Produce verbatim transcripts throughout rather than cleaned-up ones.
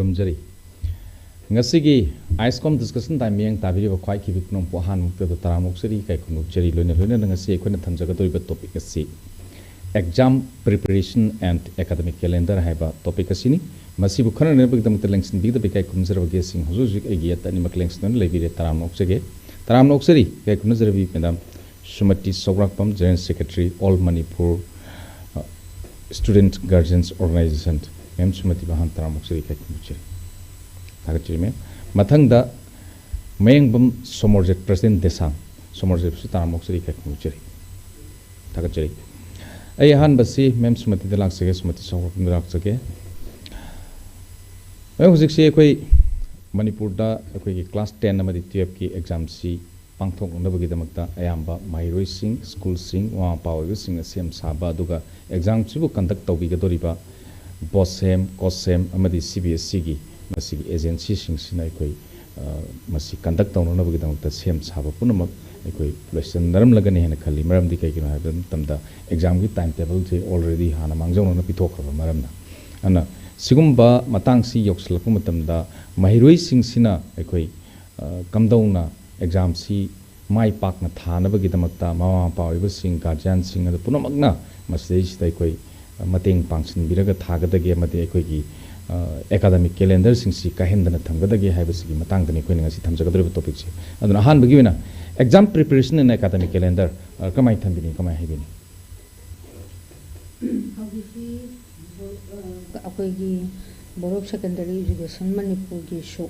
ꯈꯨꯔꯨꯝꯖꯔꯤ꯫ ꯉꯁꯤꯒꯤ ISCOM discussion time ꯃꯤꯠꯌꯦꯡ ꯇꯥꯕꯤꯔꯤꯕ ꯈ꯭ꯋꯥꯏ ꯈꯤꯕꯤ ꯄꯨꯝꯅꯃꯛꯄꯨ ꯑꯍꯥꯟꯕ ꯃꯛꯇꯗ ꯇꯔꯥꯝꯅ ꯑꯣꯛꯆꯔꯤ, ꯏꯀꯥꯏ ꯈꯨꯝꯅ ꯎꯠꯆꯔꯤ꯫ ꯂꯣꯏꯅ ꯂꯣꯏꯅꯅ ꯉꯁꯤ ꯑꯩꯈꯣꯏꯅ ꯊꯝꯖꯒꯗꯧꯔꯤꯕ topic ꯑꯁꯤ exam preparation and academic calendar ꯍꯥꯏꯕ topic ꯑꯁꯤꯅꯤ꯫ ꯃꯁꯤꯕꯨ ꯈꯟꯅꯅꯕꯒꯤꯗꯃꯛꯇ ꯂꯦꯡꯁꯤꯟꯕꯤꯒꯗꯕ ꯏꯀꯥꯏ ꯈꯨꯝꯖꯔꯕ guest ꯁꯤꯡ ꯍꯧꯖꯤꯛ ꯍꯧꯖꯤꯛ ꯑꯩꯒꯤ ꯌꯦꯠꯇ ꯑꯅꯤꯃꯛ ꯂꯦꯡꯁꯤꯟꯗꯨꯅ ꯂꯩꯕꯤꯔꯦ꯫ ꯇꯔꯥꯝꯅ ꯑꯣꯛꯆꯒꯦ꯫ ꯇꯔꯥꯝꯅ ꯑꯣꯛꯆꯔꯤ, ꯏꯀꯥꯏ ꯈꯨꯝꯅꯖꯔꯕꯤ madam ꯁꯨꯃꯇꯤ ꯁꯧꯒ꯭ꯔꯥꯛꯄꯝ, General Secretary, All Manipur, uh, Student Guardians Organization꯫ Ma'am ꯁꯨꯃꯇꯤꯕꯨ ꯑꯍꯥꯟꯕ ꯇꯔꯥꯝꯅ ꯑꯣꯛꯆꯔꯤ, ꯏꯀꯥꯏ ꯈꯨꯝꯅꯖꯔꯤ꯫ ꯊꯥꯒꯠꯆꯔꯤ ma'am꯫ ꯃꯊꯪꯗ ꯃꯌꯦꯡꯕꯝ ꯁꯣꯃꯣꯔꯖꯤꯠ, President ꯗꯦꯁꯥꯝ꯫ ꯁꯣꯃꯣꯔꯖꯤꯠꯁꯨ ꯇꯔꯥꯝꯅ ꯑꯣꯛꯆꯔꯤ, ꯏꯀꯥꯏ ꯈꯨꯝꯅꯖꯔꯤ꯫ ꯊꯥꯒꯠꯆꯔꯤ꯫ ꯑꯩ ꯑꯍꯥꯟꯕꯁꯤ ma'am ꯁꯨꯃꯇꯤꯗ ꯂꯥꯛꯆꯒꯦ, ꯁꯨꯃꯇꯤ ꯁꯧꯒ꯭ꯔꯥꯛꯄꯝꯗ ꯂꯥꯛꯆꯒꯦ꯫ Ma'am, ꯍꯧꯖꯤꯛꯁꯤ ꯑꯩꯈꯣꯏ ꯃꯅꯤꯄꯨꯔꯗ ꯑꯩꯈꯣꯏꯒꯤ class ten ꯑꯃꯗꯤ twelve ꯀꯤ exam ꯁꯤ ꯄꯥꯡꯊꯣꯛꯅꯅꯕꯒꯤꯗꯃꯛꯇ ꯑꯌꯥꯝꯕ ꯃꯍꯩꯔꯣꯏꯁꯤꯡ, school ꯁꯤꯡ, ꯃꯃꯥ ꯃꯄꯥ ꯑꯣꯏꯕꯁꯤꯡꯅ ꯁꯦꯝ ꯁꯥꯕ, ꯑꯗꯨꯒ exam ꯁꯤꯕꯨ conduct ꯇꯧꯕꯤꯒꯗꯧꯔꯤꯕ BOSEM, COSEM ꯑꯃꯗꯤ CBSE ꯒꯤ ꯃꯁꯤꯒꯤ agency ꯁꯤꯡꯁꯤꯅ ꯑꯩꯈꯣꯏ, ꯑ, ꯃꯁꯤ conduct ꯇꯧꯅꯅꯕꯒꯤꯗꯃꯛꯇ ꯁꯦꯝ ꯁꯥꯕ ꯄꯨꯝꯅꯃꯛ ꯑꯩꯈꯣꯏ ꯂꯣꯏꯁꯤꯟꯅꯔꯝꯂꯒꯅꯤ ꯍꯥꯏꯅ ꯈꯜꯂꯤ꯫ ꯃꯔꯝꯗꯤ ꯀꯩꯒꯤꯅꯣ ꯍꯥꯏꯕ ꯃꯇꯝꯗ exam ꯒꯤ time table ꯁꯦ already ꯍꯥꯟꯅ ꯃꯥꯡꯖꯧꯅꯅ ꯄꯤꯊꯣꯛꯈ꯭ꯔꯕ ꯃꯔꯝꯅ꯫ ꯑꯗꯨꯅ ꯁꯤꯒꯨꯝꯕ ꯃꯇꯥꯡꯁꯤ ꯌꯧꯁꯤꯜꯂꯛꯄ ꯃꯇꯝꯗ ꯃꯍꯩꯔꯣꯏꯁꯤꯡꯁꯤꯅ ꯑꯩꯈꯣꯏ, ꯑ, ꯀꯝꯗꯧꯅ exam ꯁꯤ ꯃꯥꯏ ꯄꯥꯛꯅ ꯊꯥꯅꯕꯒꯤꯗꯃꯛꯇ ꯃꯃꯥ ꯃꯄꯥ ꯑꯣꯏꯕꯁꯤꯡ, guardian ꯁꯤꯡ ꯑꯗꯨ ꯄꯨꯝꯅꯃꯛꯅ ꯃꯁꯤꯗꯩꯁꯤꯗ ꯑꯩꯈꯣꯏ, ꯑ, ꯃꯇꯦꯡ ꯄꯥꯡꯁꯤꯟꯕꯤꯔꯒ ꯊꯥꯒꯗꯒꯦ ꯑꯃꯗꯤ ꯑꯩꯈꯣꯏꯒꯤ, ꯑ, academic calendar ꯁꯤꯡꯁꯤ ꯀꯥꯏꯍꯟꯗꯅ ꯊꯝꯒꯗꯒꯦ ꯍꯥꯏꯕꯁꯤꯒꯤ ꯃꯇꯥꯡꯗꯅꯤ ꯑꯩꯈꯣꯏꯅ ꯉꯁꯤ ꯊꯝꯖꯒꯗꯧꯔꯤꯕ topic ꯁꯦ꯫ ꯑꯗꯨꯅ ꯑꯍꯥꯟꯕꯒꯤ ꯑꯣꯏꯅ exam preparation and academic calendar, ꯑ, ꯀꯃꯥꯏꯅ ꯊꯝꯕꯤꯅꯤ, ꯀꯃꯥꯏꯅ ꯍꯥꯏꯕꯤꯅꯤ? ꯍꯧꯖꯤꯛꯁꯤ ꯕꯣ-, ꯑ, ꯑꯩꯈꯣꯏꯒꯤ Board of Secondary Education ꯃꯅꯤꯄꯨꯔꯒꯤꯁꯨ,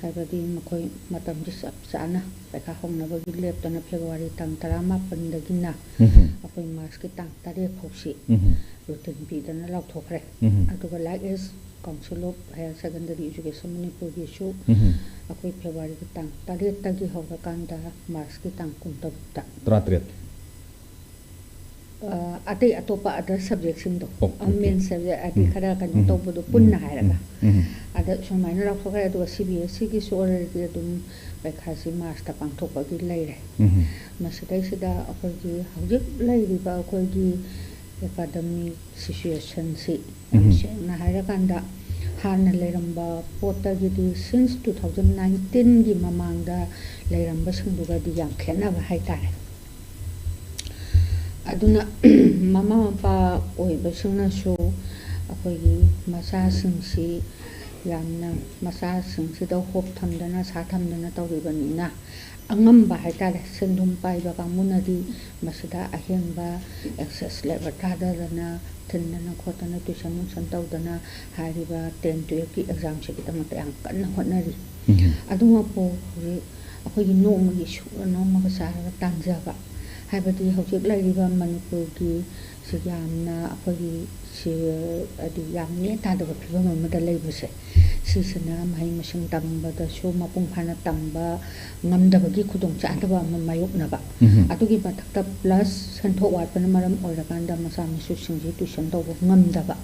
ꯍꯥꯏꯕꯗꯤ ꯃꯈꯣꯏ ꯃꯇꯝꯁꯤ ꯆꯞ ꯆꯥꯅ ꯄꯩꯈꯥ ꯍꯧꯅꯕꯒꯤ ꯂꯦꯞꯇꯅ February ꯇꯥꯡ ꯇꯔꯥꯃꯥꯄꯟꯗꯒꯤꯅ ꯎꯝꯍꯨꯝ꯫ ꯑꯩꯈꯣꯏ March ꯀꯤ ꯇꯥꯡ ꯇꯔꯦꯠ ꯐꯥꯎꯁꯤ ꯎꯝꯍꯨꯝ꯫ Routine ꯄꯤꯗꯅ ꯂꯥꯎꯊꯣꯛꯈ꯭ꯔꯦ꯫ ꯎꯝꯍꯨꯝ꯫ ꯑꯗꯨꯒ Light Age Council of Higher Secondary Education ꯃꯅꯤꯄꯨꯔꯒꯤꯁꯨ ꯎꯝꯍꯨꯝ꯫ ꯑꯩꯈꯣꯏ February ꯒꯤ ꯇꯥꯡ ꯇꯔꯦꯠꯇꯒꯤ ꯍꯧꯔꯀꯥꯟꯗ March ꯀꯤ ꯇꯥꯡ ꯀꯨꯟꯇꯔꯨꯛꯇ꯫ ꯇꯔꯥꯇꯔꯦꯠ꯫ ꯑ, ꯑꯇꯩ ꯑꯇꯣꯞꯄ other subject ꯁꯤꯡꯗꯣ, ꯑꯣꯀꯦ, ꯑ, ꯑꯣꯀꯦ꯫ Main subject ꯍꯥꯏꯗꯤ ꯎꯝ꯫ ꯈꯔ ꯀꯩꯅꯣ ꯎꯝ꯫ ꯇꯧꯕꯗꯣ ꯎꯝ꯫ ꯄꯨꯟꯅ ꯍꯥꯏꯔꯒ꯫ ꯎꯝ꯫ ꯎꯝ꯫ ꯑꯗ ꯁꯨꯃꯥꯏꯅ ꯂꯥꯎꯊꯣꯛꯈ꯭ꯔꯦ꯫ ꯑꯗꯨꯒ CBSE ꯒꯤꯁꯨ already ꯑꯗꯨꯝ ꯄꯩꯈꯥꯁꯤ March ꯇ ꯄꯥꯡꯊꯣꯛꯄꯒꯤ ꯂꯩꯔꯦ꯫ ꯎꯝ꯫ ꯃꯁꯤꯗꯩꯁꯤꯗ ꯑꯩꯈꯣꯏꯒꯤ ꯍꯧꯖꯤꯛ ꯂꯩꯔꯤꯕ ꯑꯩꯈꯣꯏꯒꯤ academic situation ꯁꯤ ꯌꯥꯝ ꯎꯝ꯫ ꯁꯦꯡꯅ ꯍꯥꯏꯔꯀꯥꯟꯗ ꯍꯥꯟꯅ ꯂꯩꯔꯝꯕ ꯄꯣꯠꯇꯒꯤꯗꯤ since two thousand nineteenꯒꯤ ꯃꯃꯥꯡꯗ ꯂꯩꯔꯝꯕꯁꯤꯡꯗꯨꯒꯗꯤ ꯌꯥꯝ ꯈꯦꯠꯅꯕ ꯍꯥꯏꯇꯥꯔꯦ꯫ ꯑꯗꯨꯅ ꯃꯃꯥ ꯃꯄꯥ ꯑꯣꯏꯕꯁꯤꯡꯅꯁꯨ ꯑꯩꯈꯣꯏꯒꯤ ꯃꯆꯥꯁꯤꯡꯁꯤ ꯌꯥꯝꯅ, ꯃꯆꯥꯁꯤꯡꯁꯤꯗ hope ꯊꯝꯗꯅ, ꯑꯥꯁꯥ ꯊꯝꯗꯅ ꯇꯧꯔꯤꯕꯅꯤꯅ, ꯑꯉꯝꯕ ꯍꯥꯏꯇꯥꯔꯦ, ꯁꯦꯟꯗꯨꯝ ꯄꯥꯏꯕ ꯀꯥꯡꯕꯨꯅꯗꯤ ꯃꯁꯤꯗ ꯑꯍꯦꯟꯕ excess labor ꯊꯥꯗꯗꯅ, ꯊꯤꯟꯗꯅ ꯈꯣꯠꯇꯅ, tuition ꯅꯨꯏꯁꯟ ꯇꯧꯗꯅ ꯍꯥꯏꯔꯤꯕ ten twelveꯀꯤ examꯁꯤꯒꯤꯗꯃꯛꯇ ꯌꯥꯝ ꯀꯟꯅ ꯍꯣꯠꯅꯔꯤ꯫ ꯑꯗꯨꯃꯛꯄꯨ ꯍꯧꯖꯤꯛ ꯑꯩꯈꯣꯏꯒꯤ ꯅꯣꯡꯃꯒꯤ ꯁꯨꯔ ꯅꯣꯝꯃꯒ ꯆꯥꯔꯒ ꯇꯥꯟꯖꯕ, ꯍꯥꯏꯕꯗꯤ ꯍꯧꯖꯤꯛ ꯂꯩꯔꯤꯕ ꯃꯅꯤꯄꯨꯔꯒꯤ ꯁꯤ ꯌꯥꯝꯅ ꯑꯩꯈꯣꯏꯒꯤ ꯁꯤ, ꯍꯥꯏꯗꯤ ꯌꯥꯝ ꯅꯦ ꯇꯥꯗꯕ ꯐꯤꯕꯝ ꯑꯃꯗ ꯂꯩꯕꯁꯦ, ꯁꯤꯁꯤꯅ ꯃꯍꯩ ꯃꯁꯤꯡ ꯇꯝꯕꯗꯁꯨ ꯃꯄꯨꯡ ꯐꯥꯅ ꯇꯝꯕ ꯉꯝꯗꯕꯒꯤ ꯈꯨꯗꯣꯡꯆꯥꯗꯕ ꯑꯃ ꯃꯥꯌꯣꯛꯅꯕ꯫ ꯑꯗꯨꯒꯤ ꯃꯊꯛꯇ plus ꯁꯦꯟꯊꯣꯛ ꯋꯥꯠꯄꯅ ꯃꯔꯝ ꯑꯣꯏꯔꯀꯥꯟꯗ ꯃꯆꯥ ꯃꯁꯨꯁꯤꯡꯁꯤ tuition ꯇꯧꯕ ꯉꯝꯗꯕ꯫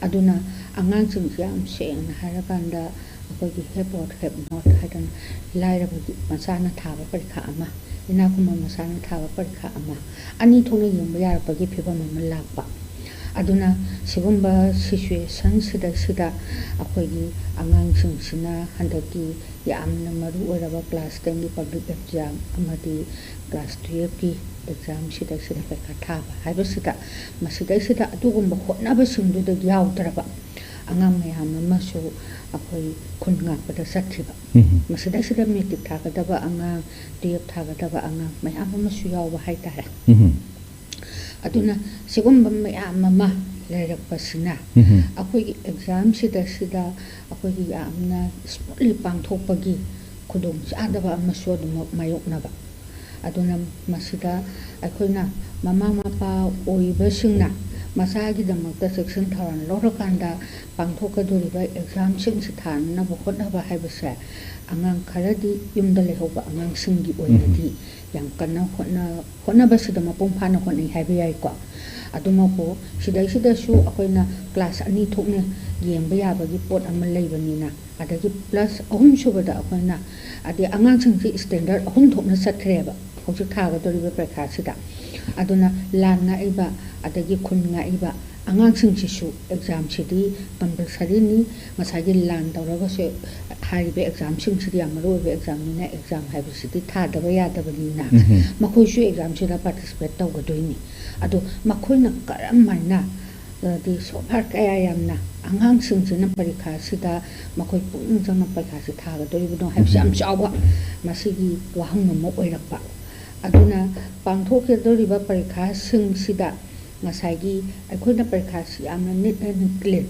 ꯑꯗꯨꯅ ꯑꯉꯥꯡꯁꯤꯡꯁꯤ ꯌꯥꯝ ꯁꯦꯡꯅ ꯍꯥꯏꯔꯀꯥꯟꯗ ꯑꯩꯈꯣꯏꯒꯤ have or have not ꯍꯥꯏꯗꯅ, ꯂꯥꯏꯔꯕꯒꯤ ꯃꯆꯥꯅ ꯊꯥꯕ ꯄꯔꯤꯈꯥ ꯑꯃ, ꯏꯅꯥꯛ ꯈꯨꯟꯕ ꯃꯆꯥꯅ ꯊꯥꯕ ꯄꯔꯤꯈꯥ ꯑꯃ, ꯑꯅꯤ ꯊꯣꯛꯅ ꯌꯦꯡꯕ ꯌꯥꯔꯛꯄꯒꯤ ꯐꯤꯕꯝ ꯑꯃ ꯂꯥꯛꯄ꯫ ꯑꯗꯨꯅ ꯁꯤꯒꯨꯝꯕ situationꯁꯤꯗꯩꯁꯤꯗ ꯑꯩꯈꯣꯏꯒꯤ ꯑꯉꯥꯡꯁꯤꯡꯁꯤꯅ ꯍꯟꯗꯛꯀꯤ ꯌꯥꯝꯅ ꯃꯔꯨ ꯑꯣꯏꯔꯕ class tenꯒꯤ public exam ꯑꯃꯗꯤ class twelveꯀꯤ examꯁꯤꯗꯩꯁꯤꯗ ꯄꯔꯤꯈꯥ ꯊꯥꯕ ꯍꯥꯏꯕꯁꯤꯗ, ꯃꯁꯤꯗꯩꯁꯤꯗ ꯑꯗꯨꯒꯨꯝꯕ ꯍꯣꯠꯅꯕꯁꯤꯡꯗꯨꯗ ꯌꯥꯎꯗ꯭ꯔꯕ ꯑꯉꯥꯡ ꯃꯌꯥꯝ ꯑꯃꯁꯨ ꯑꯩꯈꯣꯏ ꯈꯨꯟ ꯉꯥꯛꯄꯗ ꯆꯠꯈꯤꯕ꯫ ꯃꯁꯤꯗꯩꯁꯤꯗ matric ꯊꯥꯒꯗꯕ ꯑꯉꯥꯡ, twelve ꯊꯥꯒꯗꯕ ꯑꯉꯥꯡ ꯃꯌꯥꯝ ꯑꯃꯁꯨ ꯌꯥꯎꯕ ꯍꯥꯏꯇꯥꯔꯦ꯫ ꯑꯗꯨꯅ ꯁꯤꯒꯨꯝꯕ ꯃꯌꯥꯝ ꯑꯃ ꯂꯩꯔꯛꯄꯁꯤꯅ ꯑꯩꯈꯣꯏꯒꯤ examꯁꯤꯗꯩꯁꯤꯗ ꯑꯩꯈꯣꯏꯒꯤ ꯌꯥꯝꯅ smoothly ꯄꯥꯡꯊꯣꯛꯄꯒꯤ ꯈꯨꯗꯣꯡꯆꯥꯗꯕ ꯑꯃꯁꯨ ꯑꯗꯨꯃꯛ ꯃꯥꯌꯣꯛꯅꯕ꯫ ꯑꯗꯨꯅ ꯃꯁꯤꯗ ꯑꯩꯈꯣꯏꯅ ꯃꯃꯥ ꯃꯄꯥ ꯑꯣꯏꯕꯁꯤꯡꯅ ꯃꯆꯥꯒꯤꯗꯃꯛꯇ ꯆꯦꯛꯁꯤꯟ ꯊꯧꯔꯥꯡ ꯂꯧꯔꯀꯥꯟꯗ ꯄꯥꯡꯊꯣꯛꯀꯗꯧꯔꯤꯕ examꯁꯤꯡꯁꯤ ꯊꯥꯅꯅꯕ ꯍꯣꯠꯅꯕ ꯍꯥꯏꯕꯁꯦ, ꯑꯉꯥꯡ ꯈꯔꯗꯤ, ꯌꯨꯝꯗ ꯂꯩꯍꯧꯕ ꯑꯉꯥꯡꯁꯤꯡꯒꯤ ꯑꯣꯏꯅꯗꯤ ꯌꯥꯝ ꯀꯟꯅ ꯍꯣꯠꯅ-, ꯍꯣꯠꯅꯕꯁꯤꯗ ꯃꯄꯨꯡ ꯐꯥꯅ ꯍꯣꯠꯅꯩ ꯍꯥꯏꯕ ꯌꯥꯏꯀꯣ꯫ ꯑꯗꯨꯃꯛꯄꯨ ꯁꯤꯗꯩꯁꯤꯗꯁꯨ ꯑꯩꯈꯣꯏꯅ class ꯑꯅꯤ ꯊꯣꯛꯅ ꯌꯦꯡꯕ ꯌꯥꯕꯒꯤ ꯄꯣꯠ ꯑꯃ ꯂꯩꯕꯅꯤꯅ, ꯑꯗꯒꯤ plus ꯑꯍꯨꯝꯁꯨꯕꯗ ꯑꯩꯈꯣꯏꯅ, ꯑꯗꯩ ꯑꯉꯥꯡꯁꯤꯡꯁꯤ standard ꯑꯍꯨꯝ ꯊꯣꯛꯅ ꯆꯠꯈ꯭ꯔꯦꯕ꯫ ꯍꯧꯖꯤꯛ ꯊꯥꯒꯗꯧꯔꯤꯕ ꯄꯔꯤꯈꯥꯁꯤꯗ꯫ ꯑꯗꯨꯅ ꯂꯥꯟ ꯉꯥꯛꯏꯕ, ꯑꯗꯒꯤ ꯈꯨꯟ ꯉꯥꯛꯏꯕ ꯑꯉꯥꯡꯁꯤꯡꯁꯤꯁꯨ examꯁꯤꯗꯤ compulsoryꯅꯤ꯫ ꯉꯁꯥꯏꯒꯤ ꯂꯥꯟ ꯇꯧꯔꯒꯁꯨ ꯍꯥꯏꯔꯤꯕ examꯁꯤꯡꯁꯤꯗꯤ ꯌꯥꯝ ꯃꯔꯨ ꯑꯣꯏꯕ examꯅꯤꯅ, exam ꯍꯥꯏꯕꯁꯤꯗꯤ ꯊꯥꯗꯕ ꯌꯥꯗꯕꯅꯤꯅ, ꯎꯝ꯫ ꯃꯈꯣꯏꯁꯨ examꯁꯤꯗ participate ꯇꯧꯒꯗꯣꯏꯅꯤ꯫ ꯑꯗꯣ ꯃꯈꯣꯏꯅ ꯀꯔꯝꯍꯥꯏꯅ, ꯑꯗꯤ so far ꯀꯌꯥ ꯌꯥꯝꯅ ꯑꯉꯥꯡꯁꯤꯡꯁꯤꯅ ꯄꯔꯤꯈꯥꯁꯤꯗ ꯃꯈꯣꯏ ꯄꯨꯛꯅꯤꯡ ꯆꯪꯅ ꯄꯔꯤꯈꯥꯁꯤ ꯊꯥꯒꯗꯧꯔꯤꯕꯅꯣ ꯍꯥꯏꯕꯁꯤ ꯌꯥꯝ ꯎꯝ꯫ ꯆꯥꯎꯕ ꯃꯁꯤꯒꯤ ꯋꯥꯍꯪ ꯑꯃ ꯑꯣꯏꯔꯛꯄ꯫ ꯑꯗꯨꯅ ꯄꯥꯡꯊꯣꯛꯀꯗꯧꯔꯤꯕ ꯄꯔꯤꯈꯥꯁꯤꯡꯁꯤꯗ ꯉꯁꯥꯏꯒꯤ ꯑꯩꯈꯣꯏꯅ ꯄꯔꯤꯈꯥꯁꯤ ꯌꯥꯝꯅ neat and clean,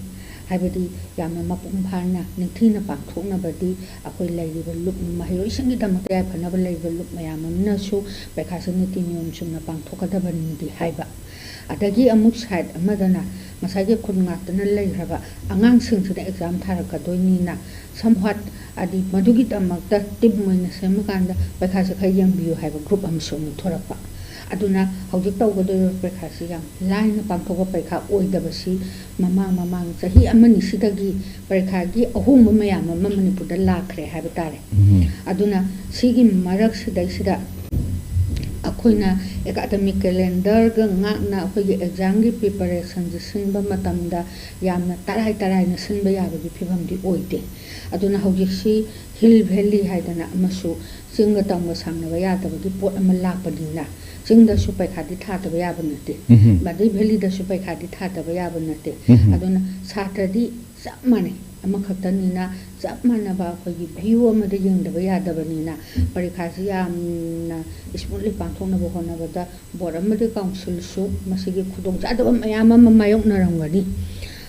ꯍꯥꯏꯕꯗꯤ ꯌꯥꯝꯅ ꯃꯄꯨꯡ ꯐꯥꯅ ꯅꯤꯡꯊꯤꯅ ꯄꯥꯡꯊꯣꯛꯅꯕꯗꯤ ꯑꯩꯈꯣꯏ ꯂꯩꯔꯤꯕ ꯂꯨꯞ, ꯃꯍꯩꯔꯣꯏꯁꯤꯡꯒꯤꯗꯃꯛꯇ ꯌꯥꯏꯐꯅꯕ ꯂꯩꯔꯤꯕ ꯂꯨꯞ ꯃꯌꯥꯝ ꯑꯃꯅꯁꯨ ꯄꯔꯤꯈꯥꯁꯤ ꯅꯤꯇꯤ ꯅꯤꯌꯣꯝ ꯆꯨꯝꯅ ꯄꯥꯡꯊꯣꯛꯀꯗꯕꯅꯤꯗꯤ ꯍꯥꯏꯕ꯫ ꯑꯗꯒꯤ ꯑꯃꯨꯛ side ꯑꯃꯗꯅ ꯉꯁꯥꯏꯒꯤ ꯈꯨꯟ ꯉꯥꯛꯇꯅ ꯂꯩꯈ꯭ꯔꯕ ꯑꯉꯥꯡꯁꯤꯡꯁꯤꯅ exam ꯊꯥꯔꯛꯀꯗꯣꯏꯅꯤꯅ, somewhat ꯍꯥꯏꯗꯤ ꯃꯗꯨꯒꯤꯗꯃꯛꯇ team ꯑꯣꯏꯅ ꯁꯦꯝꯃꯀꯥꯟꯗ ꯄꯔꯤꯈꯥꯁꯦ ꯈꯔ ꯌꯦꯡꯕꯤꯌꯨ ꯍꯥꯏꯕ group ꯑꯃꯁꯨ ꯑꯃꯨꯛ ꯊꯣꯔꯛꯄ꯫ ꯑꯗꯨꯅ ꯍꯧꯖꯤꯛ ꯇꯧꯒꯗꯧꯔꯤꯕ ꯄꯔꯤꯈꯥꯁꯤ ꯌꯥꯝ ꯂꯥꯏꯅ ꯄꯥꯡꯊꯣꯛꯄ ꯄꯔꯤꯈꯥ ꯑꯣꯏꯗꯕꯁꯤ ꯃꯃꯥꯡ ꯃꯃꯥꯡ ꯆꯍꯤ ꯑꯃꯅꯤ ꯁꯤꯗꯒꯤ ꯄꯔꯤꯈꯥꯒꯤ ꯑꯍꯣꯡꯕ ꯃꯌꯥꯝ ꯑꯃ ꯃꯅꯤꯄꯨꯔꯗ ꯂꯥꯛꯈ꯭ꯔꯦ ꯍꯥꯏꯕ ꯇꯥꯔꯦ꯫ ꯎꯝ꯫ ꯑꯗꯨꯅ ꯁꯤꯒꯤ ꯃꯔꯛꯁꯤꯗꯩꯁꯤꯗ ꯑꯩꯈꯣꯏꯅ academic calendarꯒ ꯉꯥꯛꯅ ꯑꯩꯈꯣꯏꯒꯤ examꯒꯤ preparationꯁꯦ ꯁꯤꯟꯕ ꯃꯇꯝꯗ ꯌꯥꯝꯅ ꯇꯔꯥꯏ ꯇꯔꯥꯏꯅ ꯁꯤꯟꯕ ꯌꯥꯕꯒꯤ ꯐꯤꯕꯝꯗꯤ ꯑꯣꯏꯗꯦ꯫ ꯑꯗꯨꯅ ꯍꯧꯖꯤꯛꯁꯤ hill valley ꯍꯥꯏꯗꯅ ꯑꯃꯁꯨ, ꯆꯤꯡꯒ ꯇꯝꯒ ꯁꯝꯅꯕ ꯌꯥꯗꯕꯒꯤ ꯄꯣꯠ ꯑꯃ ꯂꯥꯛꯄꯅꯤꯅ, ꯆꯤꯡꯗꯁꯨ ꯄꯩꯈꯥꯗꯤ ꯊꯥꯗꯕ ꯌꯥꯕ ꯅꯠꯇꯦ, ꯎꯝ꯫ ꯑꯗꯩ valleyꯗꯁꯨ ꯄꯩꯈꯥꯗꯤ ꯊꯥꯗꯕ ꯌꯥꯕ ꯅꯠꯇꯦ꯫ ꯎꯝ꯫ ꯑꯗꯨꯅ ꯁꯥꯇ꯭ꯔꯗꯤ ꯆꯞ ꯃꯥꯟꯅꯩ, ꯑꯃꯈꯛꯇꯅꯤꯅ ꯆꯞ ꯃꯥꯟꯅꯕ ꯑꯩꯈꯣꯏꯒꯤ view ꯑꯃꯗ ꯌꯦꯡꯗꯕ ꯌꯥꯗꯕꯅꯤꯅ, ꯄꯔꯤꯈꯥꯁꯤ ꯌꯥꯝꯅ smoothly ꯄꯥꯡꯊꯣꯛꯅꯕ ꯍꯣꯠꯅꯕꯗ board ꯑꯃꯗꯤ councilꯁꯨ ꯃꯁꯤꯒꯤ ꯈꯨꯗꯣꯡꯆꯥꯗꯕ ꯃꯌꯥꯝ ꯑꯃ ꯃꯥꯌꯣꯛꯅꯔꯝꯒꯅꯤ꯫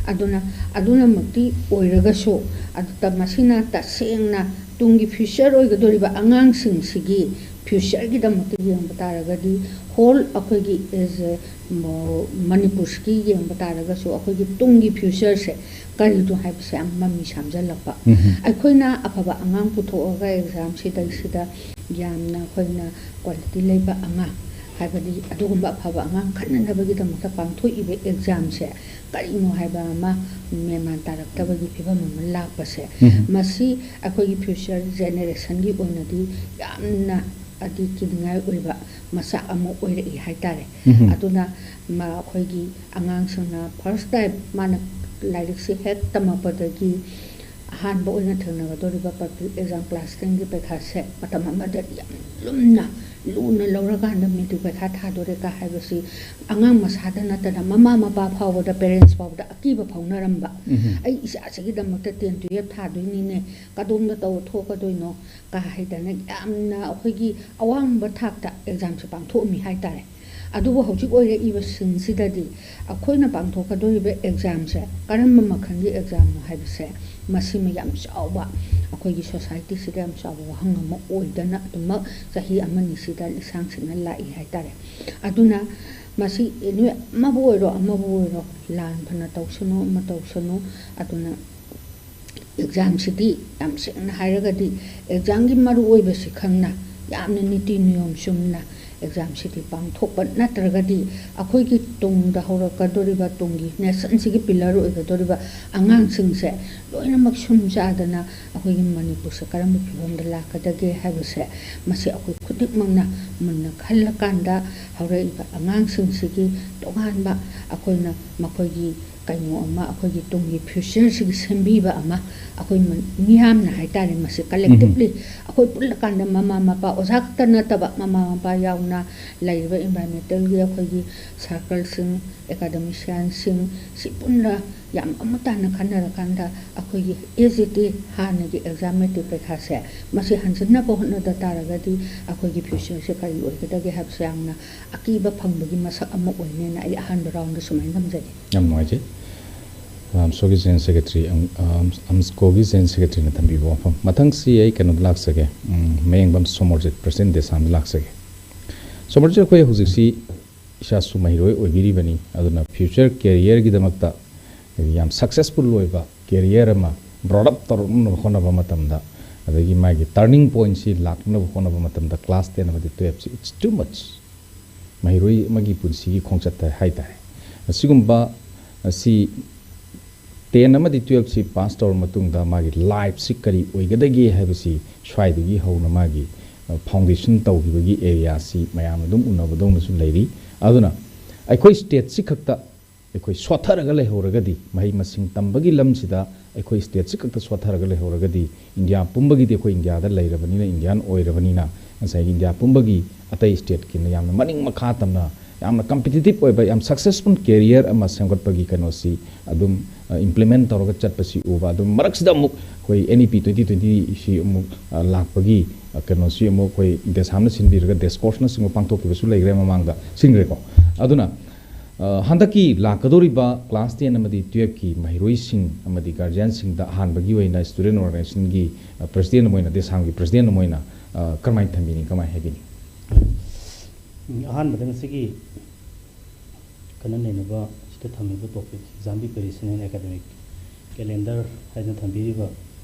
ꯑꯗꯨꯅ, ꯑꯗꯨꯅꯃꯛꯇꯤ ꯑꯣꯏꯔꯒꯁꯨ, ꯑꯗꯨꯗ ꯃꯁꯤꯅ ꯇꯁꯦꯡꯅ ꯇꯨꯡꯒꯤ future ꯑꯣꯏꯒꯗꯧꯔꯤꯕ ꯑꯉꯥꯡꯁꯤꯡꯁꯤꯒꯤ futureꯒꯤꯗꯃꯛꯇ ꯌꯦꯡꯕ ꯇꯥꯔꯒꯗꯤ, whole ꯑꯩꯈꯣꯏꯒꯤ as a ꯃꯣ-, ꯃꯅꯤꯄꯨꯔꯁꯤꯒꯤ ꯌꯦꯡꯕ ꯇꯥꯔꯒꯁꯨ, ꯑꯩꯈꯣꯏꯒꯤ ꯇꯨꯡꯒꯤ futureꯁꯦ ꯀꯔꯤꯅꯣ ꯍꯥꯏꯕꯁꯦ ꯌꯥꯝ ꯃꯃꯤ ꯁꯥꯝꯖꯜꯂꯛꯄ꯫ ꯎꯝ꯫ ꯑꯩꯈꯣꯏꯅ ꯑꯐꯕ ꯑꯉꯥꯡ ꯄꯨꯊꯣꯛꯑꯒ exam ꯁꯤꯗꯩꯁꯤꯗ ꯌꯥꯝꯅ ꯑꯩꯈꯣꯏꯅ quality ꯂꯩꯕ ꯑꯉꯥꯡ, ꯍꯥꯏꯕꯗꯤ ꯑꯗꯨꯒꯨꯝꯕ ꯑꯐꯕ ꯑꯉꯥꯡ ꯈꯟꯅꯅꯕꯒꯤꯗꯃꯛꯇ ꯄꯥꯡꯊꯣꯛꯏꯕ examꯁꯦ ꯀꯔꯤꯅꯣ ꯍꯥꯏꯕ ꯑꯃ ꯃꯦꯟꯃꯥꯟ ꯇꯥꯔꯛꯇꯕꯒꯤ ꯐꯤꯕꯝ ꯑꯃ ꯂꯥꯛꯄꯁꯦ, ꯎꯝ꯫ ꯃꯁꯤ ꯑꯩꯈꯣꯏꯒꯤ future generationꯒꯤ ꯑꯣꯏꯅꯗꯤ ꯌꯥꯝꯅ ꯗꯤ ꯀꯤꯅꯤꯡꯉꯥꯏ ꯑꯣꯏꯕ ꯃꯆꯥꯛ ꯑꯃ ꯑꯣꯏꯔꯛꯏ ꯍꯥꯏꯇꯥꯔꯦ꯫ ꯑꯗꯨꯅ ꯃ-, ꯑꯩꯈꯣꯏꯒꯤ ꯑꯉꯥꯡꯁꯤꯡꯅ first time ꯃꯥꯅ ꯂꯥꯏꯔꯤꯛꯁꯦ ꯍꯦꯛ ꯇꯝꯃꯛꯄꯗꯒꯤ ꯑꯍꯥꯟꯕ ꯑꯣꯏꯅ ꯊꯦꯡꯅꯒꯗꯧꯔꯤꯕ public exam class ten ꯒꯤ ꯄꯩꯈꯥꯁꯦ ꯃꯇꯝ ꯑꯃꯗ ꯌꯥꯝ ꯂꯨꯝꯅ, ꯂꯨꯅ ꯂꯧꯔꯀꯥꯟꯗ matric ꯄꯩꯈꯥ ꯊꯥꯗꯣꯔꯦ ꯀ ꯍꯥꯏꯕꯁꯤ ꯑꯉꯥꯡ ꯃꯁꯥꯗ ꯅꯠꯇꯅ ꯃꯃꯥ ꯃꯄꯥ ꯐꯥꯎꯕꯗ, parents ꯐꯥꯎꯕꯗ ꯑꯀꯤꯕ ꯐꯥꯎꯅꯔꯝꯕ꯫ "ꯑꯩ ꯏꯆꯥꯁꯤꯒꯤꯗꯃꯛꯇ ten twelve ꯊꯥꯗꯣꯏꯅꯤꯅꯦ, ꯀꯗꯣꯝꯗ ꯇꯧꯔ ꯊꯣꯛꯀꯗꯣꯏꯅꯣ?" ꯀ ꯍꯥꯏꯗꯅ ꯌꯥꯝꯅ ꯑꯩꯈꯣꯏꯒꯤ ꯑꯋꯥꯡꯕ ꯊꯥꯛꯇ exam ꯁꯦ ꯄꯥꯡꯊꯣꯛꯑꯝꯃꯤ ꯍꯥꯏꯇꯥꯔꯦ꯫ ꯑꯗꯨꯕꯨ ꯍꯧꯖꯤꯛ ꯑꯣꯏꯔꯛꯏꯕ scene ꯁꯤꯗꯗꯤ ꯑꯩꯈꯣꯏꯅ ꯄꯥꯡꯊꯣꯛꯀꯗꯧꯔꯤꯕ exam ꯁꯦ ꯀꯔꯝꯕ ꯃꯈꯜꯒꯤ exam ꯅꯣ ꯍꯥꯏꯕꯁꯦ ꯃꯁꯤꯃ ꯌꯥꯝ ꯆꯥꯎꯕ, ꯑꯩꯈꯣꯏꯒꯤ society ꯁꯤꯗ ꯌꯥꯝ ꯆꯥꯎꯕ ꯋꯥꯍꯪ ꯑꯃ ꯑꯣꯏꯗꯅ ꯑꯗꯨꯃꯛ ꯆꯍꯤ ꯑꯃꯅꯤꯁꯤꯗ ꯂꯤꯁꯥꯡ ꯁꯤꯠꯅ ꯂꯥꯛꯏ ꯍꯥꯏꯇꯥꯔꯦ꯫ ꯑꯗꯨꯅ ꯃꯁꯤ ꯅꯣꯏ ꯑꯃꯕꯨ ꯑꯣꯏꯔꯣ, ꯑꯃꯕꯨ ꯑꯣꯏꯔꯣ, ꯂꯥꯟ ꯐꯅ ꯇꯧꯁꯅꯨ, ꯑꯃ ꯇꯧꯁꯅꯨ, ꯑꯗꯨꯅ exam ꯁꯤꯗꯤ ꯌꯥꯝ ꯁꯦꯡꯅ ꯍꯥꯏꯔꯒꯗꯤ exam ꯒꯤ ꯃꯔꯨꯑꯣꯏꯕꯁꯤ ꯈꯪꯅ ꯌꯥꯝꯅ ꯅꯤꯇꯤ ꯅꯤꯌꯣꯝ ꯆꯨꯝꯅ exam ꯁꯤꯗꯤ ꯄꯥꯡꯊꯣꯛꯄ ꯅꯠꯇ꯭ꯔꯒꯗꯤ ꯑꯩꯈꯣꯏꯒꯤ ꯇꯨꯡꯗ ꯍꯧꯔꯛꯀꯗꯧꯔꯤꯕ, ꯇꯨꯡꯒꯤ nation ꯁꯤꯒꯤ pillar ꯑꯣꯏꯒꯗꯧꯔꯤꯕ ꯑꯉꯥꯡꯁꯤꯡꯁꯦ ꯂꯣꯏꯅꯃꯛ ꯁꯨꯝ ꯆꯥꯗꯅ ꯑꯩꯈꯣꯏꯒꯤ ꯃꯅꯤꯄꯨꯔꯁꯦ ꯀꯔꯝꯕ ꯐꯤꯕꯝꯗ ꯂꯥꯛꯀꯗꯒꯦ ꯍꯥꯏꯕꯁꯦ ꯃꯁꯤ ꯑꯩꯈꯣꯏ ꯈꯨꯗꯤꯡꯃꯛꯅ ꯃꯨꯟꯅ ꯈꯜꯂꯀꯥꯟꯗ ꯍꯧꯔꯛꯏꯕ ꯑꯉꯥꯡꯁꯤꯡꯁꯤꯒꯤ ꯇꯣꯉꯥꯟꯕ ꯑꯩꯈꯣꯏꯅ ꯃꯈꯣꯏꯒꯤ ꯀꯩꯅꯣ ꯑꯃ, ꯑꯩꯈꯣꯏꯒꯤ ꯇꯨꯡꯒꯤ future ꯁꯤꯒꯤ ꯁꯦꯝꯕꯤꯕ ꯑꯃ ꯑꯩꯈꯣꯏ ꯃ-, ꯃꯤꯌꯥꯝꯅ ꯍꯥꯏꯇꯥꯔꯦ, ꯃꯁꯤ collectively ꯑꯩꯈꯣꯏ ꯄꯨꯜꯂꯀꯥꯟꯗ ꯃꯃꯥ ꯃꯄꯥ, ꯑꯣꯖꯥ ꯈꯛꯇ ꯅꯠꯇꯕ ꯃꯃꯥ ꯃꯄꯥ ꯌꯥꯎꯅ ꯂꯩꯔꯤꯕ environmental ꯒꯤ ꯑꯩꯈꯣꯏꯒꯤ circle ꯁꯤꯡ, academician ꯁꯤꯡ ꯁꯤ ꯄꯨꯟꯅ ꯌꯥꯝ ꯃꯃꯨꯠ ꯇꯥꯅ ꯈꯟꯅꯔꯀꯥꯟꯗ ꯑꯩꯈꯣꯏꯒꯤ as it is ꯍꯥꯟꯅꯒꯤ exam matric ꯄꯩꯈꯥꯁꯦ ꯃꯁꯤ ꯍꯟꯖꯤꯟꯅꯕ ꯍꯣꯠꯅꯗ ꯇꯥꯔꯒꯗꯤ ꯑꯩꯈꯣꯏꯒꯤ future ꯁꯦ ꯀꯔꯤ ꯑꯣꯏꯒꯗꯒꯦ ꯍꯥꯏꯕꯁꯦ ꯌꯥꯝꯅ ꯑꯀꯤꯕ ꯐꯪꯕꯒꯤ ꯃꯁꯛ ꯑꯃ ꯑꯣꯏꯅꯦꯅ ꯑꯩ ꯑꯍꯥꯟꯕ round ꯗ ꯁꯨꯃꯥꯏꯅ ꯊꯝꯖꯒꯦ꯫ ꯌꯥꯝ ꯅꯨꯡꯉꯥꯏꯖꯩ꯫ ꯑꯝꯁꯣꯒꯤ General Secretary, ꯑꯝ-, ꯑꯝ-, ꯑꯝꯁꯀꯣꯒꯤ General Secretary ꯅ ꯊꯝꯕꯤꯕ ꯋꯥꯐꯝ꯫ ꯃꯊꯪꯁꯤ ꯑꯩ ꯀꯩꯅꯣꯗ ꯂꯥꯛꯆꯒꯦ, ꯎꯝ, ꯃꯌꯦꯡꯕꯝ ꯁꯣꯃꯣꯔꯖꯤꯠ, President ꯗꯦꯁꯥꯝꯗ ꯂꯥꯛꯆꯒꯦ꯫ ꯁꯣꯃꯣꯔꯖꯤꯠ, ꯑꯩꯈꯣꯏ ꯍꯧꯖꯤꯛꯁꯤ ꯏꯁꯥꯁꯨ ꯃꯍꯩꯔꯣꯏ ꯑꯣꯏꯕꯤꯔꯤꯕꯅꯤ, ꯑꯗꯨꯅ future career ꯒꯤꯗꯃꯛꯇ ꯌꯥꯝ successful ꯑꯣꯏꯕ career ꯑꯃ brought up ꯇꯧꯔꯛꯅꯕ ꯍꯣꯠꯅꯕ ꯃꯇꯝꯗ, ꯑꯗꯒꯤ ꯃꯥꯒꯤ turning point ꯁꯤ ꯂꯥꯛꯅꯕ ꯍꯣꯠꯅꯕ ꯃꯇꯝꯗ class ten ꯑꯃꯗꯤ twelve ꯁꯤ it's too much꯫ ꯃꯍꯩꯔꯣꯏ ꯑꯃꯒꯤ ꯄꯨꯟꯁꯤꯒꯤ ꯈꯣꯡꯆꯠꯇ ꯍꯥꯏꯇꯥꯔꯦ꯫ ꯑꯁꯤꯒꯨꯝꯕ ꯑꯁꯤ ten ꯑꯃꯗꯤ twelve ꯁꯤ pass ꯇꯧꯔ ꯃꯇꯨꯡꯗ ꯃꯥꯒꯤ life ꯁꯤ ꯀꯔꯤ ꯑꯣꯏꯒꯗꯒꯦ ꯍꯥꯏꯕꯁꯤ ꯁ꯭ꯋꯥꯏꯗꯒꯤ ꯍꯧꯅ ꯃꯥꯒꯤ ꯐꯥꯎꯟꯗꯦꯁꯟ ꯇꯧꯈꯤꯕꯒꯤ ꯑꯦꯔꯤꯌꯥꯁꯤ ꯃꯌꯥꯝꯅ ꯑꯗꯨꯝ ꯎꯅꯕꯗꯧꯅꯁꯨ ꯂꯩꯔꯤ꯫ ꯑꯗꯨꯅ ꯑꯩꯈꯣꯏ ꯁ꯭ꯇꯦꯠꯁꯤ ꯈꯛꯇ ꯑꯩꯈꯣꯏ ꯁꯣꯠꯊꯔꯒ ꯂꯩꯍꯧꯔꯒꯗꯤ, ꯃꯍꯩ ꯃꯁꯤꯡ ꯇꯝꯕꯒꯤ ꯂꯝꯁꯤꯗ ꯑꯩꯈꯣꯏ ꯁ꯭ꯇꯦꯠꯁꯤ ꯈꯛꯇ ꯁꯣꯠꯊꯔꯒ ꯂꯩꯍꯧꯔꯒꯗꯤ, ꯏꯟꯗꯤꯌꯥ ꯄꯨꯝꯕꯒꯤꯗꯤ, ꯑꯩꯈꯣꯏ ꯏꯟꯗꯤꯌꯥꯗ ꯂꯩꯔꯕꯅꯤꯅ, ꯏꯟꯗꯤꯌꯥꯟ ꯑꯣꯏꯔꯕꯅꯤꯅ, ꯉꯁꯥꯏꯒꯤ ꯏꯟꯗꯤꯌꯥ ꯄꯨꯝꯕꯒꯤ ꯑꯇꯩ ꯁ꯭ꯇꯦꯠꯀꯤꯅ ꯌꯥꯝꯅ ꯃꯅꯤꯡ ꯃꯈꯥ ꯇꯝꯅ, ꯌꯥꯝꯅ ꯀꯝꯄꯤꯇꯤꯇꯤꯞ ꯑꯣꯏꯕ, ꯌꯥꯝ ꯁꯛꯁꯦꯁꯐꯨꯜ ꯀꯦꯔꯤꯌꯔ ꯑꯃ ꯁꯦꯝꯒꯠꯄꯒꯤ ꯀꯩꯅꯣꯁꯤ ꯑꯗꯨꯝ ꯏꯝꯄ꯭ꯂꯤꯃꯦꯟ ꯇꯧꯔꯒ ꯆꯠꯄꯁꯤ ꯎꯕ꯫ ꯑꯗꯨꯝ ꯃꯔꯛꯁꯤꯗ ꯑꯃꯨꯛ ꯑꯩꯈꯣꯏ N E P twenty twenty ꯁꯤ ꯑꯃꯨꯛ, ꯑ, ꯂꯥꯛꯄꯒꯤ, ꯑ, ꯀꯩꯅꯣꯁꯤ ꯑꯃꯨꯛ ꯑꯩꯈꯣꯏ ꯗꯦꯁꯥꯝꯅ ꯁꯤꯟꯕꯤꯔꯒ ꯗꯦꯁꯀꯣꯔꯁꯅꯆꯤꯡꯕ ꯄꯥꯡꯊꯣꯛꯈꯤꯕꯁꯨ ꯂꯩꯈ꯭ꯔꯦ ꯃꯃꯥꯡꯗ, ꯁꯤꯟꯈ꯭ꯔꯦꯀꯣ꯫ ꯑꯗꯨꯅ, ꯑ, ꯍꯟꯗꯛꯀꯤ ꯂꯥꯛꯀꯗꯧꯔꯤꯕ ꯀ꯭ꯂꯥꯁ ꯇꯦꯟ ꯑꯃꯗꯤ ꯇꯨꯌꯦꯜꯞꯀꯤ ꯃꯍꯩꯔꯣꯏꯁꯤꯡ ꯑꯃꯗꯤ ꯒꯥꯔꯖꯤꯌꯥꯟꯁꯤꯡꯗ ꯑꯍꯥꯟꯕꯒꯤ ꯑꯣꯏꯅ ꯁ꯭ꯇꯨꯗꯦꯟ ꯑꯣꯔꯒꯅꯥꯏꯖꯦꯁꯟꯒꯤ, ꯑ, ꯄ꯭ꯔꯁꯤꯗꯦꯟ ꯑꯃ ꯑꯣꯏꯅ, ꯗꯦꯁꯥꯝꯒꯤ ꯄ꯭ꯔꯁꯤꯗꯦꯟ ꯑꯃ ꯑꯣꯏꯅ, ꯑ, ꯀꯔꯝꯍꯥꯏꯅ ꯊꯝꯕꯤꯅꯤ, ꯀꯃꯥꯏꯅ ꯍꯥꯏꯕꯤꯅꯤ? ꯑꯍꯥꯟꯕꯗ ꯉꯁꯤꯒꯤ ꯈꯟꯅ ꯅꯩꯅꯕ ꯑꯁꯤꯗ ꯊꯝꯃꯤꯕ topic, exam preparation and academic calendar ꯍꯥꯏꯗꯅ ꯊꯝꯕꯤꯔꯤꯕ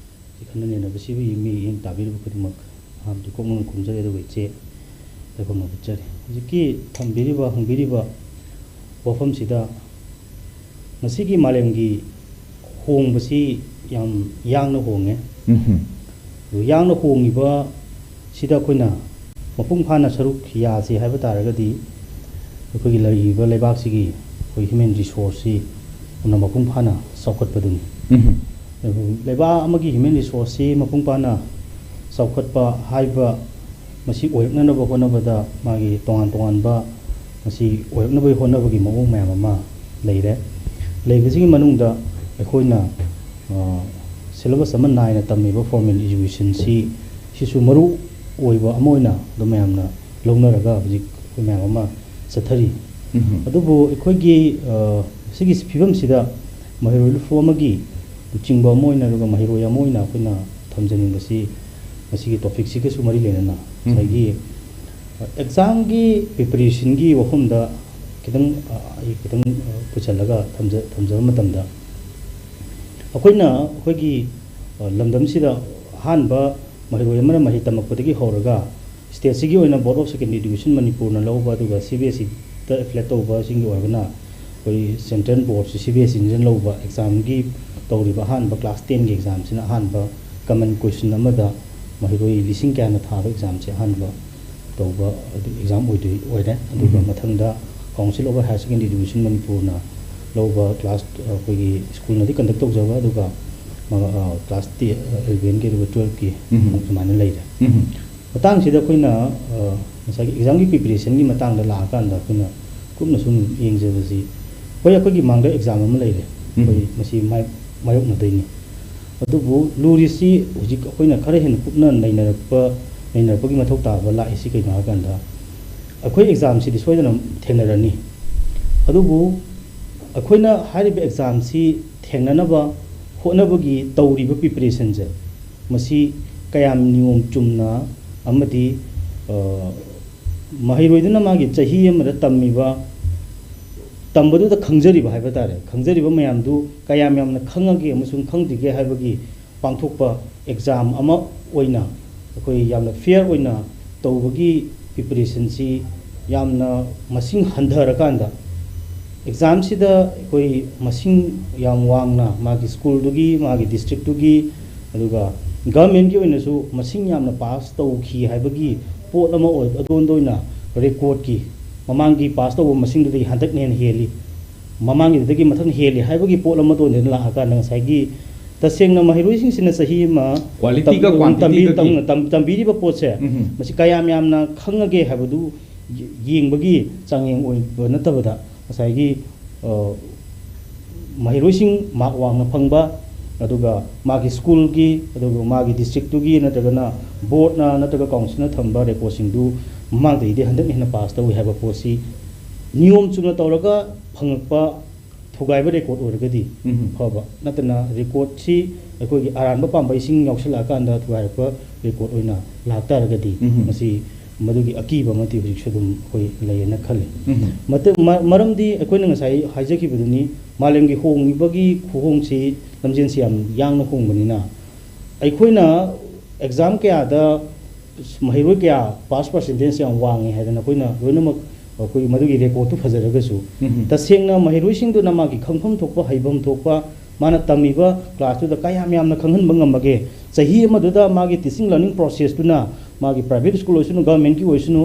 ꯁꯤ ꯈꯟꯅ ꯅꯩꯅꯕꯁꯤꯕꯨ ꯃꯤꯠꯌꯦꯡ ꯇꯥꯕꯤꯔꯤꯕ ꯈꯨꯗꯤꯡꯃꯛ ꯑꯍꯥꯟꯕꯗꯤ ꯀꯣꯛ ꯃꯅꯨꯡ ꯈꯨꯝꯖꯔꯤ, ꯑꯗꯨꯒ ꯏꯆꯦ ꯂꯩꯐꯝ ꯎꯠꯆꯔꯤ꯫ ꯍꯧꯖꯤꯛꯀꯤ ꯊꯝꯕꯤꯔꯤꯕ, ꯍꯪꯕꯤꯔꯤꯕ ꯋꯥꯐꯝꯁꯤꯗ ꯉꯁꯤꯒꯤ ꯃꯥꯂꯦꯝꯒꯤ ꯍꯣꯡꯕꯁꯤ ꯌꯥꯝ ꯌꯥꯡꯅ ꯍꯣꯡꯉꯦ꯫ ꯎꯝꯍꯨꯝ꯫ ꯑꯗꯨ ꯌꯥꯡꯅ ꯍꯣꯡꯉꯤꯕ ꯁꯤꯗ ꯑꯩꯈꯣꯏꯅ ꯃꯄꯨꯡ ꯐꯥꯅ ꯁꯔꯨꯛ ꯌꯥꯁꯤ ꯍꯥꯏꯕ ꯇꯥꯔꯒꯗꯤ, ꯑꯩꯈꯣꯏꯒꯤ ꯂꯩꯔꯤꯕ ꯂꯩꯕꯥꯛꯁꯤꯒꯤ ꯑꯩꯈꯣꯏ ꯍ꯭ꯌꯨꯃꯦꯟ ꯔꯤꯁꯣꯔꯁꯁꯤ ꯌꯥꯝꯅ ꯃꯄꯨꯡ ꯐꯥꯅ ꯆꯥꯎꯈꯠꯄꯗꯨꯅꯤ꯫ ꯎꯝꯍꯨꯝ꯫ ꯑꯗꯨ ꯂꯩꯕꯥꯛ ꯑꯃꯒꯤ ꯍ꯭ꯌꯨꯃꯦꯟ ꯔꯤꯁꯣꯔꯁꯁꯤ ꯃꯄꯨꯡ ꯐꯥꯅ ꯆꯥꯎꯈꯠꯄ ꯍꯥꯏꯕ ꯃꯁꯤ ꯑꯣꯏꯔꯛꯅꯅꯕ ꯍꯣꯠꯅꯕꯗ ꯃꯥꯒꯤ ꯇꯣꯉꯥꯟ ꯇꯣꯉꯥꯟꯕ ꯃꯁꯤ ꯑꯣꯏꯔꯛꯅꯕꯒꯤ ꯍꯣꯠꯅꯕꯒꯤ ꯃꯑꯣꯡ ꯃꯌꯥꯝ ꯑꯃ ꯂꯩꯔꯦ꯫ ꯂꯩꯕꯁꯤꯒꯤ ꯃꯅꯨꯡꯗ ꯑꯩꯈꯣꯏꯅ, ꯑ, ꯁꯤꯂꯦꯕꯁ ꯑꯃ ꯅꯥꯏꯅ ꯇꯝꯃꯤꯕ ꯐꯣꯔꯃꯦꯜ ꯏꯖꯨꯀꯦꯁꯟꯁꯤ, ꯁꯤꯁꯨ ꯃꯔꯨ ꯑꯣꯏꯕ ꯑꯃ ꯑꯣꯏꯅ ꯑꯗꯨꯝ ꯃꯌꯥꯝꯅ ꯂꯧꯅꯔꯒ ꯍꯧꯖꯤꯛ ꯑꯩꯈꯣꯏ ꯃꯌꯥꯝ ꯑꯃ ꯆꯠꯊꯔꯤ꯫ ꯎꯝꯍꯨꯝ꯫ ꯑꯗꯨꯕꯨ ꯑꯩꯈꯣꯏꯒꯤ, ꯑ, ꯁꯤꯒꯤ ꯐꯤꯕꯝꯁꯤꯗ ꯃꯍꯩꯔꯣꯏ ꯂꯨꯞꯐꯨ ꯑꯃꯒꯤ ꯂꯨꯆꯤꯡꯕ ꯑꯃ ꯑꯣꯏꯅ, ꯑꯗꯨꯒ ꯃꯍꯩꯔꯣꯏ ꯑꯃ ꯑꯣꯏꯅ ꯑꯩꯈꯣꯏꯅ ꯊꯝꯖꯅꯤꯡꯕꯁꯤ, ꯃꯁꯤꯒꯤ ꯇꯣꯄꯤꯛꯁꯤꯒꯁꯨ ꯃꯔꯤ ꯂꯩꯅꯅ ꯎꯝ꯫ ꯉꯁꯥꯏꯒꯤ, ꯑ, ꯑꯦꯛꯖꯥꯝꯒꯤ ꯄ꯭ꯔꯤꯄꯦꯔꯦꯁꯟꯒꯤ ꯋꯥꯐꯝꯗ ꯈꯤꯇꯪ, ꯑ, ꯑꯩ ꯈꯤꯇꯪ, ꯑ, ꯄꯨꯁꯤꯜꯂꯒ ꯊꯝꯖ-, ꯊꯝꯖꯕ ꯃꯇꯝꯗ, ꯑꯩꯈꯣꯏꯅ ꯑꯩꯈꯣꯏꯒꯤ, ꯑ, ꯂꯝꯗꯝꯁꯤꯗ ꯑꯍꯥꯟꯕ ꯃꯍꯩꯔꯣꯏ ꯑꯃꯅ ꯃꯍꯩ ꯇꯝꯃꯛꯄꯗꯒꯤ ꯍꯧꯔꯒ ꯁ꯭ꯇꯦꯠꯁꯤꯒꯤ ꯑꯣꯏꯅ Board of Secondary Education ꯃꯅꯤꯄꯨꯔꯅ ꯂꯧꯕ, ꯑꯗꯨꯒ C B S E ꯗ ꯑꯦꯐꯤꯂꯦꯠ ꯇꯧꯕꯁꯤꯡꯒꯤ ꯑꯣꯏꯔꯒꯅ ꯑꯩꯈꯣꯏ central ꯕꯣꯔꯗꯁꯤ C B S E ꯅ ꯂꯧꯕ ꯑꯦꯛꯖꯥꯝꯒꯤ ꯇꯧꯔꯤꯕ ꯑꯍꯥꯟꯕ ꯀ꯭ꯂꯥꯁ ꯇꯦꯟꯒꯤ ꯑꯦꯛꯖꯥꯝꯁꯤꯅ ꯑꯍꯥꯟꯕ ꯀꯃꯟ ꯀꯣꯏꯁꯟ ꯑꯃꯗ ꯃꯍꯩꯔꯣꯏ ꯂꯤꯁꯤꯡ ꯀꯌꯥꯅ ꯊꯥꯕ ꯑꯦꯛꯖꯥꯝꯁꯦ ꯑꯍꯥꯟꯕ ꯇꯧꯕ ꯑꯗꯨ ꯑꯦꯛꯖꯥꯝ ꯑꯣꯏꯗꯣꯏ ꯑꯣꯏꯔꯦ꯫ ꯑꯗꯨꯒ ꯎꯝ꯫ ꯃꯊꯪꯗ Council of Higher Secondary Education ꯃꯅꯤꯄꯨꯔꯅ ꯂꯧꯕ ꯀ꯭ꯂꯥꯁ, ꯑꯩꯈꯣꯏꯒꯤ ꯁ꯭ꯀꯨꯜꯅꯗꯤ ꯀꯟꯗꯛ ꯇꯧꯖꯕ, ꯑꯗꯨꯒ ꯃ-, ꯑ, ꯀ꯭ꯂꯥꯁ ꯇꯦ-, ꯑ, eleven ꯀꯤ ꯑꯗꯨꯒ twelve ꯀꯤ ꯎꯝ꯫ ꯑꯗꯨꯃꯥꯏꯅ ꯂꯩꯔꯦ꯫ ꯎꯝ꯫ ꯃꯇꯥꯡꯁꯤꯗ ꯑꯩꯈꯣꯏꯅ, ꯑ, ꯉꯁꯥꯏꯒꯤ ꯑꯦꯛꯖꯥꯝꯒꯤ ꯄ꯭ꯔꯤꯄꯦꯔꯦꯁꯟꯒꯤ ꯃꯇꯥꯡꯗ ꯂꯥꯛꯑꯀꯥꯟꯗ ꯑꯩꯈꯣꯏꯅ ꯀꯨꯞꯅ ꯁꯨꯝ ꯌꯦꯡꯖꯕꯁꯤ, ꯍꯣꯏ, ꯑꯩꯈꯣꯏꯒꯤ ꯃꯥꯡꯗ ꯑꯦꯛꯖꯥꯝ ꯑꯃ ꯂꯩꯔꯦ, ꯎꯝ꯫ ꯑꯩꯈꯣꯏ ꯃꯁꯤ ꯃꯥꯏ-, ꯃꯥꯌꯣꯛꯅꯗꯣꯏꯅꯤ꯫ ꯑꯗꯨꯕꯨ ꯂꯨꯔꯤꯁꯤ ꯍꯧꯖꯤꯛ ꯑꯩꯈꯣꯏꯅ ꯈꯔ ꯍꯦꯟꯅ ꯀꯨꯞꯅ ꯅꯩꯅꯔꯛꯄ, ꯅꯩꯅꯔꯛꯄꯒꯤ ꯃꯊꯧ ꯇꯥꯕ ꯂꯥꯛꯏꯁꯤ ꯀꯩꯅꯣ ꯍꯥꯏꯀꯥꯟꯗ, ꯑꯩꯈꯣꯏ ꯑꯦꯛꯖꯥꯝꯁꯤꯗꯤ ꯁꯣꯏꯗꯅ ꯊꯦꯡꯅꯔꯅꯤ꯫ ꯑꯗꯨꯕꯨ ꯑꯩꯈꯣꯏꯅ ꯍꯥꯏꯔꯤꯕ ꯑꯦꯛꯖꯥꯝꯁꯤ ꯊꯦꯡꯅꯅꯕ ꯍꯣꯠꯅꯕꯒꯤ ꯇꯧꯔꯤꯕ ꯄ꯭ꯔꯤꯄꯦꯔꯦꯁꯟꯁꯦ, ꯃꯁꯤ ꯀꯌꯥꯝ ꯅꯤꯌꯣꯝ ꯆꯨꯝꯅ ꯑꯃꯗꯤ, ꯑ, ꯃꯍꯩꯔꯣꯏꯗꯨꯅ ꯃꯥꯒꯤ ꯆꯍꯤ ꯑꯃꯗ ꯇꯝꯃꯤꯕ, ꯇꯝꯕꯗꯨꯗ ꯈꯪꯖꯔꯤꯕ ꯍꯥꯏꯕ ꯇꯥꯔꯦ, ꯈꯪꯖꯔꯤꯕ ꯃꯌꯥꯝꯗꯨ ꯀꯌꯥꯝ ꯌꯥꯝꯅ ꯈꯪꯉꯒꯦ ꯑꯃꯁꯨꯡ ꯈꯪꯗ꯭ꯔꯤꯒꯦ ꯍꯥꯏꯕꯒꯤ ꯄꯥꯡꯊꯣꯛꯄ ꯑꯦꯛꯖꯥꯝ ꯑꯃ ꯑꯣꯏꯅ ꯑꯩꯈꯣꯏ ꯌꯥꯝꯅ ꯐꯤꯌꯔ ꯑꯣꯏꯅ ꯇꯧꯕꯒꯤ ꯄ꯭ꯔꯤꯄꯦꯔꯦꯁꯟꯁꯤ ꯌꯥꯝꯅ ꯃꯁꯤꯡ ꯍꯟꯊꯔꯀꯥꯟꯗ, ꯑꯦꯛꯖꯥꯝꯁꯤꯗ ꯑꯩꯈꯣꯏ ꯃꯁꯤꯡ ꯌꯥꯝ ꯋꯥꯡꯅ ꯃꯥꯒꯤ ꯁ꯭ꯀꯨꯜꯗꯨꯒꯤ, ꯃꯥꯒꯤ ꯗꯤꯁꯇ꯭ꯔꯤꯛꯇꯨꯒꯤ, ꯑꯗꯨꯒ ꯒꯚꯔꯟꯃꯦꯟꯠꯀꯤ ꯑꯣꯏꯅꯁꯨ ꯃꯁꯤꯡ ꯌꯥꯝꯅ ꯄꯥꯁ ꯇꯧꯈꯤ ꯍꯥꯏꯕꯒꯤ ꯄꯣꯠ ꯑꯃ ꯑꯣꯏ-, ꯑꯗꯣꯟꯗ ꯑꯣꯏꯅ ꯔꯦꯀꯣꯔꯠꯀꯤ, ꯃꯃꯥꯡꯒꯤ ꯄꯥꯁ ꯇꯧꯕ ꯃꯁꯤꯡꯗꯨꯗꯒꯤ ꯍꯟꯗꯛꯅ ꯍꯦꯟꯅ ꯍꯦꯜꯂꯤ, ꯃꯃꯥꯡꯒꯤꯗꯨꯗꯒꯤ ꯃꯊꯪ ꯍꯦꯜꯂꯤ ꯍꯥꯏꯕꯒꯤ ꯄꯣꯠ ꯑꯃꯗ ꯑꯣꯏꯅ ꯂꯥꯛꯑꯀꯥꯟꯗ, ꯉꯁꯥꯏꯒꯤ ꯇꯁꯦꯡꯅ ꯃꯍꯩꯔꯣꯏꯁꯤꯡꯁꯤꯅ ꯆꯍꯤ ꯑꯃ ꯀ꯭ꯋꯥꯂꯤꯇꯤꯒ ꯇꯝ-, ꯇꯝꯕꯤ-, ꯀ꯭ꯋꯥꯟꯇꯤꯇꯤꯒꯗꯤ ꯇꯝ-, ꯇꯝ-, ꯇꯝꯕꯤꯔꯤꯕ ꯄꯣꯠꯁꯦ ꯎꯝ꯫ ꯃꯁꯤ ꯀꯌꯥꯝ ꯌꯥꯝꯅ ꯈꯪꯉꯒꯦ ꯍꯥꯏꯕꯗꯨ ꯌꯦ-, ꯌꯦꯡꯕꯒꯤ ꯆꯥꯡꯌꯦꯡ ꯑꯣꯏꯕ ꯅꯠꯇꯕꯗ, ꯉꯁꯥꯏꯒꯤ, ꯑ, ꯃꯍꯩꯔꯣꯏꯁꯤꯡ ꯃꯥꯔꯛ ꯋꯥꯡꯅ ꯐꯪꯕ, ꯑꯗꯨꯒ ꯃꯥꯒꯤ ꯁ꯭ꯀꯨꯜꯒꯤ, ꯑꯗꯨꯒ ꯃꯥꯒꯤ ꯗꯤꯁꯇ꯭ꯔꯤꯛꯇꯨꯒꯤ, ꯅꯠꯇ꯭ꯔꯒꯅ ꯕꯣꯔꯗꯅ ꯅꯠꯇ꯭ꯔꯒ ꯀꯥꯎꯟꯁꯤꯜꯅ ꯊꯝꯕ ꯔꯦꯀꯣꯔꯠꯁꯤꯡꯗꯨ ꯃꯃꯥꯡꯗꯒꯤꯗꯤ ꯍꯟꯗꯛꯅ ꯍꯦꯟꯅ ꯄꯥꯁ ꯇꯧꯏ ꯍꯥꯏꯕ ꯄꯣꯠꯁꯤ ꯅꯤꯌꯣꯝ ꯆꯨꯝꯅ ꯇꯧꯔꯒ ꯐꯪꯉꯛꯄ ꯊꯨꯒꯥꯏꯕ ꯔꯦꯀꯣꯔꯠ ꯑꯣꯏꯔꯒꯗꯤ ꯎꯝ꯫ ꯐꯕ, ꯅꯠꯇꯅ ꯔꯦꯀꯣꯔꯠꯁꯤ ꯑꯩꯈꯣꯏꯒꯤ ꯑꯔꯥꯟꯕ ꯄꯥꯝꯕꯩꯁꯤꯡ ꯌꯥꯎꯁꯜꯂꯛꯑꯀꯥꯟꯗ ꯊꯨꯒꯥꯏꯔꯛꯄ ꯔꯦꯀꯣꯔꯠ ꯑꯣꯏꯅ ꯂꯥꯛꯇꯥꯔꯒꯗꯤ ꯎꯝ꯫ ꯃꯁꯤ ꯃꯗꯨꯒꯤ ꯑꯀꯤꯕ ꯑꯃꯗꯤ ꯍꯧꯖꯤꯛꯁꯨ ꯑꯗꯨꯝ ꯑꯩꯈꯣꯏ ꯂꯩꯌꯦꯅ ꯈꯜꯂꯤ꯫ ꯎꯝ꯫ ꯃꯇꯝ-, ꯃ-, ꯃꯔꯝꯗꯤ ꯑꯩꯈꯣꯏꯅ ꯉꯁꯥꯏ ꯍꯥꯏꯖꯈꯤꯕꯗꯨꯅꯤ, ꯃꯥꯂꯦꯝꯒꯤ ꯍꯣꯡꯉꯤꯕꯒꯤ ꯈꯨꯍꯣꯡꯁꯤ, ꯂꯝꯖꯦꯟꯁꯤ ꯌꯥꯝ ꯌꯥꯡꯅ ꯍꯣꯡꯕꯅꯤꯅ, ꯑꯩꯈꯣꯏꯅ ꯑꯦꯛꯖꯥꯝ ꯀꯌꯥꯗ ꯃꯍꯩꯔꯣꯏ ꯀꯌꯥ ꯄꯥꯁ ꯄꯥꯔꯁꯦꯟꯇꯦꯖ ꯌꯥꯝ ꯋꯥꯡꯉꯤ ꯍꯥꯏꯗꯅ ꯑꯩꯈꯣꯏꯅ ꯂꯣꯏꯅꯃꯛ ꯑꯩꯈꯣꯏ ꯃꯗꯨꯒꯤ ꯔꯦꯀꯣꯔꯠꯇꯨ ꯐꯖꯔꯒꯁꯨ, ꯎꯝ꯫ ꯇꯁꯦꯡꯅ ꯃꯍꯩꯔꯣꯏꯁꯤꯡꯗꯨꯅ ꯃꯥꯒꯤ ꯈꯪꯐꯝ ꯊꯣꯛꯄ, ꯍꯩꯐꯝ ꯊꯣꯛꯄ, ꯃꯥꯅ ꯇꯝꯃꯤꯕ ꯀ꯭ꯂꯥꯁꯇꯨꯗ ꯀꯌꯥꯝ ꯌꯥꯝꯅ ꯈꯪꯍꯟꯕ ꯉꯝꯃꯒꯦ? ꯆꯍꯤ ꯑꯃꯗꯨꯗ ꯃꯥꯒꯤ ꯇꯤꯆꯤꯡ ꯂꯔꯅꯤꯡ ꯄ꯭ꯔꯣꯁꯦꯁꯇꯨꯅ, ꯃꯥꯒꯤ ꯄ꯭ꯔꯥꯏꯚꯦꯠ ꯁ꯭ꯀꯨꯜ ꯑꯣꯏꯁꯅꯨ, ꯒꯚꯔꯟꯃꯦꯟꯠꯀꯤ ꯑꯣꯏꯁꯅꯨ,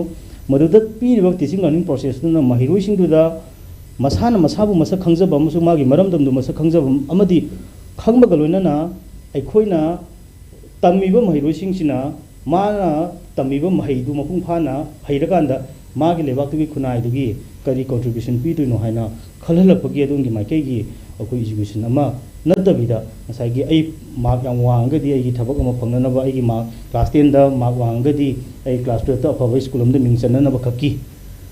ꯃꯗꯨꯗ ꯄꯤꯔꯤꯕ ꯇꯤꯆꯤꯡ ꯂꯔꯅꯤꯡ ꯄ꯭ꯔꯣꯁꯦꯁꯇꯨꯅ ꯃꯍꯩꯔꯣꯏꯁꯤꯡꯗꯨꯗ ꯃꯁꯥꯅ ꯃꯁꯥꯕꯨ ꯃꯁꯛ ꯈꯪꯖꯕ ꯑꯃꯁꯨꯡ ꯃꯥꯒꯤ ꯃꯔꯝꯗꯝꯗꯨ ꯃꯁꯛ ꯈꯪꯖꯕ ꯑꯃꯗꯤ ꯈꯪꯕꯒ ꯂꯣꯏꯅꯅ ꯑꯩꯈꯣꯏꯅ ꯇꯝꯃꯤꯕ ꯃꯍꯩꯔꯣꯏꯁꯤꯡꯁꯤꯅ ꯃꯥꯅ ꯇꯝꯃꯤꯕ ꯃꯍꯩꯗꯨ ꯃꯄꯨꯡ ꯐꯥꯅ ꯍꯩꯔꯀꯥꯟꯗ ꯃꯥꯒꯤ ꯂꯩꯕꯥꯛꯇꯨꯒꯤ ꯈꯨꯟꯅꯥꯏꯗꯨꯒꯤ ꯀꯔꯤ ꯀꯣꯟꯇ꯭ꯔꯤꯕ꯭ꯌꯨꯁꯟ ꯄꯤꯗꯣꯏꯅꯣ ꯍꯥꯏꯅ ꯈꯜꯍꯜꯂꯛꯄꯒꯤ ꯑꯗꯣꯝꯒꯤ ꯃꯥꯏꯀꯩꯒꯤ ꯑꯩꯈꯣꯏ ꯏꯖꯨꯀꯦꯁꯟ ꯑꯃ ꯅꯠꯇꯕꯤꯗ, ꯉꯁꯥꯏꯒꯤ ꯑꯩ ꯃꯥꯔꯛ ꯌꯥꯝ ꯋꯥꯡꯉꯒꯗꯤ ꯑꯩꯒꯤ ꯊꯕꯛ ꯑꯃ ꯐꯪꯅꯅꯕ, ꯑꯩꯒꯤ ꯃꯥꯔꯛ ꯀ꯭ꯂꯥꯁ ꯇꯦꯟꯗ ꯃꯥꯔꯛ ꯋꯥꯡꯉꯒꯗꯤ ꯑꯩ ꯀ꯭ꯂꯥꯁ ꯇꯨꯌꯦꯜꯞꯇ ꯑꯐꯕ ꯁ꯭ꯀꯨꯜ ꯑꯃꯗ ꯃꯤꯡ ꯆꯟꯅꯅꯕ ꯈꯛꯀꯤ,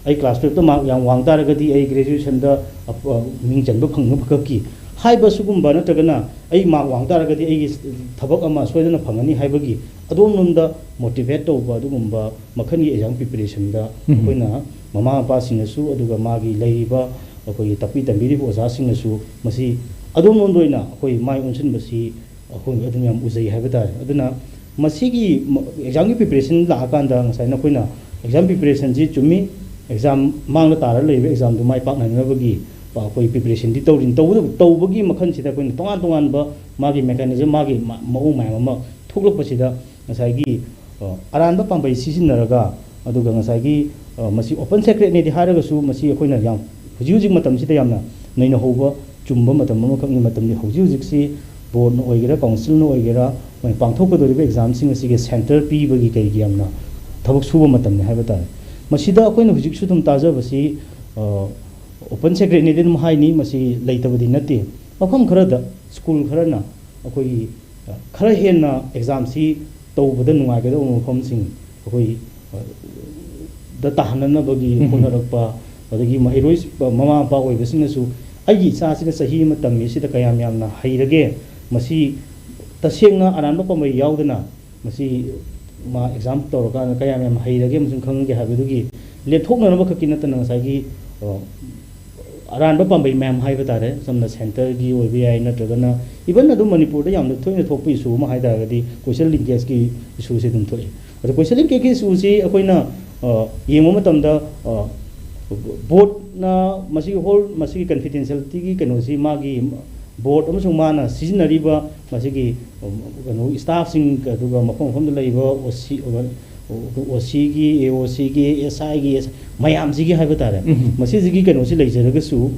ꯑꯩ ꯀ꯭ꯂꯥꯁ ꯇꯨꯌꯦꯜꯞꯇ ꯃꯥꯔꯛ ꯌꯥꯝ ꯋꯥꯡ ꯇꯥꯔꯒꯗꯤ ꯑꯩ ꯒ꯭ꯔꯦꯖꯨꯑꯦꯁꯟꯗ ꯑꯞ-, ꯑ, ꯃꯤꯡ ꯆꯟꯕ ꯐꯪꯅꯕ ꯈꯛꯀꯤ ꯍꯥꯏꯕ ꯁꯤꯒꯨꯝꯕ, ꯅꯠꯇ꯭ꯔꯒꯅ ꯑꯩ ꯃꯥꯔꯛ ꯋꯥꯡ ꯇꯥꯔꯒꯗꯤ ꯑꯩꯒꯤ ꯊꯕꯛ ꯑꯃ ꯁꯣꯏꯗꯅ ꯐꯪꯒꯅꯤ ꯍꯥꯏꯕꯒꯤ ꯑꯗꯣꯝꯂꯣꯝꯗ ꯃꯣꯇꯤꯚꯦꯠ ꯇꯧꯕ ꯑꯗꯨꯒꯨꯝꯕ ꯃꯈꯜꯒꯤ ꯑꯦꯛꯖꯥꯝ ꯄ꯭ꯔꯤꯄꯦꯔꯦꯁꯟꯗ ꯎꯝ꯫ ꯑꯩꯈꯣꯏꯅ ꯃꯃꯥ ꯃꯄꯥꯁꯤꯡꯅꯁꯨ, ꯑꯗꯨꯒ ꯃꯥꯒꯤ ꯂꯩꯔꯤꯕ ꯑꯩꯈꯣꯏꯒꯤ ꯇꯥꯛꯄꯤ ꯇꯝꯕꯤꯔꯤꯕ ꯑꯣꯖꯥꯁꯤꯡꯅꯁꯨ ꯃꯁꯤ ꯑꯗꯣꯝꯂꯣꯝꯗ ꯑꯣꯏꯅ ꯑꯩꯈꯣꯏ ꯃꯥꯏ ꯑꯣꯟꯁꯤꯟꯕꯁꯤ ꯑꯩꯈꯣꯏ ꯑꯗꯨꯝ ꯌꯥꯝ ꯎꯖꯩ ꯍꯥꯏꯕ ꯇꯥꯔꯦ꯫ ꯑꯗꯨꯅ ꯃꯁꯤꯒꯤ ꯃ-, ꯑꯦꯛꯖꯥꯝꯒꯤ ꯄ꯭ꯔꯤꯄꯦꯔꯦꯁꯟ ꯂꯥꯛꯑꯀꯥꯟꯗ ꯉꯁꯥꯏ ꯅꯈꯣꯏꯅ ꯑꯦꯛꯖꯥꯝ ꯄ꯭ꯔꯤꯄꯦꯔꯦꯁꯟꯁꯤ ꯆꯨꯝꯃꯤ, ꯑꯦꯛꯖꯥꯝ ꯃꯥꯡꯗ ꯇꯥꯔ ꯂꯩꯔꯤꯕ ꯑꯦꯛꯖꯥꯝꯗꯨ ꯃꯥꯏ ꯄꯥꯛꯅꯅꯕꯒꯤ ꯑꯩꯈꯣꯏ ꯄ꯭ꯔꯤꯄꯦꯔꯦꯁꯟꯗꯤ ꯇꯧꯔꯤꯅꯤ꯫ ꯇꯧꯕꯗ-, ꯇꯧꯕꯒꯤ ꯃꯈꯜꯁꯤꯗ ꯑꯩꯈꯣꯏꯅ ꯇꯣꯉꯥꯟ ꯇꯣꯉꯥꯟꯕ ꯃꯥꯒꯤ ꯃꯦꯀꯥꯅꯤꯖꯝ, ꯃꯥꯒꯤ ꯃ-, ꯃꯑꯣꯡ ꯃꯌꯥꯝ ꯑꯃ ꯊꯣꯛꯂꯛꯄꯁꯤꯗ ꯉꯁꯥꯏꯒꯤ, ꯑ, ꯑꯔꯥꯟꯕ ꯄꯥꯝꯕꯩ ꯁꯤꯖꯤꯟꯅꯔꯒ, ꯑꯗꯨꯒ ꯉꯁꯥꯏꯒꯤ, ꯑ, ꯃꯁꯤ ꯑꯣꯄꯟ ꯁꯦꯀ꯭ꯔꯦꯠꯅꯦꯗꯤ ꯍꯥꯏꯔꯒꯁꯨ, ꯃꯁꯤ ꯑꯩꯈꯣꯏꯅ ꯌꯥꯝ ꯍꯧꯖꯤꯛ ꯍꯧꯖꯤꯛ ꯃꯇꯝꯁꯤꯗ ꯌꯥꯝꯅ ꯅꯩꯅꯍꯧꯕ ꯆꯨꯝꯕ ꯃꯇꯝ ꯑꯃꯈꯛꯅꯤ꯫ ꯃꯇꯝꯗꯤ ꯍꯧꯖꯤꯛ ꯍꯧꯖꯤꯛꯁꯤ ꯕꯣꯔꯗꯅ ꯑꯣꯏꯒꯦꯔꯥ, ꯀꯥꯎꯟꯁꯤꯜꯅ ꯑꯣꯏꯒꯦꯔꯥ, ꯃꯣꯏ ꯄꯥꯡꯊꯣꯛꯀꯗꯧꯔꯤꯕ ꯑꯦꯛꯖꯥꯝꯁꯤꯡ ꯑꯁꯤꯒꯤ ꯁꯦꯟꯇꯔ ꯄꯤꯕꯒꯤ ꯀꯩꯒꯤ ꯌꯥꯝꯅ ꯊꯕꯛ ꯁꯨꯕ ꯃꯇꯝꯅꯤ ꯍꯥꯏꯕ ꯇꯥꯔꯦ꯫ ꯃꯁꯤꯗ ꯑꯩꯈꯣꯏꯅ ꯍꯧꯖꯤꯛꯁꯨ ꯑꯗꯨꯝ ꯇꯥꯖꯕꯁꯤ, ꯑ, ꯑꯣꯄꯟ ꯁꯦꯀ꯭ꯔꯦꯠꯅꯦꯗꯤ ꯑꯗꯨꯝ ꯍꯥꯏꯅꯤ, ꯃꯁꯤ ꯂꯩꯇꯕꯗꯤ ꯅꯠꯇꯦ꯫ ꯃꯐꯝ ꯈꯔꯗ ꯁ꯭ꯀꯨꯜ ꯈꯔꯅ ꯑꯩꯈꯣꯏꯒꯤ, ꯑ, ꯈꯔ ꯍꯦꯟꯅ ꯑꯦꯛꯖꯥꯝꯁꯤ ꯇꯧꯕꯗ ꯅꯨꯡꯉꯥꯏꯒꯗꯧꯕ ꯃꯐꯝꯁꯤꯡ ꯑꯩꯈꯣꯏ, ꯑ, ꯗ ꯇꯥꯍꯟꯅꯅꯕꯒꯤ ꯎꯝ꯫ ꯍꯣꯠꯅꯔꯛꯄ, ꯑꯗꯒꯤ ꯃꯍꯩꯔꯣꯏ, ꯃꯃꯥ ꯃꯄꯥ ꯑꯣꯏꯕꯁꯤꯡꯅꯁꯨ ꯑꯩꯒꯤ ꯏꯆꯥꯁꯤꯅ ꯆꯍꯤ ꯑꯃ ꯇꯝꯃꯤ, ꯁꯤꯗ ꯀꯌꯥꯝ ꯌꯥꯝꯅ ꯍꯩꯔꯒꯦ, ꯃꯁꯤ ꯇꯁꯦꯡꯅ ꯑꯔꯥꯟꯕ ꯄꯥꯝꯕꯩ ꯌꯥꯎꯗꯅ ꯃꯁꯤ ꯃꯥ ꯑꯦꯛꯖꯥꯝ ꯇꯧꯔꯀꯥꯟꯗ ꯀꯌꯥꯝ ꯌꯥꯝ ꯍꯩꯔꯒꯦ ꯑꯃꯁꯨꯡ ꯈꯪꯉꯒꯦ ꯍꯥꯏꯕꯗꯨꯒꯤ ꯂꯦꯞꯊꯣꯛꯅꯅꯕ ꯈꯛꯀꯤ ꯅꯠꯇꯅ ꯉꯁꯥꯏꯒꯤ, ꯑ, ꯑꯔꯥꯟꯕ ꯄꯥꯝꯕꯩ ꯃꯌꯥꯝ ꯍꯥꯏꯕ ꯇꯥꯔꯦ, ꯁꯝꯅ ꯁꯦꯟꯇꯔꯒꯤ ꯑꯣꯏꯕ ꯌꯥꯏ, ꯅꯠꯇ꯭ꯔꯒꯅ even ꯑꯗꯨꯝ ꯃꯅꯤꯄꯨꯔꯗ ꯌꯥꯝꯅ ꯇꯣꯏꯅ ꯊꯣꯛꯄ ꯏꯁꯨ ꯑꯃ ꯍꯥꯏ ꯇꯥꯔꯒꯗꯤ ꯀꯣꯏꯁꯟ ꯂꯤꯡꯀꯦꯖꯀꯤ ꯏꯁꯨꯁꯦ ꯑꯗꯨꯝ ꯊꯣꯛꯑꯦ꯫ ꯑꯗꯣ ꯀꯣꯏꯁꯟ ꯂꯤꯡꯀꯦꯖꯀꯤ ꯏꯁꯨꯁꯤ ꯑꯩꯈꯣꯏꯅ, ꯑ, ꯌꯦꯡꯕ ꯃꯇꯝꯗ, ꯑ, ꯕꯣꯔꯗꯅ ꯃꯁꯤꯒꯤ ꯍꯣꯜ, ꯃꯁꯤꯒꯤ ꯀꯟꯐꯤꯗꯦꯟꯁꯤꯌꯦꯂꯤꯇꯤꯒꯤ ꯀꯩꯅꯣꯁꯤ ꯃꯥꯒꯤ ꯕꯣꯔꯗ ꯑꯃꯁꯨꯡ ꯃꯥꯅ ꯁꯤꯖꯤꯟꯅꯔꯤꯕ ꯃꯁꯤꯒꯤ, ꯎꯝ, ꯀꯩꯅꯣ, ꯁ꯭ꯇꯥꯐꯁꯤꯡ, ꯑꯗꯨꯒ ꯃꯐꯝ ꯃꯐꯝꯗ ꯂꯩꯔꯤꯕ ꯑꯣ ꯁꯤ, ꯑꯣ ꯁꯤꯒꯤ, ꯑꯦ ꯑꯣ ꯁꯤꯒꯤ, ꯑꯦꯁ ꯑꯥꯏꯒꯤ, ꯑꯦꯁ, ꯃꯌꯥꯝꯁꯤꯒꯤ ꯍꯥꯏꯕ ꯇꯥꯔꯦ, ꯎꯝ꯫ ꯃꯁꯤꯁꯤꯒꯤ ꯀꯩꯅꯣꯁꯤ ꯂꯩꯖꯔꯒꯁꯨ,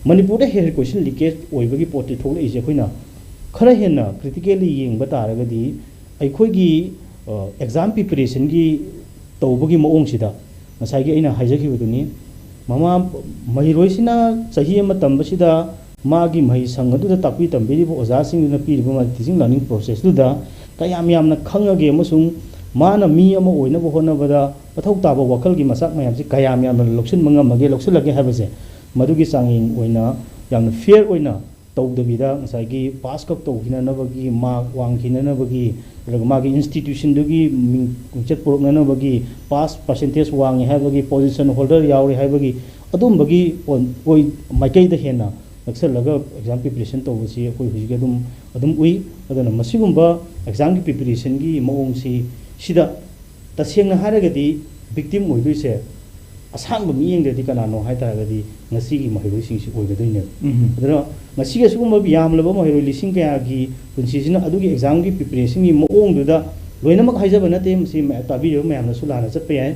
ꯃꯅꯤꯄꯨꯔꯗ ꯍꯦꯟꯅ ꯀꯣꯏꯁꯟ ꯂꯤꯀꯦꯖ ꯑꯣꯏꯕꯒꯤ ꯄꯣꯠꯇꯤ ꯊꯣꯛꯂꯛꯏꯁꯦ ꯑꯩꯈꯣꯏꯅ ꯈꯔ ꯍꯦꯟꯅ ꯀ꯭ꯔꯤꯇꯤꯀꯦꯜꯂꯤ ꯌꯦꯡꯕ ꯇꯥꯔꯒꯗꯤ, ꯑꯩꯈꯣꯏꯒꯤ, ꯑ, ꯑꯦꯛꯖꯥꯝ ꯄ꯭ꯔꯤꯄꯦꯔꯦꯁꯟꯒꯤ ꯇꯧꯕꯒꯤ ꯃꯑꯣꯡꯁꯤꯗ ꯉꯁꯥꯏꯒꯤ ꯑꯩꯅ ꯍꯥꯏꯖꯈꯤꯕꯗꯨꯅꯤ꯫ ꯃꯃꯥ, ꯃꯍꯩꯔꯣꯏꯁꯤꯅ ꯆꯍꯤ ꯑꯃ ꯇꯝꯕꯁꯤꯗ ꯃꯥꯒꯤ ꯃꯍꯩ ꯁꯪ ꯑꯗꯨꯗ ꯇꯥꯛꯄꯤ ꯇꯝꯕꯤꯔꯤꯕ ꯑꯣꯖꯥꯁꯤꯡꯗꯨꯅ ꯄꯤꯔꯤꯕ ꯃꯥꯒꯤ teaching learning processꯇꯨꯗ ꯀꯌꯥꯝ ꯌꯥꯝꯅ ꯈꯪꯉꯒꯦ ꯑꯃꯁꯨꯡ ꯃꯥꯅ ꯃꯤ ꯑꯃ ꯑꯣꯏꯅꯕ ꯍꯣꯠꯅꯕꯗ ꯃꯊꯧ ꯇꯥꯕ ꯋꯥꯈꯜꯒꯤ ꯃꯆꯥꯛ ꯃꯌꯥꯝꯁꯤ ꯀꯌꯥꯝ ꯌꯥꯝꯅ ꯂꯧꯁꯤꯟꯕ ꯉꯝꯃꯒꯦ, ꯂꯧꯁꯤꯜꯂꯒꯦ ꯍꯥꯏꯕꯁꯦ, ꯃꯗꯨꯒꯤ ꯆꯥꯡꯌꯦꯡ ꯑꯣꯏꯅ ꯌꯥꯝꯅ ꯐꯤꯌꯔ ꯑꯣꯏꯅ ꯇꯧꯗꯕꯤꯗ, ꯉꯁꯥꯏꯒꯤ ꯄꯥꯁ ꯈꯛ ꯇꯧꯈꯤꯅꯅꯕꯒꯤ, ꯃꯥꯔꯛ ꯋꯥꯡꯈꯤꯅꯅꯕꯒꯤ, ꯑꯗꯨꯒ ꯃꯥꯒꯤ ꯏꯟꯁꯇꯤꯇ꯭ꯌꯨꯁꯟꯗꯨꯒꯤ ꯃꯤꯡ, ꯃꯤꯡꯆꯠ ꯄꯨꯔꯛꯅꯅꯕꯒꯤ, ꯄꯥꯁ ꯄꯥꯔꯁꯦꯟꯇꯦꯖ ꯋꯥꯡꯉꯤ ꯍꯥꯏꯕꯒꯤ, ꯄꯣꯖꯤꯁꯟ ꯍꯣꯜꯗꯔ ꯌꯥꯎꯔꯤ ꯍꯥꯏꯕꯒꯤ, ꯑꯗꯨꯝꯕꯒꯤ ꯑꯣꯏ-, ꯑꯣꯏ-, ꯃꯥꯏꯀꯩꯗ ꯍꯦꯟꯅ ꯅꯛꯁꯜꯂꯒ ꯑꯦꯛꯖꯥꯝ ꯄ꯭ꯔꯤꯄꯦꯔꯦꯁꯟ ꯇꯧꯕꯁꯤ ꯑꯩꯈꯣꯏ ꯍꯧꯖꯤꯛ ꯑꯗꯨꯝ, ꯑꯗꯨꯝ ꯎꯏ꯫ ꯑꯗꯨꯅ ꯃꯁꯤꯒꯨꯝꯕ ꯑꯦꯛꯖꯥꯝꯒꯤ ꯄ꯭ꯔꯤꯄꯦꯔꯦꯁꯟꯒꯤ ꯃꯑꯣꯡꯁꯤ, ꯁꯤꯗ ꯇꯁꯦꯡꯅ ꯍꯥꯏꯔꯒꯗꯤ ꯚꯤꯛꯇꯤꯝ ꯑꯣꯏꯗꯣꯏꯁꯦ ꯑꯁꯥꯡꯕ ꯃꯤꯠꯌꯦꯡꯗꯗꯤ ꯀꯅꯥꯅꯣ ꯍꯥꯏ ꯇꯥꯔꯒꯗꯤ ꯉꯁꯤꯒꯤ ꯃꯍꯩꯔꯣꯏꯁꯤꯡꯁꯤ ꯑꯣꯏꯒꯗꯣꯏꯅꯦꯕ꯫ ꯎꯝ꯫ ꯑꯗꯨꯅ ꯉꯁꯤꯒꯤ ꯑꯁꯤꯒꯨꯝꯕ ꯌꯥꯝꯂꯕ ꯃꯍꯩꯔꯣꯏ ꯂꯤꯁꯤꯡ ꯀꯌꯥꯒꯤ ꯄꯨꯟꯁꯤꯁꯤꯅ ꯑꯗꯨꯒꯤ ꯑꯦꯛꯖꯥꯝꯒꯤ ꯄ꯭ꯔꯤꯄꯦꯔꯦꯁꯟꯒꯤ ꯃꯑꯣꯡꯗꯨꯗ ꯂꯣꯏꯅꯃꯛ ꯍꯥꯏꯖꯕ ꯅꯠꯇꯦ, ꯃꯁꯤ ꯃꯌꯥꯝ ꯇꯥꯕꯤꯔꯤꯕ ꯃꯌꯥꯝꯅꯁꯨ ꯂꯥꯟꯅ ꯆꯠꯄ ꯌꯥꯏ꯫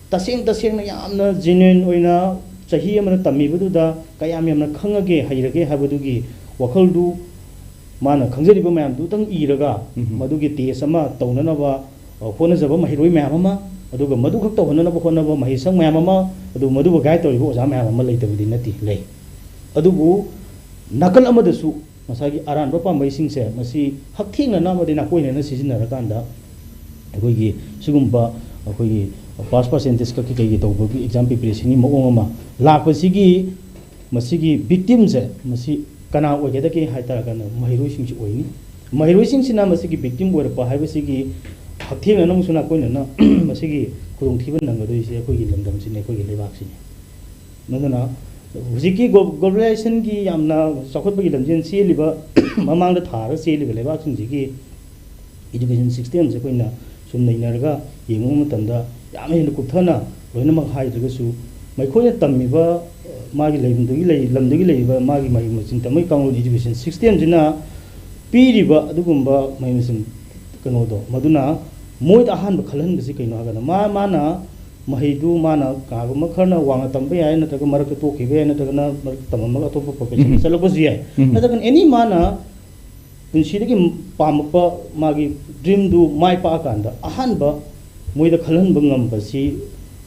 ꯇꯁꯦꯡ ꯇꯁꯦꯡꯅ ꯌꯥꯝꯅ ꯖꯦꯅ꯭ꯌꯨꯟ ꯑꯣꯏꯅ ꯆꯍꯤ ꯑꯃꯗ ꯇꯝꯃꯤꯕꯗꯨꯗ ꯀꯌꯥꯝ ꯌꯥꯝꯅ ꯈꯪꯉꯒꯦ, ꯍꯩꯔꯒꯦ ꯍꯥꯏꯕꯗꯨꯒꯤ ꯋꯥꯈꯜꯗꯨ ꯃꯥꯅ ꯈꯪꯖꯔꯤꯕ ꯃꯌꯥꯝꯗꯨꯇꯪ ꯏꯔꯒ ꯎꯝ꯫ ꯃꯗꯨꯒꯤ ꯇꯦꯁ ꯑꯃ ꯇꯧꯅꯅꯕ, ꯑ, ꯍꯣꯠꯅꯖꯕ ꯃꯍꯩꯔꯣꯏ ꯃꯌꯥꯝ ꯑꯃ, ꯑꯗꯨꯒ ꯃꯗꯨꯈꯛ ꯇꯧꯍꯟꯅꯅꯕ ꯍꯣꯠꯅꯕ ꯃꯍꯩꯁꯪ ꯃꯌꯥꯝ ꯑꯃ, ꯑꯗꯨ ꯃꯗꯨꯕꯨ ꯒꯥꯏꯗ ꯇꯧꯔꯤꯕ ꯑꯣꯖꯥ ꯃꯌꯥꯝ ꯑꯃ ꯂꯩꯇꯕꯗꯤ ꯅꯠꯇꯦ, ꯂꯩ꯫ ꯑꯗꯨꯕꯨ ꯅꯥꯀꯜ ꯑꯃꯗꯁꯨ ꯉꯁꯥꯏꯒꯤ ꯑꯔꯥꯟꯕ ꯄꯥꯝꯕꯩꯁꯤꯡꯁꯦ ꯃꯁꯤ ꯍꯛꯊꯦꯡꯅꯅ ꯑꯃꯗꯤ ꯅꯥꯀꯣꯏꯅꯅ ꯁꯤꯖꯤꯟꯅꯔꯀꯥꯟꯗ ꯑꯩꯈꯣꯏꯒꯤ ꯁꯤꯒꯨꯝꯕ ꯑꯩꯈꯣꯏꯒꯤ ꯄꯥꯁ ꯄꯥꯔꯁꯦꯟꯇꯦꯖ ꯈꯛꯀꯤ ꯀꯩꯒꯤ ꯇꯧꯕꯒꯤ ꯑꯦꯛꯖꯥꯝ ꯄ꯭ꯔꯤꯄꯦꯔꯦꯁꯟꯒꯤ ꯃꯑꯣꯡ ꯑꯃ ꯂꯥꯛꯄꯁꯤꯒꯤ ꯃꯁꯤꯒꯤ ꯚꯤꯛꯇꯤꯝꯁꯦ ꯃꯁꯤ ꯀꯅꯥ ꯑꯣꯏꯒꯗꯒꯦ ꯍꯥꯏ ꯇꯥꯔꯒꯅ ꯃꯍꯩꯔꯣꯏꯁꯤꯡꯁꯤ ꯑꯣꯏꯅꯤ꯫ ꯃꯍꯩꯔꯣꯏꯁꯤꯡꯁꯤꯅ ꯃꯁꯤꯒꯤ ꯚꯤꯛꯇꯤꯝ ꯑꯣꯏꯔꯛꯄ ꯍꯥꯏꯕꯁꯤꯒꯤ ꯍꯛꯊꯦꯡꯅꯅ ꯑꯃꯁꯨ ꯅꯥꯀꯣꯏꯅꯅ ꯃꯁꯤꯒꯤ ꯈꯨꯗꯣꯡꯊꯤꯕ ꯅꯪꯒꯗꯣꯏꯁꯦ ꯑꯩꯈꯣꯏꯒꯤ ꯂꯝꯗꯝꯁꯤꯅꯤ, ꯑꯩꯈꯣꯏꯒꯤ ꯂꯩꯕꯥꯛꯁꯤꯅꯤ꯫ ꯑꯗꯨꯅ ꯍꯧꯖꯤꯛꯀꯤ ꯒ꯭ꯂꯣ-, ꯒ꯭ꯂꯣꯕꯦꯂꯥꯏꯖꯦꯁꯟꯒꯤ ꯌꯥꯝꯅ ꯆꯥꯎꯈꯠꯄꯒꯤ ꯂꯝꯖꯦꯜ ꯆꯦꯜꯂꯤꯕ, ꯃꯃꯥꯡꯗ ꯊꯥꯔꯒ ꯆꯦꯜꯂꯤꯕ ꯂꯩꯕꯥꯛꯁꯤꯡꯁꯤꯒꯤ ꯑꯦꯖꯨꯀꯦꯁꯟ ꯁꯤꯁꯇꯦꯝꯁꯦ ꯑꯩꯈꯣꯏꯅ ꯁꯨꯝ ꯅꯩꯅꯔꯒ ꯌꯦꯡꯕ ꯃꯇꯝꯗ ꯌꯥꯝ ꯍꯦꯟꯅ ꯀꯨꯞꯊꯅ ꯂꯣꯏꯅꯃꯛ ꯍꯥꯏꯗ꯭ꯔꯒꯁꯨ ꯃꯈꯣꯏꯅ ꯇꯝꯃꯤꯕ, ꯃꯥꯒꯤ ꯂꯩꯐꯝꯗꯨꯒꯤ ꯂꯩ-, ꯂꯝꯗꯨꯒꯤ ꯂꯩꯔꯤꯕ ꯃꯥꯒꯤ ꯃꯍꯩ ꯃꯁꯤꯡ ꯇꯝꯕꯒꯤ ꯀꯥꯡꯂꯣꯟ education system ꯁꯤꯅ ꯄꯤꯔꯤꯕ ꯑꯗꯨꯒꯨꯝꯕ ꯃꯍꯩ ꯃꯁꯤꯡ ꯀꯩꯅꯣꯗꯣ, ꯃꯗꯨꯅ ꯃꯣꯏꯗ ꯑꯍꯥꯟꯕ ꯈꯜꯍꯟꯕꯁꯤ ꯀꯩꯅꯣ ꯍꯥꯏꯔꯀꯥꯟꯗ, ꯃꯥ-, ꯃꯥꯅ ꯃꯍꯩꯗꯨ ꯃꯥꯅ ꯀꯅꯥꯒꯨꯝꯕ ꯈꯔꯅ ꯋꯥꯡꯅ ꯇꯝꯕ ꯌꯥꯏ, ꯅꯠꯇ꯭ꯔꯒ ꯃꯔꯛꯇ ꯇꯣꯛꯈꯤꯕ ꯌꯥꯏ, ꯅꯠꯇ꯭ꯔꯒꯅ ꯃꯔꯛꯇ ꯇꯝꯃꯝꯃꯒ ꯑꯇꯣꯞꯄ profession ꯎꯝ꯫ ꯆꯠꯂꯛꯄꯁꯨ ꯌꯥꯏ꯫ ꯎꯝ꯫ ꯅꯠꯇ꯭ꯔꯒꯅ any ꯃꯥꯅ ꯄꯨꯟꯁꯤꯗꯒꯤ ꯄꯥꯝꯃꯛꯄ ꯃꯥꯒꯤ dream ꯗꯨ ꯃꯥꯏ ꯄꯥꯛꯑꯀꯥꯟꯗ ꯑꯍꯥꯟꯕ ꯃꯣꯏꯗ ꯈꯜꯍꯟꯕ ꯉꯝꯕꯁꯤ,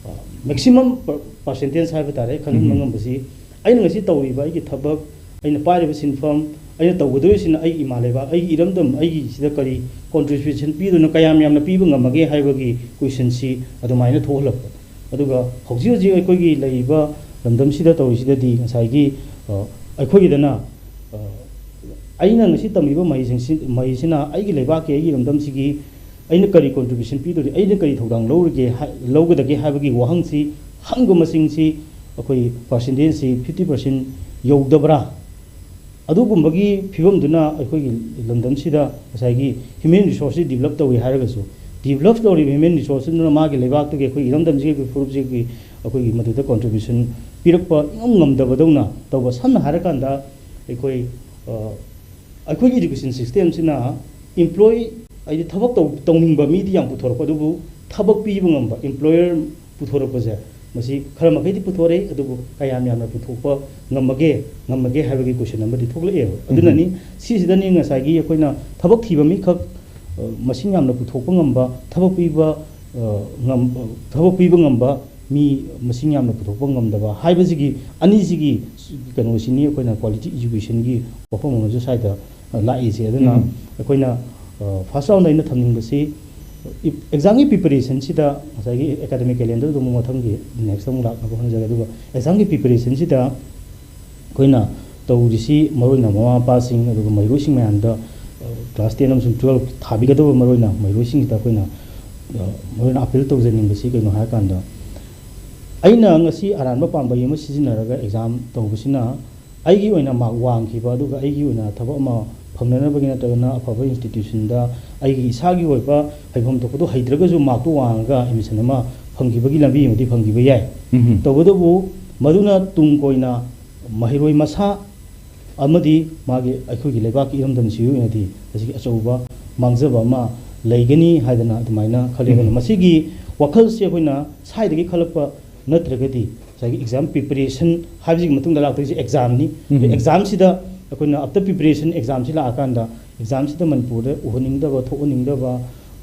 ꯑ, maximum per-, percentage ꯍꯥꯏꯕ ꯇꯥꯔꯦ, ꯈꯜꯍꯟꯕ ꯎꯝ꯫ ꯉꯝꯕꯁꯤ ꯑꯩꯅ ꯉꯁꯤ ꯇꯧꯔꯤꯕ ꯑꯩꯒꯤ ꯊꯕꯛ, ꯑꯩꯅ ꯄꯥꯏꯔꯤꯕ ꯁꯤꯟꯐꯝ, ꯑꯩꯅ ꯇꯧꯒꯗꯧꯔꯤꯁꯤꯅ ꯑꯩꯒꯤ ꯏꯃꯥ ꯂꯩꯕꯥꯛ, ꯑꯩꯒꯤ ꯏꯔꯝꯗꯝ, ꯑꯩꯒꯤ ꯁꯤꯗ ꯀꯔꯤ contribution ꯄꯤꯗꯣꯏꯅꯣ, ꯀꯌꯥꯝ ꯌꯥꯝꯅ ꯄꯤꯕ ꯉꯝꯃꯒꯦ ꯍꯥꯏꯕꯒꯤ question ꯁꯤ ꯑꯗꯨꯃꯥꯏꯅ ꯊꯣꯛꯍꯜꯂꯛꯄ꯫ ꯑꯗꯨꯒ ꯍꯧꯖꯤꯛ ꯍꯧꯖꯤꯛ ꯑꯩꯈꯣꯏꯒꯤ ꯂꯩꯔꯤꯕ ꯂꯝꯗꯝꯁꯤꯗ ꯇꯧꯔꯤꯁꯤꯗꯗꯤ ꯉꯁꯥꯏꯒꯤ, ꯑ, ꯑꯩꯈꯣꯏꯒꯤꯗꯅ, ꯑ, ꯑꯩꯅ ꯉꯁꯤ ꯇꯝꯃꯤꯕ ꯃꯍꯩꯁꯤꯡꯁꯤ, ꯃꯍꯩꯁꯤꯅ ꯑꯩꯒꯤ ꯂꯩꯕꯥꯛꯀꯤ, ꯑꯩꯒꯤ ꯂꯝꯗꯝꯁꯤꯒꯤ ꯑꯩꯅ ꯀꯔꯤ contribution ꯄꯤꯗꯣꯔꯤ, ꯑꯩꯅ ꯀꯔꯤ ꯊꯧꯗꯥꯡ ꯂꯧꯔꯤꯒꯦ ꯍꯥꯏ-, ꯂꯧꯒꯗꯒꯦ ꯍꯥꯏꯕꯒꯤ ꯋꯥꯍꯪꯁꯤ ꯍꯪꯕ ꯃꯁꯤꯡꯁꯤ ꯑꯩꯈꯣꯏ percentage ꯁꯤ fifty percent ꯌꯧꯗꯕ꯭ꯔꯥ? ꯑꯗꯨꯒꯨꯝꯕꯒꯤ ꯐꯤꯕꯝꯗꯨꯅ ꯑꯩꯈꯣꯏꯒꯤ ꯂꯝꯗꯝꯁꯤꯗ ꯉꯁꯥꯏꯒꯤ human resource ꯁꯤ develop ꯇꯧꯏ ꯍꯥꯏꯔꯒꯁꯨ, develop ꯇꯧꯔꯤꯕ human resource ꯗꯨꯅ ꯃꯥꯒꯤ ꯂꯩꯕꯥꯛꯇꯨꯒꯤ, ꯑꯩꯈꯣꯏ ꯏꯔꯝꯗꯝꯁꯤꯒꯤ ꯐꯨꯔꯨꯞꯁꯤꯒꯤ ꯑꯩꯈꯣꯏꯒꯤ ꯃꯗꯨꯗ contribution ꯄꯤꯔꯛꯄ ꯏꯉꯝ ꯉꯝꯗꯕꯗꯧꯅ ꯇꯧꯕ꯫ ꯁꯝꯅ ꯍꯥꯏꯔꯀꯥꯟꯗ ꯑꯩꯈꯣꯏ, ꯑ, ꯑꯩꯈꯣꯏꯒꯤ education system ꯁꯤꯅ employee, ꯍꯥꯏꯗꯤ ꯊꯕꯛ ꯇꯧ-, ꯇꯧꯅꯤꯡꯕ ꯃꯤꯗꯤ ꯌꯥꯝ ꯄꯨꯊꯣꯔꯛꯄ, ꯑꯗꯨꯕꯨ ꯊꯕꯛ ꯄꯤꯕ ꯉꯝꯕ employer ꯄꯨꯊꯣꯔꯛꯄꯁꯦ, ꯃꯁꯤ ꯈꯔ ꯃꯈꯩꯗꯤ ꯄꯨꯊꯣꯔꯛꯏ, ꯑꯗꯨꯕꯨ ꯀꯌꯥꯝ ꯌꯥꯝꯅ ꯄꯨꯊꯣꯛꯄ ꯉꯝꯃꯒꯦ, ꯉꯝꯃꯒꯦ ꯍꯥꯏꯕꯒꯤ question ꯑꯃꯗꯤ ꯊꯣꯛꯂꯛꯑꯦꯕ꯫ ꯎꯝ꯫ ꯑꯗꯨꯅꯅꯤ, ꯁꯤꯁꯤꯗꯅꯤ ꯉꯁꯥꯏꯒꯤ ꯑꯩꯈꯣꯏꯅ ꯊꯕꯛ ꯊꯤꯕ ꯃꯤꯈꯛ, ꯑ, ꯃꯁꯤꯡ ꯌꯥꯝꯅ ꯄꯨꯊꯣꯛꯄ ꯉꯝꯕ, ꯊꯕꯛ ꯄꯤꯕ, ꯑ, ꯉꯝ-, ꯑ, ꯊꯕꯛ ꯄꯤꯕ ꯉꯝꯕ ꯃꯤ ꯃꯁꯤꯡ ꯌꯥꯝꯅ ꯄꯨꯊꯣꯛꯄ ꯉꯝꯗꯕ ꯍꯥꯏꯕꯁꯤꯒꯤ ꯑꯅꯤꯁꯤꯒꯤ ꯀꯩꯅꯣꯁꯤꯅꯤ ꯑꯩꯈꯣꯏꯅ quality education ꯒꯤ ꯋꯥꯐꯝ ꯑꯃꯁꯨ ꯁ꯭ꯋꯥꯏꯗ ꯂꯥꯛꯏꯁꯦ꯫ ꯑꯗꯨꯅ ꯎꯝ꯫ ꯑꯩꯈꯣꯏꯅ, ꯑ, first round ꯗ ꯑꯩꯅ ꯊꯝꯅꯤꯡꯕꯁꯤ, exam ꯒꯤ preparation ꯁꯤꯗ ꯉꯁꯥꯏꯒꯤ academic calendar ꯗꯨ ꯑꯃꯨꯛ ꯃꯊꯪꯒꯤ next ꯑꯃꯨꯛ ꯂꯥꯛꯅꯕ ꯍꯣꯠꯅꯖꯒꯦ꯫ ꯑꯗꯨꯒ exam ꯒꯤ preparation ꯁꯤꯗ ꯑꯩꯈꯣꯏꯅ ꯇꯧꯔꯤꯁꯤ ꯃꯔꯨꯑꯣꯏꯅ ꯃꯃꯥ ꯃꯄꯥꯁꯤꯡ ꯑꯗꯨꯒ ꯃꯍꯩꯔꯣꯏꯁꯤꯡ ꯃꯌꯥꯝꯗ, ꯑ, class ten ꯑꯃꯁꯨꯡ twelve ꯊꯥꯕꯤꯒꯗꯕ ꯃꯔꯨꯑꯣꯏꯅ ꯃꯍꯩꯔꯣꯏꯁꯤꯡꯁꯤꯗ ꯑꯩꯈꯣꯏꯅ, ꯑ, ꯃꯔꯨꯑꯣꯏꯅ appeal ꯇꯧꯖꯅꯤꯡꯕꯁꯤ ꯀꯩꯅꯣ ꯍꯥꯏꯔꯀꯥꯟꯗ, ꯑꯩꯅ ꯉꯁꯤ ꯑꯔꯥꯟꯕ ꯄꯥꯝꯕꯩ ꯑꯃ ꯁꯤꯖꯤꯟꯅꯔꯒ exam ꯇꯧꯕꯁꯤꯅ ꯑꯩꯒꯤ ꯑꯣꯏꯅ mark ꯋꯥꯡꯈꯤꯕ, ꯑꯗꯨꯒ ꯑꯩꯒꯤ ꯑꯣꯏꯅ ꯊꯕꯛ ꯑꯃ ꯐꯪꯅꯅꯕꯒꯤ ꯅꯠꯇ꯭ꯔꯒꯅ ꯑꯐꯕ institution ꯗ ꯑꯩꯒꯤ ꯏꯁꯥꯒꯤ ꯑꯣꯏꯕ ꯍꯩꯐꯝ ꯊꯣꯛꯄꯗꯣ ꯍꯩꯇ꯭ꯔꯒꯁꯨ mark ꯇꯣ ꯋꯥꯡꯉꯒ admission ꯑꯃ ꯐꯪꯈꯤꯕꯒꯤ ꯂꯝꯕꯤ ꯑꯃꯗꯤ ꯐꯪꯈꯤꯕ ꯌꯥꯏ꯫ ꯇꯧꯕꯇꯕꯨ ꯃꯗꯨꯅ ꯇꯨꯡ ꯀꯣꯏꯅ ꯃꯍꯩꯔꯣꯏ ꯃꯁꯥ ꯑꯃꯗꯤ ꯃꯥꯒꯤ, ꯑꯩꯈꯣꯏꯒꯤ ꯂꯩꯕꯥꯛꯀꯤ ꯏꯔꯝꯗꯝꯁꯤꯒꯤ ꯑꯣꯏꯅꯗꯤ ꯃꯁꯤꯒꯤ ꯑꯆꯧꯕ ꯃꯥꯡꯖꯕ ꯑꯃ ꯂꯩꯒꯅꯤ ꯍꯥꯏꯗꯅ ꯑꯗꯨꯃꯥꯏꯅ ꯈꯜꯂꯤ꯫ ꯑꯗꯨꯅ ꯎꯝ꯫ ꯃꯁꯤꯒꯤ ꯋꯥꯈꯜꯁꯦ ꯑꯩꯈꯣꯏꯅ ꯁ꯭ꯋꯥꯏꯗꯒꯤ ꯈꯜꯂꯛꯄ ꯅꯠꯇ꯭ꯔꯒꯗꯤ ꯉꯁꯥꯏꯒꯤ exam preparation ꯍꯥꯏꯕꯁꯤꯒꯤ ꯃꯇꯨꯡꯗ ꯂꯥꯛꯇꯣꯏꯁꯦ examꯅꯤ꯫ ꯎꯝ꯫ Examꯁꯤꯗ ꯑꯩꯈꯣꯏꯅ after preparation examꯁꯤ ꯂꯥꯛꯑꯀꯥꯟꯗ examꯁꯤꯗ ꯃꯅꯤꯄꯨꯔꯗ ꯎꯍꯟꯅꯤꯡꯗꯕ, ꯊꯣꯛꯍꯟꯅꯤꯡꯗꯕ,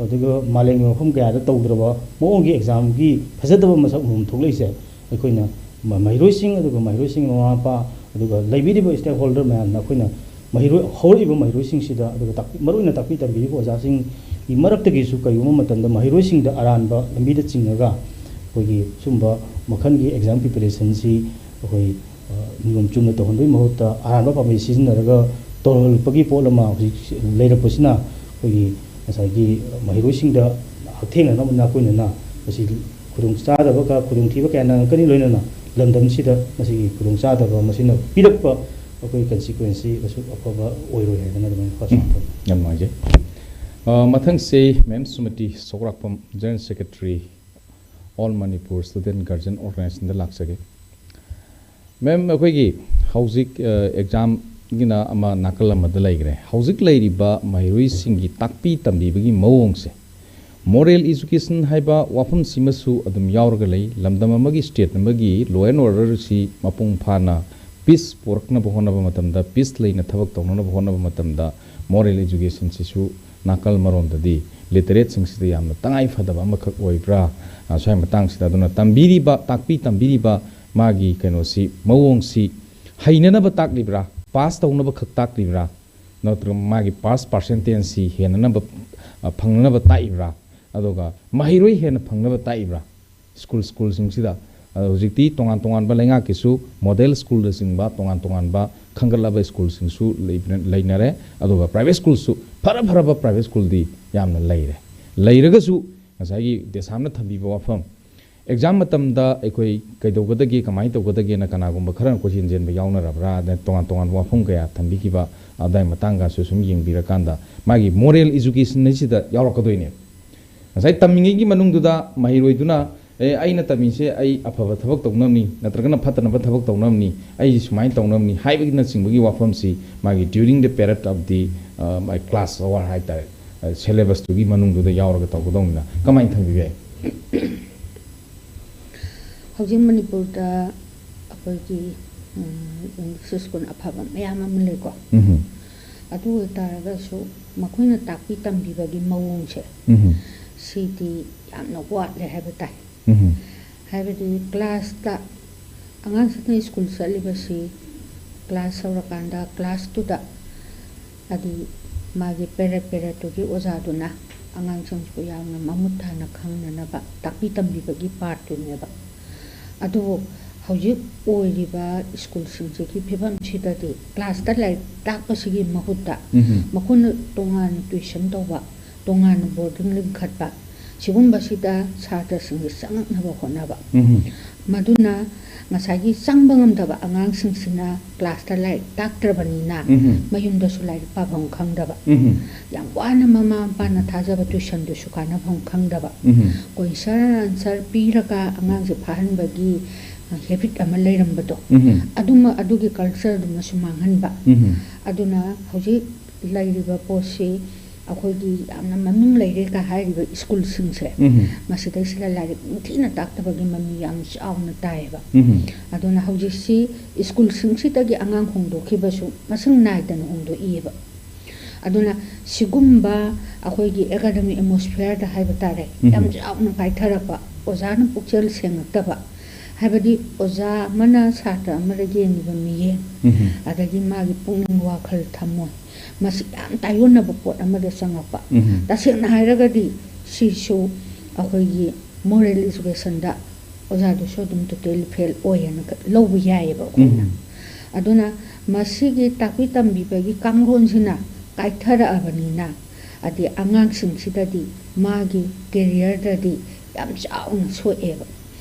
ꯑꯗꯨꯒ ꯃꯥꯂꯦꯝꯒꯤ ꯃꯐꯝ ꯀꯌꯥꯗ ꯇꯧꯗ꯭ꯔꯕ ꯃꯑꯣꯡꯒꯤ examꯒꯤ ꯐꯖꯗꯕ ꯃꯁꯛ ꯑꯃꯃꯝ ꯊꯣꯛꯂꯛꯏꯁꯦ ꯑꯩꯈꯣꯏꯅ ꯃ-, ꯃꯍꯩꯔꯣꯏꯁꯤꯡ, ꯑꯗꯨꯒ ꯃꯍꯩꯔꯣꯏꯁꯤꯡꯒꯤ ꯃꯃꯥ ꯃꯄꯥ, ꯑꯗꯨꯒ ꯂꯩꯕꯤꯔꯤꯕ stakeholder ꯃꯌꯥꯝꯅ ꯑꯩꯈꯣꯏꯅ ꯃꯍꯩꯔꯣꯏ, ꯍꯧꯔꯛꯏꯕ ꯃꯍꯩꯔꯣꯏꯁꯤꯡꯁꯤꯗ, ꯑꯗꯨꯒ ꯇꯥꯛꯄꯤ-, ꯃꯔꯨꯑꯣꯏꯅ ꯇꯥꯛꯄꯤ ꯇꯝꯕꯤꯔꯤꯕ ꯑꯣꯖꯥꯁꯤꯡꯒꯤ ꯃꯔꯛꯇꯒꯤꯁꯨ ꯀꯔꯤꯒꯨꯝꯕ ꯃꯇꯝꯗ ꯃꯍꯩꯔꯣꯏꯁꯤꯡꯗ ꯑꯔꯥꯟꯕ ꯂꯝꯕꯤꯗ ꯆꯤꯡꯉꯒ ꯑꯩꯈꯣꯏꯒꯤ ꯁꯨꯝꯕ ꯃꯈꯜꯒꯤ exam preparationꯁꯤ ꯑꯩꯈꯣꯏ, ꯑ, ꯅꯤꯌꯣꯝ ꯆꯨꯝꯅ ꯇꯧꯍꯟꯕꯒꯤ ꯃꯍꯨꯠꯇ ꯑꯔꯥꯟꯕ ꯄꯥꯝꯕꯩ ꯁꯤꯖꯤꯟꯅꯔꯒ ꯇꯧꯍꯜꯂꯛꯄꯒꯤ ꯄꯣꯠ ꯑꯃ ꯍꯧꯖꯤꯛ ꯂꯩꯔꯛꯄꯁꯤꯅ ꯑꯩꯈꯣꯏꯒꯤ ꯉꯁꯥꯏꯒꯤ ꯃꯍꯩꯔꯣꯏꯁꯤꯡꯗ ꯍꯛꯊꯦꯡꯅꯅ ꯅꯥꯀꯣꯏꯅꯅ ꯃꯁꯤ ꯈꯨꯗꯣꯡꯆꯥꯗꯕ ꯀ-, ꯈꯨꯗꯣꯡꯊꯤꯕ ꯀꯌꯥ ꯅꯪꯉꯛꯀꯅꯤ, ꯂꯣꯏꯅꯅ ꯂꯝꯗꯝꯁꯤꯗ ꯃꯁꯤꯒꯤ ꯈꯨꯗꯣꯡꯆꯥꯗꯕ ꯃꯁꯤꯅ ꯄꯤꯔꯛꯄ ꯑꯩꯈꯣꯏ consequenceꯁꯤ ꯀꯩꯁꯨ ꯑꯐꯕ ꯑꯣꯏꯔꯣꯏ ꯍꯥꯏꯗꯅ ꯑꯗꯨꯃꯥꯏꯅ ꯈꯔ ꯁꯨꯃꯥꯏꯅ ꯇꯧꯖꯩ꯫ ꯌꯥꯝ ꯅꯨꯡꯉꯥꯏꯖꯩ꯫ ꯑ, ꯃꯊꯪꯁꯤ ꯃꯦꯝ ꯁꯨꯃꯇꯤ ꯁꯧꯒ꯭ꯔꯥꯛꯄꯝ, General Secretary, All Manipur Student Guardian Organizationꯗ ꯂꯥꯛꯆꯒꯦ꯫ ꯃꯦꯝ, ꯑꯩꯈꯣꯏꯒꯤ ꯍꯧꯖꯤꯛ, ꯑ, examꯒꯤꯅ ꯑꯃ ꯅꯥꯀꯜ ꯑꯃꯗ ꯂꯩꯈ꯭ꯔꯦ꯫ ꯍꯧꯖꯤꯛ ꯂꯩꯔꯤꯕ ꯃꯍꯩꯔꯣꯏꯁꯤꯡꯒꯤ ꯇꯥꯛꯄꯤ ꯇꯝꯕꯤꯕꯒꯤ ꯃꯑꯣꯡꯁꯦ, moral education ꯍꯥꯏꯕ ꯋꯥꯐꯝꯁꯤꯃꯁꯨ ꯑꯗꯨꯝ ꯌꯥꯎꯔꯒ ꯂꯩ꯫ ꯂꯝꯗꯝ ꯑꯃꯒꯤ, state ꯑꯃꯒꯤ law and orderꯁꯤ ꯃꯄꯨꯡ ꯐꯥꯅ peace ꯄꯨꯔꯛꯅꯕ ꯍꯣꯠꯅꯕ ꯃꯇꯝꯗ, peace ꯂꯩꯅ ꯊꯕꯛ ꯇꯧꯅꯅꯕ ꯍꯣꯠꯅꯕ ꯃꯇꯝꯗ moral educationꯁꯤꯁꯨ ꯅꯥꯀꯜ ꯑꯃꯔꯣꯝꯗꯗꯤ literateꯁꯤꯡꯁꯤꯗ ꯌꯥꯝꯅ ꯇꯉꯥꯏ ꯐꯗꯕ ꯑꯃꯈꯛ ꯑꯣꯏꯕ꯭ꯔꯥ? ꯑ, ꯁ꯭ꯋꯥꯏ ꯃꯇꯥꯡꯁꯤꯗ ꯑꯗꯨꯅ ꯇꯝꯕꯤꯔꯤꯕ, ꯇꯥꯛꯄꯤ ꯇꯝꯕꯤꯔꯤꯕ ꯃꯥꯒꯤ ꯀꯩꯅꯣꯁꯤ, ꯃꯑꯣꯡꯁꯤ ꯍꯩꯅꯅꯕ ꯇꯥꯛꯂꯤꯕ꯭ꯔꯥ, pass ꯇꯧꯅꯕ ꯈꯛ ꯇꯥꯛꯂꯤꯕ꯭ꯔꯥ, ꯅꯠꯇ꯭ꯔꯒ ꯃꯥꯒꯤ pass percentageꯁꯤ ꯍꯦꯟꯅꯅꯕ, ꯑ, ꯐꯪꯅꯅꯕ ꯇꯥꯛꯏꯕ꯭ꯔꯥ, ꯑꯗꯨꯒ ꯃꯍꯩꯔꯣꯏ ꯍꯦꯟꯅ ꯐꯪꯅꯕ ꯇꯥꯛꯏꯕ꯭ꯔꯥ? School, schoolꯁꯤꯡꯁꯤꯗ, ꯑ, ꯍꯧꯖꯤꯛꯇꯤ ꯇꯣꯉꯥꯟ ꯇꯣꯉꯥꯟꯕ ꯂꯩꯉꯥꯛꯀꯤꯁꯨ model schoolꯅꯆꯤꯡꯕ ꯇꯣꯉꯥꯟ ꯇꯣꯉꯥꯟꯕ ꯈꯟꯒꯠꯂꯕ schoolꯁꯤꯡꯁꯨ ꯂꯩꯕꯅ-, ꯂꯩꯅꯔꯦ꯫ ꯑꯗꯨꯒ private schoolꯁꯨ, ꯐꯔ ꯐꯔꯕ private schoolꯗꯤ ꯌꯥꯝꯅ ꯂꯩꯔꯦ꯫ ꯂꯩꯔꯒꯁꯨ ꯉꯁꯥꯏꯒꯤ ꯗꯦꯁꯥꯝꯅ ꯊꯝꯕꯤꯕ ꯋꯥꯐꯝ, exam ꯃꯇꯝꯗ ꯑꯩꯈꯣꯏ ꯀꯩꯗꯧꯒꯗꯒꯦ, ꯀꯃꯥꯏꯅ ꯇꯧꯒꯗꯒꯦꯅ ꯀꯅꯥꯒꯨꯝꯕ ꯈꯔꯅ ꯀꯣꯏꯆꯦꯟ ꯆꯦꯟꯕ ꯌꯥꯎꯅꯔꯕ꯭ꯔꯥ? ꯑꯗ ꯇꯣꯉꯥꯟ ꯇꯣꯉꯥꯟꯕ ꯋꯥꯐꯝ ꯀꯌꯥ ꯊꯝꯕꯤꯈꯤꯕ, ꯑꯗꯨꯋꯥꯏ ꯃꯇꯥꯡꯒꯁꯨ ꯁꯨꯝ ꯌꯦꯡꯕꯤꯔꯀꯥꯟꯗ ꯃꯥꯒꯤ moral education ꯍꯥꯏꯁꯤꯗ ꯌꯥꯎꯔꯛꯀꯗꯣꯏꯅꯦꯕ꯫ ꯉꯁꯥꯏ ꯇꯝꯃꯤꯉꯩꯒꯤ ꯃꯅꯨꯡꯗꯨꯗ ꯃꯍꯩꯔꯣꯏꯗꯨꯅ ꯑꯦ, ꯑꯩꯅ ꯇꯝꯃꯤꯁꯦ ꯑꯩ ꯑꯐꯕ ꯊꯕꯛ ꯇꯧꯅꯕꯅꯤ, ꯅꯠꯇ꯭ꯔꯒꯅ ꯐꯠꯇꯅꯕ ꯊꯕꯛ ꯇꯧꯅꯕꯅꯤ, ꯑꯩꯁꯤ ꯁꯨꯃꯥꯏꯅ ꯇꯧꯅꯕꯅꯤ ꯍꯥꯏꯕꯅꯆꯤꯡꯕꯒꯤ ꯋꯥꯐꯝꯁꯤ ꯃꯥꯒꯤ during the period of the, uh, my class hour ꯍꯥꯏ ꯇꯥꯔꯦ, syllabusꯇꯨꯒꯤ ꯃꯅꯨꯡꯗꯨꯗ ꯌꯥꯎꯔꯒ ꯇꯧꯒꯗꯧꯅꯤꯅ ꯀꯃꯥꯏꯅ ꯊꯝꯕꯤꯕ ꯌꯥꯏ? ꯍꯧꯖꯤꯛ ꯃꯅꯤꯄꯨꯔꯗ ꯑꯩꯈꯣꯏꯒꯤ ꯏꯪꯂꯤꯁ ꯁ꯭ꯀꯨꯜ ꯑꯐꯕ ꯃꯌꯥꯝ ꯑꯃ ꯂꯩꯀꯣ꯫ ꯎꯝ꯫ ꯑꯗꯨ ꯑꯣꯏꯇꯥꯔꯒꯁꯨ ꯃꯈꯣꯏꯅ ꯇꯥꯛꯄꯤ ꯇꯝꯕꯤꯕꯒꯤ ꯃꯑꯣꯡꯁꯦ, ꯎꯝ꯫ ꯁꯤꯗꯤ ꯌꯥꯝꯅ ꯋꯥꯠꯂꯦ ꯍꯥꯏꯕ ꯇꯥꯏ꯫ ꯎꯝ꯫ ꯍꯥꯏꯕꯗꯤ classꯇ ꯑꯉꯥꯡꯁꯤꯡꯅ ꯁ꯭ꯀꯨꯜ ꯆꯠꯂꯤꯕꯁꯤ class ꯍꯧꯔꯀꯥꯟꯗ classꯇꯨꯗ ꯍꯥꯏꯗꯤ ꯃꯥꯒꯤ period periodꯇꯨꯒꯤ ꯑꯣꯖꯥꯗꯨꯅ ꯑꯉꯥꯡꯁꯤꯡꯁꯤꯕꯨ ꯌꯥꯝꯅ ꯃꯃꯨꯠ ꯇꯥꯅ ꯈꯪꯅꯅꯕ ꯇꯥꯛꯄꯤ ꯇꯝꯕꯤꯕꯒꯤ partꯇꯨꯅꯦꯕ꯫ ꯑꯗꯨꯕꯨ ꯍꯧꯖꯤꯛ ꯑꯣꯏꯔꯤꯕ ꯁ꯭ꯀꯨꯜꯁꯤꯡꯁꯤꯒꯤ ꯐꯤꯕꯝꯁꯤꯗꯗꯤ classꯇ ꯂꯥꯏꯔꯤꯛ ꯇꯥꯛꯄꯁꯤꯒꯤ ꯃꯍꯨꯠꯇ ꯎꯝ꯫ ꯃꯈꯣꯏꯅ ꯇꯣꯉꯥꯟꯅ tuition ꯇꯧꯕ, ꯇꯣꯉꯥꯟꯅ boarding ꯂꯤꯡꯈꯠꯄ, ꯁꯤꯒꯨꯝꯕꯁꯤꯗ ꯁꯥꯇ꯭ꯔꯁꯤꯡꯁꯦ ꯆꯪꯉꯛꯅꯕ ꯍꯣꯠꯅꯕ꯫ ꯎꯝ꯫ ꯃꯗꯨꯅ ꯉꯁꯥꯏꯒꯤ ꯆꯪꯕ ꯉꯝꯗꯕ ꯑꯉꯥꯡꯁꯤꯡꯁꯤꯅ classꯇ ꯂꯥꯏꯔꯤꯛ ꯇꯥꯛꯇ꯭ꯔꯕꯅꯤꯅ ꯎꯝ꯫ ꯃꯌꯨꯝꯗꯁꯨ ꯂꯥꯏꯔꯤꯛ ꯄꯥꯐꯝ ꯈꯪꯗꯕ꯫ ꯎꯝ꯫ ꯌꯥꯝ ꯋꯥꯅ ꯃꯃꯥ ꯃꯄꯥꯅ ꯊꯥꯖꯕ tuitionꯗꯨꯁꯨ ꯀꯥꯟꯅꯐꯝ ꯈꯪꯗꯕ꯫ ꯎꯝ꯫ Question answer ꯄꯤꯔꯒ ꯑꯉꯥꯡꯁꯦ ꯐꯥꯍꯟꯕꯒꯤ habit ꯑꯃ ꯂꯩꯔꯝꯕꯗꯣ꯫ ꯎꯝ꯫ ꯑꯗꯨꯃ, ꯑꯗꯨꯒꯤ cultureꯗꯨꯃꯁꯨ ꯃꯥꯡꯍꯟꯕ꯫ ꯎꯝ꯫ ꯑꯗꯨꯅ ꯍꯧꯖꯤꯛ ꯂꯩꯔꯤꯕ ꯄꯣꯠꯁꯤ ꯑꯩꯈꯣꯏꯒꯤ ꯌꯥꯝꯅ ꯃꯃꯤꯡ ꯂꯩꯔꯦꯒ ꯍꯥꯏꯔꯤꯕ ꯁ꯭ꯀꯨꯜꯁꯤꯡꯁꯦ, ꯎꯝ꯫ ꯃꯁꯤꯗꯩꯁꯤꯗ ꯂꯥꯏꯔꯤꯛ ꯅꯤꯡꯊꯤꯅ ꯇꯥꯛꯇꯕꯒꯤ ꯃꯃꯤ ꯌꯥꯝ ꯆꯥꯎꯅ ꯇꯥꯏꯌꯦꯕ꯫ ꯎꯝ꯫ ꯑꯗꯨꯅ ꯍꯧꯖꯤꯛꯁꯤ ꯁ꯭ꯀꯨꯜꯁꯤꯡꯁꯤꯗꯒꯤ ꯑꯉꯥꯡ ꯍꯣꯡꯗꯣꯛꯈꯤꯕꯁꯨ ꯃꯁꯤꯡ ꯅꯥꯏꯗꯅ ꯍꯣꯡꯗꯣꯛꯏꯑꯕ꯫ ꯑꯗꯨꯅ ꯁꯤꯒꯨꯝꯕ ꯑꯩꯈꯣꯏꯒꯤ academic atmosphereꯗ ꯍꯥꯏꯕ ꯇꯥꯔꯦ, ꯎꯝ꯫ ꯌꯥꯝ ꯆꯥꯎꯅ ꯀꯥꯏꯊꯔꯛꯄ, ꯑꯣꯖꯥꯅ ꯄꯨꯛꯆꯦꯜ ꯁꯦꯡꯉꯛꯇꯕ, ꯍꯥꯏꯕꯗꯤ ꯑꯣꯖꯥ ꯑꯃꯅ ꯁꯥꯇ꯭ꯔ ꯑꯃꯗ ꯌꯦꯡꯉꯤꯕ ꯃꯤꯠꯌꯦꯡ, ꯎꯝ꯫ ꯑꯗꯒꯤ ꯃꯥꯒꯤ ꯄꯨꯛꯅꯤꯡ ꯋꯥꯈꯜ ꯊꯝꯃꯣꯏ, ꯃꯁꯤ ꯌꯥꯝ ꯇꯥꯏꯑꯣꯟꯅꯕ ꯄꯣꯠ ꯑꯃꯗ ꯆꯪꯉꯛꯄ꯫ ꯎꯝ꯫ ꯇꯁꯦꯡꯅ ꯍꯥꯏꯔꯒꯗꯤ ꯁꯤꯁꯨ ꯑꯩꯈꯣꯏꯒꯤ moral educationꯗ ꯑꯣꯖꯥꯗꯨꯁꯨ ꯑꯗꯨꯝ totally fail ꯑꯣꯏꯌꯦꯅ ꯂꯧꯕ ꯌꯥꯏꯑꯕ ꯑꯩꯈꯣꯏꯅ꯫ ꯎꯝ꯫ ꯑꯗꯨꯅ ꯃꯁꯤꯒꯤ ꯇꯥꯛꯄꯤ ꯇꯝꯕꯤꯕꯒꯤ ꯀꯥꯡꯂꯣꯟꯁꯤꯅ ꯀꯥꯏꯊꯔꯛꯑꯕꯅꯤꯅ, ꯑꯗꯩ ꯑꯉꯥꯡꯁꯤꯡꯁꯤꯗꯗꯤ ꯃꯥꯒꯤ careerꯗꯗꯤ ꯌꯥꯝ ꯆꯥꯎꯅ ꯁꯣꯛꯑꯦꯕ꯫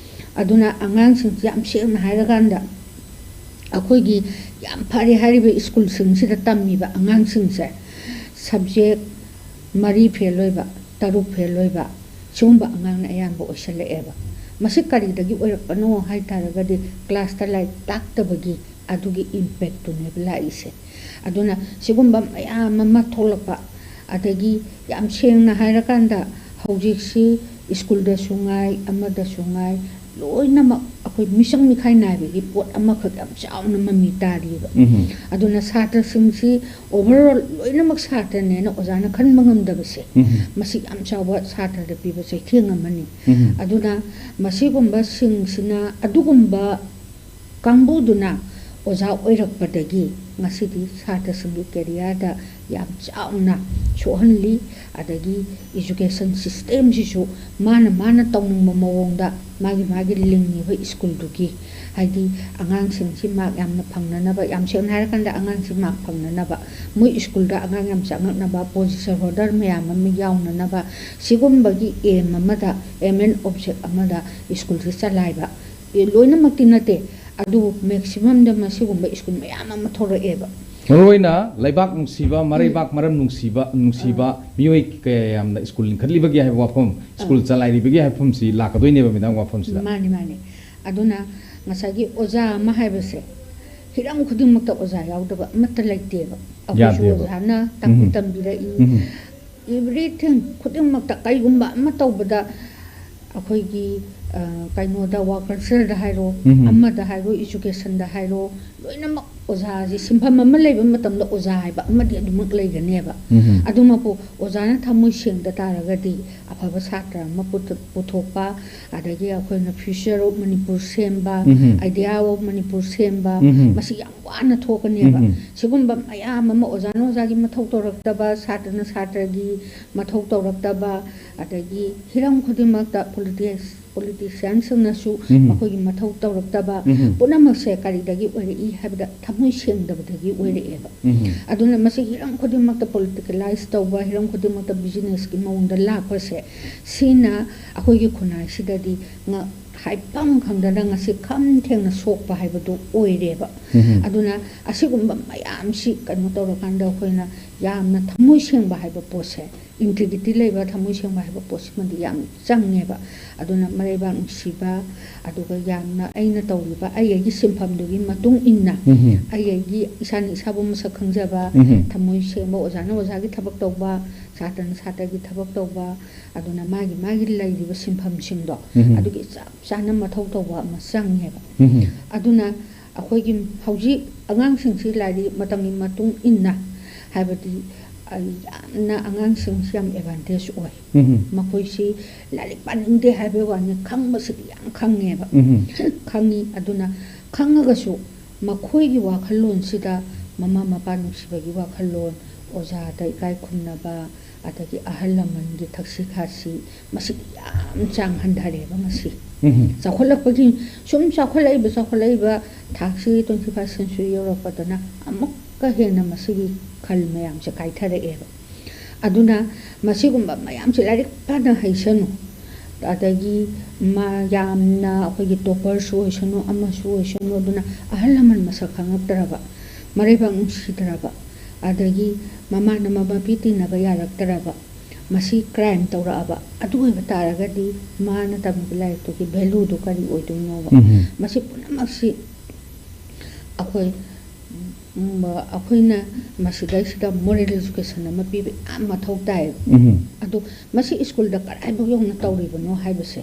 ꯑꯗꯨꯅ ꯑꯉꯥꯡꯁꯤꯡꯁꯤ ꯌꯥꯝ ꯁꯦꯡꯅ ꯍꯥꯏꯔꯀꯥꯟꯗ ꯑꯩꯈꯣꯏꯒꯤ ꯌꯥꯝ ꯐꯔꯦ ꯍꯥꯏꯔꯤꯕ ꯁ꯭ꯀꯨꯜꯁꯤꯡꯁꯤꯗ ꯇꯝꯃꯤꯕ ꯑꯉꯥꯡꯁꯤꯡꯁꯦ subject ꯃꯔꯤ fail ꯑꯣꯏꯕ, ꯇꯔꯨꯛ fail ꯑꯣꯏꯕ, ꯁꯤꯒꯨꯝꯕ ꯑꯉꯥꯡꯅ ꯑꯌꯥꯝꯕ ꯑꯣꯏꯁꯜꯂꯛꯑꯦꯕ꯫ ꯃꯁꯤ ꯀꯔꯤꯗꯒꯤ ꯑꯣꯏꯔꯛꯄꯅꯣ ꯍꯥꯏ ꯇꯥꯔꯒꯗꯤ, ꯀ꯭ꯂꯥꯁꯇ ꯂꯥꯏꯔꯤꯛ ꯇꯥꯛꯇꯕꯒꯤ ꯑꯗꯨꯒꯤ ꯏꯝꯄꯦꯛꯇꯨꯅꯦꯕ ꯂꯥꯛꯏꯁꯦ꯫ ꯑꯗꯨꯅ ꯁꯤꯒꯨꯝꯕ ꯃꯌꯥꯝ ꯑꯃ ꯊꯣꯛꯂꯛꯄ, ꯑꯗꯒꯤ ꯌꯥꯝ ꯁꯦꯡꯅ ꯍꯥꯏꯔꯀꯥꯟꯗ, ꯍꯧꯖꯤꯛꯁꯤ ꯁ꯭ꯀꯨꯜꯗꯁꯨ ꯉꯥꯏ, ꯑꯃꯗꯁꯨ ꯉꯥꯏ, ꯂꯣꯏꯅꯃꯛ ꯑꯩꯈꯣꯏ ꯃꯤꯆꯪ ꯃꯤꯈꯥꯏ ꯅꯥꯏꯕꯒꯤ ꯄꯣꯠ ꯑꯃꯈꯛ ꯌꯥꯝ ꯆꯥꯎꯅ ꯃꯃꯤ ꯇꯥꯔꯤꯕ꯫ ꯎꯝ꯫ ꯑꯗꯨꯅ ꯁꯥꯇ꯭ꯔꯁꯤꯡꯁꯤ overall ꯂꯣꯏꯅꯃꯛ ꯁꯥꯇ꯭ꯔꯅꯦꯅ ꯑꯣꯖꯥꯅ ꯈꯟꯕ ꯉꯝꯗꯕꯁꯦ, ꯎꯝ꯫ ꯃꯁꯤ ꯌꯥꯝ ꯆꯥꯎꯕ ꯁꯥꯇ꯭ꯔꯗ ꯄꯤꯕ ꯆꯩꯊꯦꯡ ꯑꯃꯅꯤ꯫ ꯎꯝ꯫ ꯑꯗꯨꯅ ꯃꯁꯤꯒꯨꯝꯕꯁꯤꯡꯁꯤꯅ, ꯑꯗꯨꯒꯨꯝꯕ ꯀꯥꯡꯕꯨꯗꯨꯅ ꯑꯣꯖꯥ ꯑꯣꯏꯔꯛꯄꯗꯒꯤ ꯉꯁꯤꯗꯤ ꯁꯥꯇ꯭ꯔꯁꯤꯡꯒꯤ ꯀꯦꯔꯤꯌꯔꯗ ꯌꯥꯝ ꯆꯥꯎꯅ ꯁꯣꯛꯍꯜꯂꯤ꯫ ꯑꯗꯒꯤ education systemꯁꯤꯁꯨ ꯃꯥꯅ ꯃꯥꯅ ꯇꯧꯅꯤꯡꯕ ꯃꯑꯣꯡꯗ ꯃꯥꯒꯤ ꯃꯥꯒꯤ ꯂꯤꯡꯉꯤꯕ ꯁ꯭ꯀꯨꯜꯗꯨꯒꯤ, ꯍꯥꯏꯗꯤ ꯑꯉꯥꯡꯁꯤꯡꯁꯤ ꯃꯥꯔꯛ ꯌꯥꯝꯅ ꯐꯪꯅꯅꯕ, ꯌꯥꯝ ꯁꯦꯡꯅ ꯍꯥꯏꯔꯀꯥꯟꯗ ꯑꯉꯥꯡꯁꯤ ꯃꯥꯔꯛ ꯐꯪꯅꯅꯕ, ꯃꯣꯏ ꯁ꯭ꯀꯨꯜꯗ ꯑꯉꯥꯡ ꯌꯥꯝ ꯆꯪꯉꯛꯅꯕ, position holder ꯃꯌꯥꯝ ꯑꯃ ꯌꯥꯎꯅꯅꯕ, ꯁꯤꯒꯨꯝꯕꯒꯤ aim ꯑꯃꯗ, aim and object ꯑꯃꯗ ꯁ꯭ꯀꯨꯜꯁꯤ ꯆꯂꯥꯏꯕ, ꯑꯦ, ꯂꯣꯏꯅꯃꯛꯇꯤ ꯅꯠꯇꯦ, ꯑꯗꯨꯕꯨ maximumꯗ ꯃꯁꯤꯒꯨꯝꯕ ꯁ꯭ꯀꯨꯜ ꯃꯌꯥꯝ ꯑꯃ ꯊꯣꯔꯛꯑꯦꯕ꯫ ꯃꯔꯨꯑꯣꯏꯅ ꯂꯩꯕꯥꯛ ꯅꯨꯡꯁꯤꯕ, ꯃꯔꯩꯕꯥꯛ ꯃꯔꯝ ꯅꯨꯡꯁꯤꯕ, ꯅꯨꯡꯁꯤꯕ ꯃꯤꯑꯣꯏ ꯀꯌꯥ ꯌꯥꯝꯅ ꯁ꯭ꯀꯨꯜ ꯂꯤꯡꯈꯠꯂꯤꯕꯒꯤ ꯍꯥꯏꯕ ꯋꯥꯐꯝ, ꯁ꯭ꯀꯨꯜ ꯑꯥ꯫ ꯆꯂꯥꯏꯔꯤꯕꯒꯤ ꯍꯥꯏꯕ ꯋꯥꯐꯝꯁꯤ ꯂꯥꯛꯀꯗꯣꯏꯅꯦꯕ, ꯃꯦꯗꯥꯝ, ꯋꯥꯐꯝꯁꯤꯗ꯫ ꯃꯥꯅꯤ, ꯃꯥꯅꯤ꯫ ꯑꯗꯨꯅ ꯉꯁꯥꯏꯒꯤ ꯑꯣꯖꯥ ꯑꯃ ꯍꯥꯏꯕꯁꯦ ꯍꯤꯔꯝ ꯈꯨꯗꯤꯡꯃꯛꯇ ꯑꯣꯖꯥ ꯌꯥꯎꯗꯕ ꯑꯃꯠꯇ ꯂꯩꯇꯦꯕ꯫ ꯑꯩꯈꯣꯏꯁꯨ ꯌꯥꯗꯦꯕ꯫ ꯑꯣꯖꯥꯅ ꯇꯥꯛꯄꯤ ꯎꯝ꯫ ꯇꯝꯕꯤꯔꯛꯏ꯫ ꯎꯝ꯫ Everything ꯈꯨꯗꯤꯡꯃꯛꯇ, ꯀꯩꯒꯨꯝꯕ ꯑꯃ ꯇꯧꯕꯗ ꯑꯩꯈꯣꯏꯒꯤ, ꯑ, ꯀꯩꯅꯣꯗ, work cultureꯗ ꯍꯥꯏꯔꯣ, ꯎꯝ꯫ ꯑꯃꯗ ꯍꯥꯏꯔꯣ, educationꯗ ꯍꯥꯏꯔꯣ, ꯂꯣꯏꯅꯃꯛ ꯑꯣꯖꯥꯁꯤ ꯁꯤꯟꯐꯝ ꯑꯃ ꯂꯩꯕ ꯃꯇꯝꯗ ꯑꯣꯖꯥ ꯍꯥꯏꯕ ꯑꯃꯗꯤ ꯑꯗꯨꯃꯛ ꯂꯩꯒꯅꯦꯕ꯫ ꯎꯝ꯫ ꯑꯗꯨꯃꯛꯄꯨ ꯑꯣꯖꯥꯅ ꯊꯃꯣꯏ ꯁꯦꯡꯗ ꯇꯥꯔꯒꯗꯤ ꯑꯐꯕ ꯁꯥꯇ꯭ꯔ ꯑꯃ ꯄꯨꯊ-, ꯄꯨꯊꯣꯛꯄ, ꯑꯗꯒꯤ ꯑꯩꯈꯣꯏꯅ future of ꯃꯅꯤꯄꯨꯔ ꯁꯦꯝꯕ, ꯎꯝ꯫ Idea of ꯃꯅꯤꯄꯨꯔ ꯁꯦꯝꯕ, ꯎꯝ꯫ ꯃꯁꯤ ꯌꯥꯝ ꯋꯥꯅ ꯊꯣꯛꯀꯅꯦꯕ꯫ ꯎꯝ꯫ ꯁꯤꯒꯨꯝꯕ ꯃꯌꯥꯝ ꯑꯃ, ꯑꯣꯖꯥꯅ ꯑꯣꯖꯥꯒꯤ ꯃꯊꯧ ꯇꯧꯔꯛꯇꯕ, ꯁꯥꯇ꯭ꯔꯅ ꯁꯥꯇ꯭ꯔꯒꯤ ꯃꯊꯧ ꯇꯧꯔꯛꯇꯕ, ꯑꯗꯒꯤ ꯍꯤꯔꯝ ꯈꯨꯗꯤꯡꯃꯛꯇ politics-, politicianꯁꯤꯡꯅꯁꯨ ꯎꯝ꯫ ꯃꯈꯣꯏꯒꯤ ꯃꯊꯧ ꯇꯧꯔꯛꯇꯕ, ꯎꯝ꯫ ꯄꯨꯝꯅꯃꯛꯁꯦ ꯀꯔꯤꯗꯒꯤ ꯑꯣꯏꯔꯛꯏ ꯍꯥꯏꯕꯗ ꯊꯃꯣꯏ ꯁꯦꯡꯗꯕꯗꯒꯤ ꯑꯣꯏꯔꯛꯑꯦꯕ꯫ ꯎꯝ꯫ ꯑꯗꯨꯅ ꯃꯁꯤ ꯍꯤꯔꯝ ꯈꯨꯗꯤꯡꯃꯛꯇ politicalize ꯇꯧꯕ, ꯍꯤꯔꯝ ꯈꯨꯗꯤꯡꯃꯛꯇ businessꯀꯤ ꯃꯑꯣꯡꯗ ꯂꯥꯛꯄꯁꯦ, ꯁꯤꯅ ꯑꯩꯈꯣꯏꯒꯤ ꯈꯨꯟꯅꯥꯏꯁꯤꯗꯗꯤ ꯉ-, ꯍꯥꯏꯐꯝ ꯈꯪꯗꯅ ꯉꯁꯤ ꯈꯝ ꯊꯦꯡꯅ ꯁꯣꯛꯄ ꯍꯥꯏꯕꯗꯨ ꯑꯣꯏꯔꯦꯕ꯫ ꯎꯝ꯫ ꯑꯗꯨꯅ ꯑꯁꯤꯒꯨꯝꯕ ꯃꯌꯥꯝꯁꯤ ꯀꯩꯅꯣ ꯇꯧꯔꯀꯥꯟꯗ ꯑꯩꯈꯣꯏꯅ ꯌꯥꯝꯅ ꯊꯃꯣꯏ ꯁꯦꯡꯕ ꯍꯥꯏꯕ ꯄꯣꯠꯁꯦ, ꯏꯟꯇꯤꯒ꯭ꯔꯤꯇꯤ ꯂꯩꯕ, ꯊꯃꯣꯏ ꯁꯦꯡꯕ ꯍꯥꯏꯕ ꯄꯣꯠꯁꯤꯃꯗꯤ ꯌꯥꯝ ꯆꯪꯉꯦꯕ꯫ ꯑꯗꯨꯅ ꯃꯔꯩꯕꯥꯛ ꯅꯨꯡꯁꯤꯕ, ꯑꯗꯨꯒ ꯌꯥꯝꯅ ꯑꯩꯅ ꯇꯧꯔꯤꯕ ꯑꯩ ꯑꯩꯒꯤ ꯁꯤꯟꯐꯝꯗꯨꯒꯤ ꯃꯇꯨꯡ ꯏꯟꯅ, ꯎꯝ꯫ ꯑꯩ ꯑꯩꯒꯤ ꯏꯁꯥꯅ ꯏꯁꯥꯕꯨ ꯃꯁꯛ ꯈꯪꯖꯕ, ꯎꯝ꯫ ꯊꯃꯣꯏ ꯁꯦꯡꯕ, ꯑꯣꯖꯥꯅ ꯑꯣꯖꯥꯒꯤ ꯊꯕꯛ ꯇꯧꯕ, ꯁꯥꯇ꯭ꯔꯅ ꯁꯥꯇ꯭ꯔꯒꯤ ꯊꯕꯛ ꯇꯧꯕ, ꯑꯗꯨꯅ ꯃꯥꯒꯤ ꯃꯥꯒꯤ ꯂꯩꯔꯤꯕ ꯁꯤꯟꯐꯝꯁꯤꯡꯗꯣ, ꯎꯝ꯫ ꯑꯗꯨꯒꯤ ꯆꯞ ꯆꯥꯅ ꯃꯊꯧ ꯇꯧꯕ ꯑꯃ ꯆꯪꯉꯦꯕ꯫ ꯎꯝ꯫ ꯑꯗꯨꯅ ꯑꯩꯈꯣꯏꯒꯤ ꯍꯧꯖꯤꯛ ꯑꯉꯥꯡꯁꯤꯡꯁꯤ ꯂꯥꯏꯔꯤꯛ ꯃꯇꯝꯒꯤ ꯃꯇꯨꯡ ꯏꯟꯅ, ꯍꯥꯏꯕꯗꯤ, ꯑ, ꯌꯥꯝꯅ ꯑꯉꯥꯡꯁꯤꯡꯁꯤ ꯌꯥꯝ ꯑꯦꯗꯚꯥꯟꯇꯦꯖ ꯑꯣꯏ꯫ ꯎꯝ꯫ ꯃꯈꯣꯏꯁꯤ ꯂꯥꯏꯔꯤꯛ ꯄꯥꯅꯤꯡꯗꯦ ꯍꯥꯏꯕꯒꯤ ꯋꯥꯅꯤ, ꯈꯪꯕꯁꯤꯗꯤ ꯌꯥꯝ ꯈꯪꯉꯦꯕ꯫ ꯎꯝ꯫ ꯈꯪꯉꯤ꯫ ꯑꯗꯨꯅ ꯈꯪꯉꯒꯁꯨ ꯃꯈꯣꯏꯒꯤ ꯋꯥꯈꯜꯂꯣꯟꯁꯤꯗ ꯃꯃꯥ ꯃꯄꯥ ꯅꯨꯡꯁꯤꯕꯒꯤ ꯋꯥꯈꯜꯂꯣꯟ, ꯑꯣꯖꯥꯗ ꯏꯀꯥꯏ ꯈꯨꯝꯅꯕ, ꯑꯗꯒꯤ ꯑꯍꯜ ꯂꯃꯟꯒꯤ ꯊꯛꯁꯤ ꯈꯥꯁꯤ, ꯃꯁꯤꯗꯤ ꯌꯥꯝ ꯆꯥꯡ ꯍꯟꯊꯔꯦꯕ ꯉꯁꯤ꯫ ꯎꯝ꯫ ꯆꯥꯎꯈꯠꯂꯛꯄꯒꯤ, ꯁꯨꯝ ꯆꯥꯎꯈꯠꯂꯛꯏꯕ, ꯆꯥꯎꯈꯠꯂꯛꯏꯕ ꯊꯥꯛꯁꯤ twenty first century ꯌꯧꯔꯛꯄꯗꯅ ꯑꯃꯨꯛꯀ ꯍꯦꯟꯅ ꯃꯁꯤꯒꯤ ꯈꯜ ꯃꯌꯥꯝꯁꯦ ꯀꯥꯏꯊꯔꯛꯑꯦꯕ꯫ ꯑꯗꯨꯅ ꯃꯁꯤꯒꯨꯝꯕ ꯃꯌꯥꯝꯁꯦ ꯂꯥꯏꯔꯤꯛ ꯐꯅ ꯍꯩꯁꯅꯨ, ꯑꯗꯒꯤ ꯃꯥ ꯌꯥꯝꯅ ꯑꯩꯈꯣꯏꯒꯤ ꯇꯣꯄꯔꯁꯨ ꯑꯣꯏꯁꯅꯨ, ꯑꯃꯁꯨ ꯑꯣꯏꯁꯅꯨ, ꯑꯗꯨꯅ ꯑꯍꯜ ꯂꯃꯟ ꯃꯁꯛ ꯈꯪꯉꯛꯇ꯭ꯔꯕ, ꯃꯔꯩꯕꯥꯛ ꯅꯨꯡꯁꯤꯗ꯭ꯔꯕ, ꯑꯗꯒꯤ ꯃꯃꯥꯟꯅꯕ ꯃꯄꯤ ꯇꯤꯟꯅꯕ ꯌꯥꯔꯛꯇ꯭ꯔꯕ, ꯃꯁꯤ ꯀ꯭ꯔꯥꯏꯝ ꯇꯧꯔꯛꯑꯕ, ꯑꯗꯨ ꯑꯣꯏꯕ ꯇꯥꯔꯒꯗꯤ ꯃꯥꯅ ꯇꯝꯃꯤꯕ ꯂꯥꯏꯔꯤꯛꯇꯨꯒꯤ ꯚꯦꯂꯨꯗꯨ ꯀꯔꯤ ꯑꯣꯏꯗꯣꯏꯅꯣꯕ? ꯎꯝ꯫ ꯃꯁꯤ ꯄꯨꯝꯅꯃꯛꯁꯤ ꯑꯩꯈꯣꯏ, ꯎꯝ, ꯑꯩꯈꯣꯏꯅ ꯃꯁꯤꯗꯩꯁꯤꯗ ꯃꯣꯔꯦꯜ ꯏꯖꯨꯀꯦꯁꯟ ꯑꯃ ꯄꯤꯕ ꯌꯥꯝ ꯃꯊꯧ ꯇꯥꯏꯌꯦꯕ꯫ ꯎꯝ꯫ ꯑꯗꯣ ꯃꯁꯤ ꯁ꯭ꯀꯨꯜꯗ ꯀꯗꯥꯏꯐꯥꯎ ꯌꯧꯅ ꯇꯧꯔꯤꯕꯅꯣ ꯍꯥꯏꯕꯁꯦ,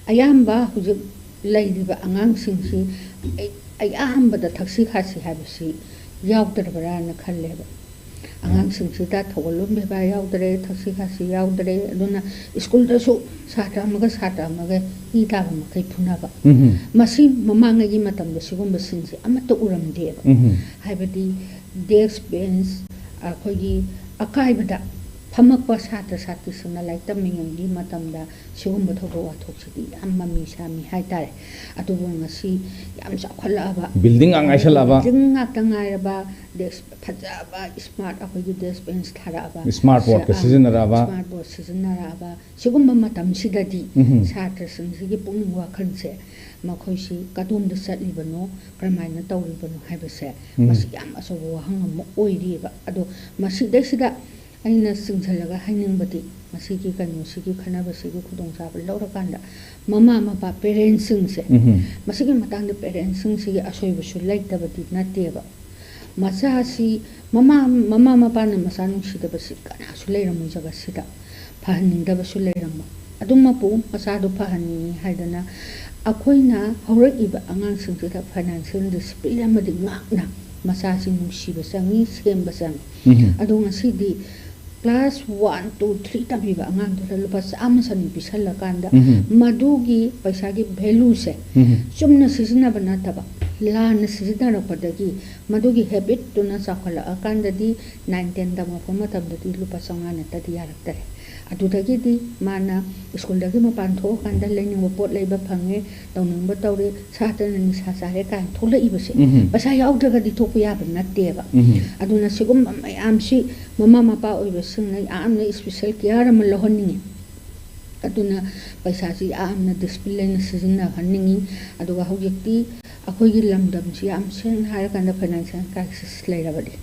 ꯑꯌꯥꯝꯕ ꯍꯧꯖꯤꯛ ꯂꯩꯔꯤꯕ ꯑꯉꯥꯡꯁꯤꯡꯁꯤ ꯑꯩ-, ꯑꯌꯥꯝꯕꯗ ꯊꯛꯁꯤ ꯈꯥꯁꯤ ꯍꯥꯏꯕꯁꯤ ꯌꯥꯎꯗ꯭ꯔꯕ꯭ꯔꯥꯅ ꯈꯜꯂꯦꯕ꯫ ꯑꯉꯥꯡꯁꯤꯡꯁꯤꯗ ꯊꯧꯒꯜꯂꯣꯟ ꯕꯦꯕꯥꯔ ꯌꯥꯎꯗ꯭ꯔꯦ, ꯊꯛꯁꯤ ꯈꯥꯁꯤ ꯌꯥꯎꯗ꯭ꯔꯦ꯫ ꯑꯗꯨꯅ ꯁ꯭ꯀꯨꯜꯗꯁꯨ ꯁꯥꯇ꯭ꯔ ꯑꯃꯒ ꯁꯥꯇ꯭ꯔ ꯑꯃꯒ ꯍꯤ ꯇꯥꯕ ꯃꯈꯩ ꯐꯨꯅꯕ꯫ ꯎꯝ꯫ ꯃꯁꯤ ꯃꯃꯥꯡꯉꯩꯒꯤ ꯃꯇꯝꯗ ꯁꯤꯒꯨꯝꯕ ꯁꯤꯟꯁꯦ ꯑꯃꯠꯇ ꯎꯔꯝꯗꯦꯕ꯫ ꯎꯝ꯫ ꯍꯥꯏꯕꯗꯤ ꯗꯦꯁ꯭ꯛ ꯕꯦꯟꯁ, ꯑꯩꯈꯣꯏꯒꯤ ꯑꯀꯥꯏꯕꯗ ꯐꯝꯃꯛꯄ ꯁꯥꯇ꯭ꯔ ꯁꯥꯇ꯭ꯔꯤꯁꯤꯡꯅ ꯂꯥꯏꯔꯤꯛ ꯇꯝꯃꯤꯉꯩꯒꯤ ꯃꯇꯝꯗ ꯁꯤꯒꯨꯝꯕ ꯊꯧꯗꯣꯛ ꯋꯥꯊꯣꯛꯁꯤꯗꯤ ꯌꯥꯝ ꯃꯃꯤ ꯁꯥꯃꯤ ꯍꯥꯏꯇꯥꯔꯦ꯫ ꯑꯗꯨꯕꯨ ꯉꯁꯤ ꯌꯥꯝ ꯆꯥꯎꯈꯠꯂꯛꯑꯕ, Building ꯉꯥꯛ ꯉꯥꯏꯁꯜꯂꯛꯑꯕ꯫ building ꯉꯥꯛꯇ ꯉꯥꯏꯔꯕ, desk ꯐꯖꯕ smart ꯑꯩꯈꯣꯏꯒꯤ desk bench ꯊꯥꯔꯛꯑꯕ, Smart board ꯀ ꯁꯤ-, ꯁꯤꯖꯤꯟꯅꯔꯛꯑꯕ꯫ Smart board ꯁꯤꯖꯤꯟꯅꯔꯛꯑꯕ꯫ ꯁꯤꯒꯨꯝꯕ ꯃꯇꯝꯁꯤꯗꯗꯤ ꯎꯝ꯫ ꯁꯥꯇ꯭ꯔꯁꯤꯡꯁꯤꯒꯤ ꯄꯨꯛꯅꯤꯡ ꯋꯥꯈꯜꯁꯦ, ꯃꯈꯣꯏꯁꯤ ꯀꯗꯣꯝꯗ ꯆꯠꯂꯤꯕꯅꯣ, ꯀꯔꯝꯍꯥꯏꯅ ꯇꯧꯔꯤꯕꯅꯣ ꯍꯥꯏꯕꯁꯦ, ꯎꯝ꯫ ꯃꯁꯤ ꯌꯥꯝ ꯑꯆꯧꯕ ꯋꯥꯍꯪ ꯑꯃ ꯑꯣꯏꯔꯤꯕ꯫ ꯑꯗꯣ ꯃꯁꯤꯗꯩꯁꯤꯗ ꯑꯩꯅ ꯆꯤꯡꯁꯤꯜꯂꯒ ꯍꯥꯏꯅꯤꯡꯕꯗꯤ, ꯃꯁꯤꯒꯤ ꯀꯩꯅꯣꯁꯤꯒꯤ ꯈꯟꯅꯕꯁꯤꯒꯤ ꯈꯨꯗꯣꯡꯆꯥꯕ ꯂꯧꯔꯀꯥꯟꯗ ꯃꯃꯥ ꯃꯄꯥ, parents ꯁꯤꯡꯁꯦ, ꯎꯝ꯫ ꯃꯁꯤꯒꯤ ꯃꯇꯥꯡꯗ parents ꯁꯤꯡꯁꯤꯒꯤ ꯑꯁꯣꯏꯕꯁꯨ ꯂꯩꯇꯕꯗꯤ ꯅꯠꯇꯦꯕ꯫ ꯃꯆꯥꯁꯤ, ꯃꯃꯥ, ꯃꯃꯥ ꯃꯄꯥꯅ ꯃꯆꯥ ꯅꯨꯡꯁꯤꯗꯕꯁꯤ ꯀꯅꯥꯁꯨ ꯂꯩꯔꯝꯃꯣꯏ ꯖꯒꯠꯁꯤꯗ, ꯐꯍꯟꯅꯤꯡꯗꯕꯁꯨ ꯂꯩꯔꯝꯃꯣꯏ꯫ ꯑꯗꯨꯃꯛꯄꯨ ꯃꯆꯥꯗꯨ ꯐꯍꯟꯅꯤꯡꯉꯤ ꯍꯥꯏꯗꯅ ꯑꯩꯈꯣꯏꯅ ꯍꯧꯔꯛꯏꯕ ꯑꯉꯥꯡꯁꯤꯡꯁꯤꯗ financial discipline ꯑꯃꯗꯤ ꯉꯥꯛꯅ ꯃꯆꯥꯁꯤ ꯅꯨꯡꯁꯤꯕ ꯆꯪꯉꯤ, ꯁꯦꯝꯕ ꯆꯪꯉꯤ꯫ ꯎꯝ꯫ ꯑꯗꯣ ꯉꯁꯤꯗꯤ class one, two, three ꯇꯝꯃꯤꯕ ꯑꯉꯥꯡꯗꯨꯗ ꯂꯨꯄꯥ ꯆꯥꯝꯃ ꯆꯅꯤ ꯄꯤꯁꯜꯂꯀꯥꯟꯗ ꯎꯝ꯫ ꯃꯗꯨꯒꯤ ꯄꯩꯁꯥꯒꯤ value ꯁꯦ ꯎꯝ꯫ ꯆꯨꯝꯅ ꯁꯤꯖꯤꯟꯅꯕ ꯅꯠꯇꯕ, ꯂꯥꯟꯅ ꯁꯤꯖꯤꯟꯅꯔꯛꯄꯗꯒꯤ ꯃꯗꯨꯒꯤ habit ꯇꯨꯅ ꯆꯥꯎꯈꯠꯂꯛꯑꯀꯥꯟꯗꯗꯤ nine, ten ꯇꯝꯃꯛꯄ ꯃꯇꯝꯗꯗꯤ ꯂꯨꯄꯥ ꯆꯥꯝꯃꯉꯥ ꯅꯠꯇꯗꯤ ꯌꯥꯔꯛꯇꯔꯦ꯫ ꯑꯗꯨꯗꯒꯤꯗꯤ ꯃꯥꯅ school ꯗꯒꯤ ꯃꯄꯥꯟ ꯊꯣꯛꯑꯀꯥꯟꯗ ꯂꯩꯅꯤꯡꯕ ꯄꯣꯠ ꯂꯩꯕ ꯐꯪꯉꯦ, ꯇꯧꯅꯤꯡꯕ ꯇꯧꯔꯦ, ꯁꯥꯇ꯭ꯔꯅ ꯅꯤꯁꯥ ꯆꯥꯔꯦ ꯀꯥꯏꯅ ꯊꯣꯛꯂꯛꯏꯕꯁꯦ, ꯎꯝ꯫ ꯄꯩꯁꯥ ꯌꯥꯎꯗ꯭ꯔꯒꯗꯤ ꯊꯣꯛꯄ ꯌꯥꯕ ꯅꯠꯇꯦꯕ꯫ ꯎꯝ꯫ ꯑꯗꯨꯅ ꯁꯤꯒꯨꯝꯕ ꯃꯌꯥꯝꯁꯤ ꯃꯃꯥ ꯃꯄꯥ ꯑꯣꯏꯕꯁꯤꯡꯅ ꯌꯥꯝꯅ special care ꯑꯃ ꯂꯧꯍꯟꯅꯤꯡꯉꯤ꯫ ꯑꯗꯨꯅ ꯄꯩꯁꯥꯁꯤ ꯌꯥꯝꯅ discipline ꯂꯩꯅ ꯁꯤꯖꯤꯟꯅꯍꯟꯅꯤꯡꯉꯤ꯫ ꯑꯗꯨꯒ ꯍꯧꯖꯤꯛꯇꯤ ꯑꯩꯈꯣꯏꯒꯤ ꯂꯝꯗꯝꯁꯤ ꯌꯥꯝ ꯁꯦꯡꯅ ꯍꯥꯏꯔꯀꯥꯟꯗ financial crisis ꯂꯩꯔꯕꯅꯤ꯫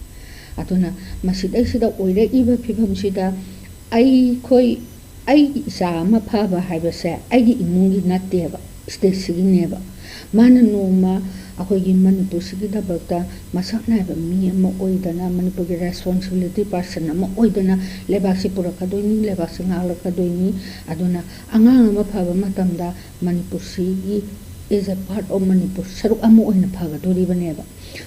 ꯑꯗꯨꯅ ꯃꯁꯤꯗꯩꯁꯤꯗ ꯑꯣꯏꯔꯛꯏꯕ ꯐꯤꯕꯝꯁꯤꯗ ꯑꯩꯈꯣꯏ, ꯑꯩꯒꯤ ꯏꯆꯥ ꯑꯃ ꯐꯕ ꯍꯥꯏꯕꯁꯦ ꯑꯩꯒꯤ ꯏꯃꯨꯡꯒꯤ ꯅꯠꯇꯦꯕ, state ꯁꯤꯒꯤꯅꯦꯕ꯫ ꯃꯥꯅ ꯅꯣꯡꯃ ꯑꯩꯈꯣꯏꯒꯤ ꯃꯅꯤꯄꯨꯔꯁꯤꯒꯤꯗꯃꯛꯇ ꯃꯁꯛ ꯅꯥꯏꯕ ꯃꯤ ꯑꯃ ꯑꯣꯏꯗꯅ, ꯃꯅꯤꯄꯨꯔꯒꯤ responsibility person ꯑꯃ ꯑꯣꯏꯗꯅ, ꯂꯩꯕꯥꯛꯁꯤ ꯄꯨꯔꯛꯀꯗꯣꯏꯅꯤ, ꯂꯩꯕꯥꯛꯁꯤ ꯉꯥꯛꯂꯛꯀꯗꯣꯏꯅꯤ꯫ ꯑꯗꯨꯅ ꯑꯉꯥꯡ ꯑꯃ ꯐꯕ ꯃꯇꯝꯗ ꯃꯅꯤꯄꯨꯔꯁꯤꯒꯤ as a part of Manipur ꯁꯔꯨꯛ ꯑꯃ ꯑꯣꯏꯅ ꯐꯒꯗꯣꯔꯤꯕꯅꯦꯕ꯫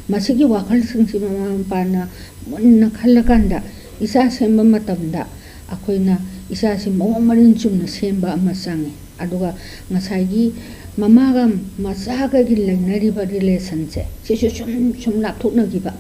ꯃꯁꯤꯒꯤ ꯋꯥꯈꯜꯁꯤꯡꯁꯤ ꯃꯃꯥ ꯃꯄꯥꯅ ꯃꯨꯟꯅ ꯈꯜꯂꯀꯥꯟꯗ ꯏꯆꯥ ꯁꯦꯝꯕ ꯃꯇꯝꯗ ꯑꯩꯈꯣꯏꯅ ꯏꯆꯥꯁꯤ ꯃꯑꯣꯡ ꯃꯔꯤꯟ ꯆꯨꯝꯅ ꯁꯦꯝꯕ ꯑꯃ ꯆꯪꯉꯤ꯫ ꯑꯗꯨꯒ ꯉꯁꯥꯏꯒꯤ ꯃꯃꯥꯒ ꯃꯆꯥꯒꯒꯤ ꯂꯩꯅꯔꯤꯕ relation ꯁꯦ, ꯁꯤꯁꯨ ꯁꯨꯝ ꯁꯨꯝ ꯂꯥꯞꯊꯣꯛꯅꯈꯤꯕ꯫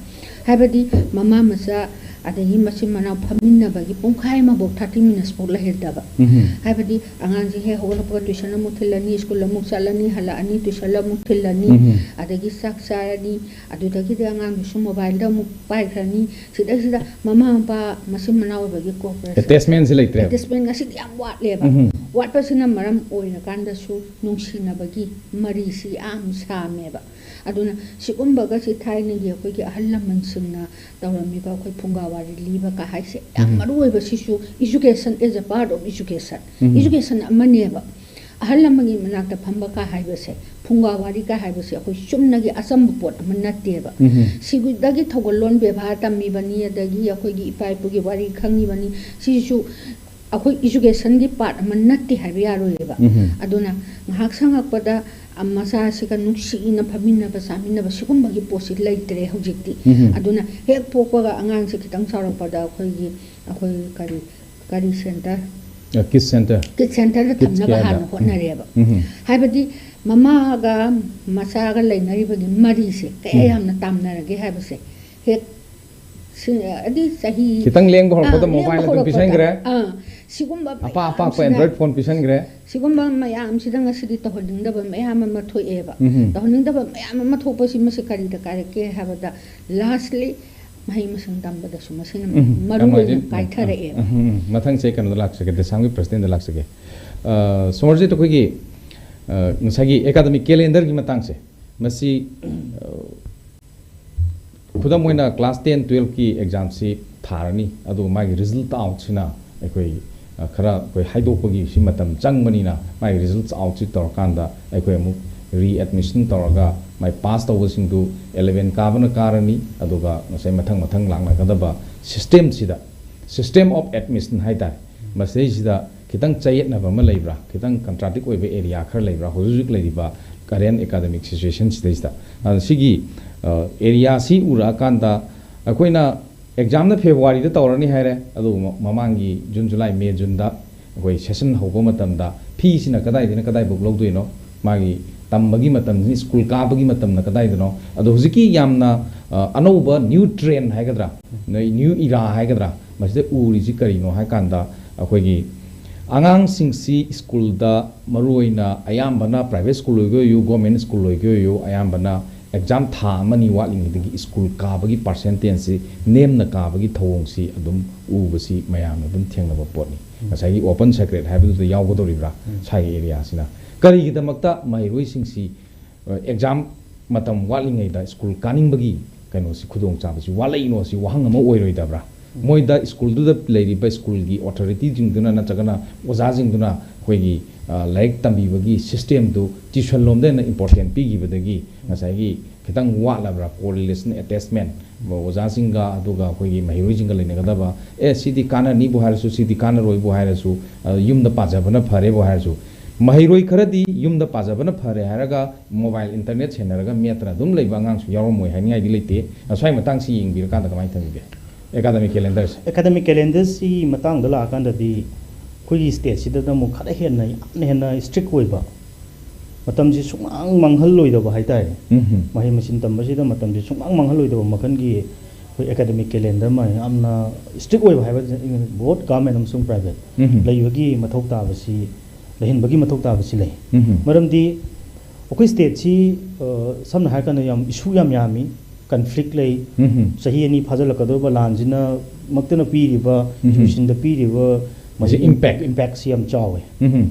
ꯍꯥꯏꯕꯗꯤ ꯃꯃꯥ ꯃꯆꯥ ꯑꯗꯒꯤ ꯃꯆꯤꯟ ꯃꯅꯥꯎ ꯐꯝꯃꯤꯟꯅꯕꯒꯤ ꯄꯨꯡꯈꯥꯏ ꯑꯃꯐꯥꯎ, ꯊꯥꯔꯇꯤ ꯃꯤꯅꯠꯁ ꯐꯥꯎ ꯂꯩꯍꯟꯗꯕ꯫ ꯎꯝ꯫ ꯍꯥꯏꯕꯗꯤ ꯑꯉꯥꯡꯁꯤ ꯍꯦꯛ ꯍꯧꯒꯠꯂꯛꯄꯒ ꯇ꯭ꯌꯨꯁꯟ ꯑꯃꯨꯛ ꯊꯤꯜꯂꯅꯤ, ꯁ꯭ꯀꯨꯜ ꯑꯃꯨꯛ ꯆꯠꯂꯅꯤ, ꯍꯜꯂꯛꯑꯅꯤ, ꯇ꯭ꯌꯨꯁꯟ ꯑꯃꯨꯛ ꯊꯤꯜꯂꯅꯤ, ꯎꯝ꯫ ꯑꯗꯒꯤ ꯆꯥꯛ ꯆꯥꯔꯅꯤ, ꯑꯗꯨꯗꯒꯤꯗꯤ ꯑꯉꯥꯡꯗꯨꯁꯨ ꯃꯣꯕꯥꯏꯜꯗ ꯑꯃꯨꯛ ꯄꯥꯏꯈ꯭ꯔꯅꯤ꯫ ꯁꯤꯗꯩꯁꯤꯗ ꯃꯃꯥ ꯃꯄꯥ ꯃꯆꯤꯟ ꯃꯅꯥꯎ ꯑꯣꯏꯕꯒꯤ ꯀꯣꯑꯣꯄꯔꯦꯁꯟ, ꯑꯦꯇꯦꯆꯃꯦꯟꯁꯤ ꯂꯩꯇ꯭ꯔꯦꯕ꯫ ꯑꯦꯇꯦꯆꯃꯦꯟ ꯉꯁꯤꯗꯤ ꯌꯥꯝ ꯋꯥꯠꯂꯦꯕ꯫ ꯎꯝ꯫ ꯋꯥꯠꯄꯁꯤꯅ ꯃꯔꯝ ꯑꯣꯏꯔꯀꯥꯟꯗꯁꯨ ꯅꯨꯡꯁꯤꯅꯕꯒꯤ ꯃꯔꯤꯁꯤ ꯌꯥꯝ ꯁꯥꯝꯃꯦꯕ꯫ ꯑꯗꯨꯅ ꯁꯤꯒꯨꯝꯕꯒꯁꯤ ꯊꯥꯏꯅꯒꯤ ꯑꯩꯈꯣꯏꯒꯤ ꯑꯍꯜ ꯂꯃꯟꯁꯤꯡꯅ ꯇꯧꯔꯝꯃꯤꯕ ꯑꯩꯈꯣꯏ ꯐꯨꯡꯒꯥ ꯋꯥꯔꯤ ꯂꯤꯕ ꯀ ꯍꯥꯏꯁꯦ ꯌꯥꯝ ꯎꯝ꯫ ꯃꯔꯨ ꯑꯣꯏꯕ, ꯁꯤꯁꯨ education, as a part of education, um. education ꯑꯃꯅꯦꯕ꯫ ꯑꯍꯜ ꯂꯃꯟꯒꯤ ꯃꯅꯥꯛꯇ ꯐꯝꯕ ꯀ ꯍꯥꯏꯕꯁꯦ, ꯐꯨꯡꯒꯥ ꯋꯥꯔꯤ ꯀ ꯍꯥꯏꯕꯁꯦ ꯑꯩꯈꯣꯏ ꯆꯨꯝꯅꯒꯤ ꯑꯆꯝꯕ ꯄꯣꯠ ꯑꯃ ꯅꯠꯇꯦꯕ꯫ ꯎꯝ꯫ ꯁꯤꯗꯒꯤ ꯊꯧꯒꯜꯂꯣꯟ ꯕꯦꯕꯥꯔ ꯇꯝꯃꯤꯕꯅꯤ, ꯑꯗꯒꯤ ꯑꯩꯈꯣꯏꯒꯤ ꯏꯄꯥ ꯏꯄꯨꯒꯤ ꯋꯥꯔꯤ ꯈꯪꯉꯤꯕꯅꯤ꯫ ꯁꯤꯁꯨ ꯑꯩꯈꯣꯏ educationꯒꯤ part ꯑꯃ ꯅꯠꯇꯦ ꯍꯥꯏꯕ ꯌꯥꯔꯣꯏꯌꯦꯕ꯫ ꯎꯝ꯫ ꯑꯗꯨꯅ ꯉꯥꯏꯍꯥꯛ ꯁꯪꯉꯛꯄꯗ, ꯑ, ꯃꯆꯥꯁꯤꯒ ꯅꯨꯡꯁꯤꯅ ꯐꯝꯃꯤꯟꯅꯕ, ꯆꯥꯃꯤꯟꯅꯕ, ꯁꯤꯒꯨꯝꯕꯒꯤ ꯄꯣꯠꯁꯤ ꯂꯩꯇ꯭ꯔꯦ ꯍꯧꯖꯤꯛꯇꯤ꯫ ꯎꯝ꯫ ꯑꯗꯨꯅ ꯍꯦꯛ ꯄꯣꯛꯄꯒ ꯑꯉꯥꯡꯁꯦ ꯈꯤꯇꯪ ꯆꯥꯎꯔꯛꯄꯗ ꯑꯩꯈꯣꯏꯒꯤ, ꯑꯩꯈꯣꯏ ꯀꯔꯤ, ꯀꯔꯤ center? ꯑ, kids center꯫ Kids centerꯗ Kids ꯊꯝꯅꯕ careꯗ꯫ ꯍꯥꯟꯅ ꯍꯣꯠꯅꯔꯦꯕ꯫ ꯎꯝ꯫ ꯍꯥꯏꯕꯗꯤ ꯃꯃꯥꯒ ꯃꯆꯥꯒ ꯂꯩꯅꯔꯤꯕꯒꯤ ꯃꯔꯤꯁꯦ ꯀꯌꯥ ꯎꯝ꯫ ꯌꯥꯝꯅ ꯇꯥꯝꯅꯔꯒꯦ ꯍꯥꯏꯕꯁꯦ ꯍꯦꯛ ꯁꯤ-, ꯑꯗꯤ ꯆꯍꯤ, ꯈꯤꯇꯪ ꯂꯦꯡꯕ ꯍꯧꯔꯛꯄꯗ ꯑꯥ, ꯂꯦꯡꯕ mobile ꯑꯗꯨꯝ ꯍꯧꯔꯛꯄꯗ, ꯄꯤꯁꯟꯈ꯭ꯔꯦ꯫ ꯑꯥ, ꯁꯤꯒꯨꯝꯕ ꯑꯄꯥ ꯑꯄꯥꯛꯄ ꯃꯌꯥꯝꯁꯤꯅ, Android phone ꯄꯤꯁꯟꯈ꯭ꯔꯦ꯫ ꯁꯤꯒꯨꯝꯕ ꯃꯌꯥꯝꯁꯤꯗ ꯉꯁꯤꯗꯤ ꯇꯧꯍꯟꯅꯤꯡꯗꯕ ꯃꯌꯥꯝ ꯑꯃ ꯊꯣꯛꯑꯦꯕ꯫ ꯎꯝ꯫ ꯇꯧꯍꯟꯅꯤꯡꯗꯕ ꯃꯌꯥꯝ ꯑꯃ ꯊꯣꯛꯄꯁꯤ ꯃꯁꯤ ꯀꯔꯤꯗ ꯀꯥꯏꯔꯛꯀꯦ ꯍꯥꯏꯕꯗ, lastly ꯃꯍꯩ ꯃꯁꯤꯡ ꯇꯝꯕꯗꯁꯨ ꯃꯁꯤꯅ ꯎꯝ, ꯃꯔꯨ ꯌꯥꯝ ꯑꯣꯏꯅ ꯅꯨꯡꯉꯥꯏꯖꯩ꯫ ꯀꯥꯏꯊꯔꯛꯑꯦꯕ꯫ ꯎꯝ, ꯎꯝ, ꯎꯝ꯫ ꯃꯊꯪꯁꯦ ꯑꯩ ꯀꯩꯅꯣꯗ ꯂꯥꯛꯆꯒꯦ, ꯗꯦꯁꯥꯝꯒꯤ presidentꯗ ꯂꯥꯛꯆꯒꯦ꯫ ꯑ, ꯁꯣꯃꯔꯖꯤꯠ, ꯑꯩꯈꯣꯏꯒꯤ, ꯑ, ꯉꯁꯥꯏꯒꯤ academic calendarꯒꯤ ꯃꯇꯥꯡꯁꯦ, ꯃꯁꯤ, ꯑ, ꯈꯨꯗꯝ ꯑꯣꯏꯅ class ten, twelveꯀꯤ examꯁꯤ ꯊꯥꯔꯅꯤ, ꯑꯗꯨꯒ ꯃꯥꯒꯤ result outꯁꯤꯅ ꯑꯩꯈꯣꯏ, ꯑ, ꯈꯔ ꯑꯩꯈꯣꯏ ꯍꯥꯏꯗꯣꯛꯄꯒꯤ ꯁꯤ ꯃꯇꯝ ꯆꯪꯕꯅꯤꯅ, ꯃꯥꯒꯤ result outꯁꯤ ꯇꯧꯔꯀꯥꯟꯗ ꯑꯩꯈꯣꯏ ꯑꯃꯨꯛ readmission ꯇꯧꯔꯒ ꯃꯥꯏ pass ꯇꯧꯕꯁꯤꯡꯗꯨ eleven ꯀꯥꯕꯅ ꯀꯥꯔꯅꯤ, ꯑꯗꯨꯒ ꯉꯁꯥꯏ ꯃꯊꯪ ꯃꯊꯪ ꯂꯥꯛꯅꯒꯗꯕ systemꯁꯤꯗ, system of admission ꯍꯥꯏ ꯇꯥꯔꯦ, ꯃꯁꯤꯗꯩꯁꯤꯗ ꯈꯤꯇꯪ ꯆꯌꯦꯠꯅꯕ ꯑꯃ ꯂꯩꯕ꯭ꯔꯥ, ꯈꯤꯇꯪ contradict ꯑꯣꯏꯕ area ꯈꯔ ꯂꯩꯕ꯭ꯔꯥ ꯍꯧꯖꯤꯛ ꯍꯧꯖꯤꯛ ꯂꯩꯔꯤꯕ current academic situationꯁꯤꯗꯩꯁꯤꯗ? ꯑꯗ ꯁꯤꯒꯤ, ꯑ, areaꯁꯤ ꯎꯔꯛꯑꯀꯥꯟꯗ ꯑꯩꯈꯣꯏꯅ examꯅ Februaryꯗ ꯇꯧꯔꯅꯤ ꯍꯥꯏꯔꯦ, ꯑꯗꯨꯒ ꯃ-, ꯃꯃꯥꯡꯒꯤ June, July, May, Juneꯗ ꯑꯩꯈꯣꯏ session ꯍꯧꯕ ꯃꯇꯝꯗ feeꯁꯤꯅ ꯀꯗꯥꯏꯗꯩꯅ ꯀꯗꯥꯏꯐꯥꯎ ꯂꯧꯗꯣꯏꯅꯣ, ꯃꯥꯒꯤ ꯇꯝꯕꯒꯤ ꯃꯇꯝꯁꯤ, ꯁ꯭ꯀꯨꯜ ꯀꯥꯕꯒꯤ ꯃꯇꯝꯅ ꯀꯗꯥꯏꯗꯅꯣ? ꯑꯗꯣ ꯍꯧꯖꯤꯛꯀꯤ ꯌꯥꯝꯅ, ꯑ, ꯑꯅꯧꯕ new trend ꯍꯥꯏꯒꯗ꯭ꯔꯥ, new era ꯍꯥꯏꯒꯗ꯭ꯔꯥ, ꯃꯁꯤꯗ ꯎꯔꯤꯁꯤ ꯀꯔꯤꯅꯣ ꯍꯥꯏ ꯀꯥꯟꯗ, ꯑꯩꯈꯣꯏꯒꯤ ꯑꯉꯥꯡꯁꯤꯡꯁꯤ ꯁ꯭ꯀꯨꯜꯗ, ꯃꯔꯨꯑꯣꯏꯅ ꯑꯌꯥꯝꯕꯅ private school ꯑꯣꯏꯒꯦ ꯑꯣꯏꯌꯨ, government school ꯑꯣꯏꯒꯦ ꯑꯣꯏꯌꯨ, ꯑꯌꯥꯝꯕꯅ exam ꯊꯥ ꯑꯃꯅꯤ ꯋꯥꯠꯂꯤꯉꯩꯗꯒꯤ ꯁ꯭ꯀꯨꯜ ꯀꯥꯕꯒꯤ percentageꯁꯤ, ꯅꯦꯝꯅ ꯀꯥꯕꯒꯤ ꯊꯧꯑꯣꯡꯁꯤ ꯑꯗꯨꯝ ꯎꯕꯁꯤ ꯃꯌꯥꯝꯅ ꯑꯗꯨꯝ ꯊꯦꯡꯅꯕ ꯄꯣꯠꯅꯤ꯫ ꯎꯝ꯫ ꯉꯁꯥꯏꯒꯤ open secret ꯍꯥꯏꯕꯗꯨꯗ ꯌꯥꯎꯒꯗꯧꯔꯤꯕ꯭ꯔꯥ? ꯎꯝ꯫ ꯁ꯭ꯋꯥꯏꯒꯤ areaꯁꯤꯅ ꯀꯔꯤꯒꯤꯗꯃꯛꯇ ꯃꯍꯩꯔꯣꯏꯁꯤꯡꯁꯤ, ꯑ, exam ꯃꯇꯝ ꯋꯥꯠꯂꯤꯉꯩꯗ ꯁ꯭ꯀꯨꯜ ꯀꯥꯅꯤꯡꯕꯒꯤ ꯀꯩꯅꯣꯁꯤ, ꯈꯨꯗꯣꯡꯆꯥꯕꯁꯤ ꯋꯥꯠꯂꯛꯏꯅꯣ? ꯁꯤ ꯋꯥꯍꯪ ꯑꯃ ꯑꯣꯏꯔꯣꯏꯗꯕ꯭ꯔꯥ? ꯎꯝ꯫ ꯃꯣꯏꯗ ꯁ꯭ꯀꯨꯜꯗꯨꯗ ꯂꯩꯔꯤꯕ ꯁ꯭ꯀꯨꯜꯒꯤ authorityꯁꯤꯡꯗꯨꯅ ꯅꯠꯇ꯭ꯔꯒꯅ ꯑꯣꯖꯥꯁꯤꯡꯗꯨꯅ ꯑꯩꯈꯣꯏꯒꯤ, ꯑ, ꯂꯥꯏꯔꯤꯛ ꯇꯝꯕꯤꯕꯒꯤ systemꯗꯨ tuition ꯂꯣꯝꯗ ꯍꯦꯟꯅ important ꯄꯤꯈꯤꯕꯗꯒꯤ ꯉꯁꯥꯏꯒꯤ ꯈꯤꯇꯪ ꯋꯥꯠꯂꯕ꯭ꯔꯥ? Correlation, attachment, ꯑꯣꯖꯥꯁꯤꯡꯒ ꯑꯗꯨꯒ ꯑꯩꯈꯣꯏꯒꯤ ꯃꯍꯩꯔꯣꯏꯁꯤꯡꯒ ꯂꯩꯅꯒꯗꯕ, ꯑꯦ, ꯁꯤꯗꯤ ꯀꯥꯟꯅꯅꯤꯕꯨ ꯍꯥꯏꯔꯁꯨ, ꯁꯤꯗꯤ ꯀꯥꯟꯅꯔꯣꯏꯕꯨ ꯍꯥꯏꯔꯁꯨ, ꯑ, ꯌꯨꯝꯗ ꯄꯥꯖꯕꯅ ꯐꯔꯦꯕꯨ ꯍꯥꯏꯔꯁꯨ, ꯃꯍꯩꯔꯣꯏ ꯈꯔꯗꯤ ꯌꯨꯝꯗ ꯄꯥꯖꯕꯅ ꯐꯔꯦ ꯍꯥꯏꯔꯒ mobile internet ꯁꯦꯟꯅꯔꯒ ꯃꯦꯠꯇꯅ ꯑꯗꯨꯝ ꯂꯩꯕ ꯑꯉꯥꯡꯁꯨ ꯌꯥꯎꯔꯝꯃꯣꯏ ꯍꯥꯏꯅꯤꯡꯉꯥꯏꯗꯤ ꯂꯩꯇꯦ꯫ ꯁ꯭ꯋꯥꯏ ꯃꯇꯥꯡꯁꯤ ꯌꯦꯡꯕꯤꯔꯀꯥꯟꯗ ꯀꯃꯥꯏꯅ ꯊꯝꯕꯤꯒꯦ? Academic calendarꯁꯦ꯫ Academic calendarꯁꯤ ꯃꯇꯥꯡꯗ ꯂꯥꯛꯑꯀꯥꯟꯗꯗꯤ ꯑꯩꯈꯣꯏꯒꯤ stateꯁꯤꯗꯅ ꯑꯃꯨꯛ ꯈꯔ ꯍꯦꯟꯅ, ꯌꯥꯝꯅ ꯍꯦꯟꯅ strict ꯑꯣꯏꯕ, ꯃꯇꯝꯁꯤ ꯁꯨꯡꯃꯥꯡ ꯃꯥꯡꯍꯜꯂꯣꯏꯗꯕ ꯍꯥꯏꯇꯥꯔꯦ꯫ ꯎꯝꯍꯨꯝ꯫ ꯃꯍꯩ ꯃꯁꯤꯡ ꯇꯝꯕꯁꯤꯗ ꯃꯇꯝꯁꯤ ꯁꯨꯡꯃꯥꯡ ꯃꯥꯡꯍꯜꯂꯣꯏꯗꯕ ꯃꯈꯜꯒꯤ ꯑꯩꯈꯣꯏ academic calendar ꯑꯃ ꯌꯥꯝꯅ strict ꯑꯣꯏꯕ ꯍꯥꯏꯕ, both government ꯑꯃꯁꯨꯡ private ꯎꯝꯍꯨꯝ꯫ ꯂꯩꯕꯒꯤ ꯃꯊꯧ ꯇꯥꯕꯁꯤ, ꯂꯩꯍꯟꯕꯒꯤ ꯃꯊꯧ ꯇꯥꯕꯁꯤ ꯂꯩ꯫ ꯎꯝꯍꯨꯝ꯫ ꯃꯔꯝꯗꯤ ꯑꯩꯈꯣꯏ stateꯁꯤ, ꯑ, ꯁꯝꯅ ꯍꯥꯏꯔꯀꯥꯟꯗ ꯌꯥꯝ issue ꯌꯥꯝ ꯌꯥꯝꯃꯤ, conflict ꯂꯩ꯫ ꯎꯝꯍꯨꯝ꯫ ꯆꯍꯤ ꯑꯅꯤ ꯐꯥꯖꯤꯜꯂꯛꯀꯗꯧꯔꯤꯕ ꯂꯥꯟꯁꯤꯅ ꯃꯛꯇꯅ ꯄꯤꯔꯤꯕ, ꯎꯝꯍꯨꯝ꯫ Educationꯗ ꯄꯤꯔꯤꯕ ꯃꯁꯤ ꯃꯁꯤ impact꯫ Impactꯁꯤ ꯌꯥꯝ ꯆꯥꯎꯋꯦ꯫ ꯎꯝꯍꯨꯝ꯫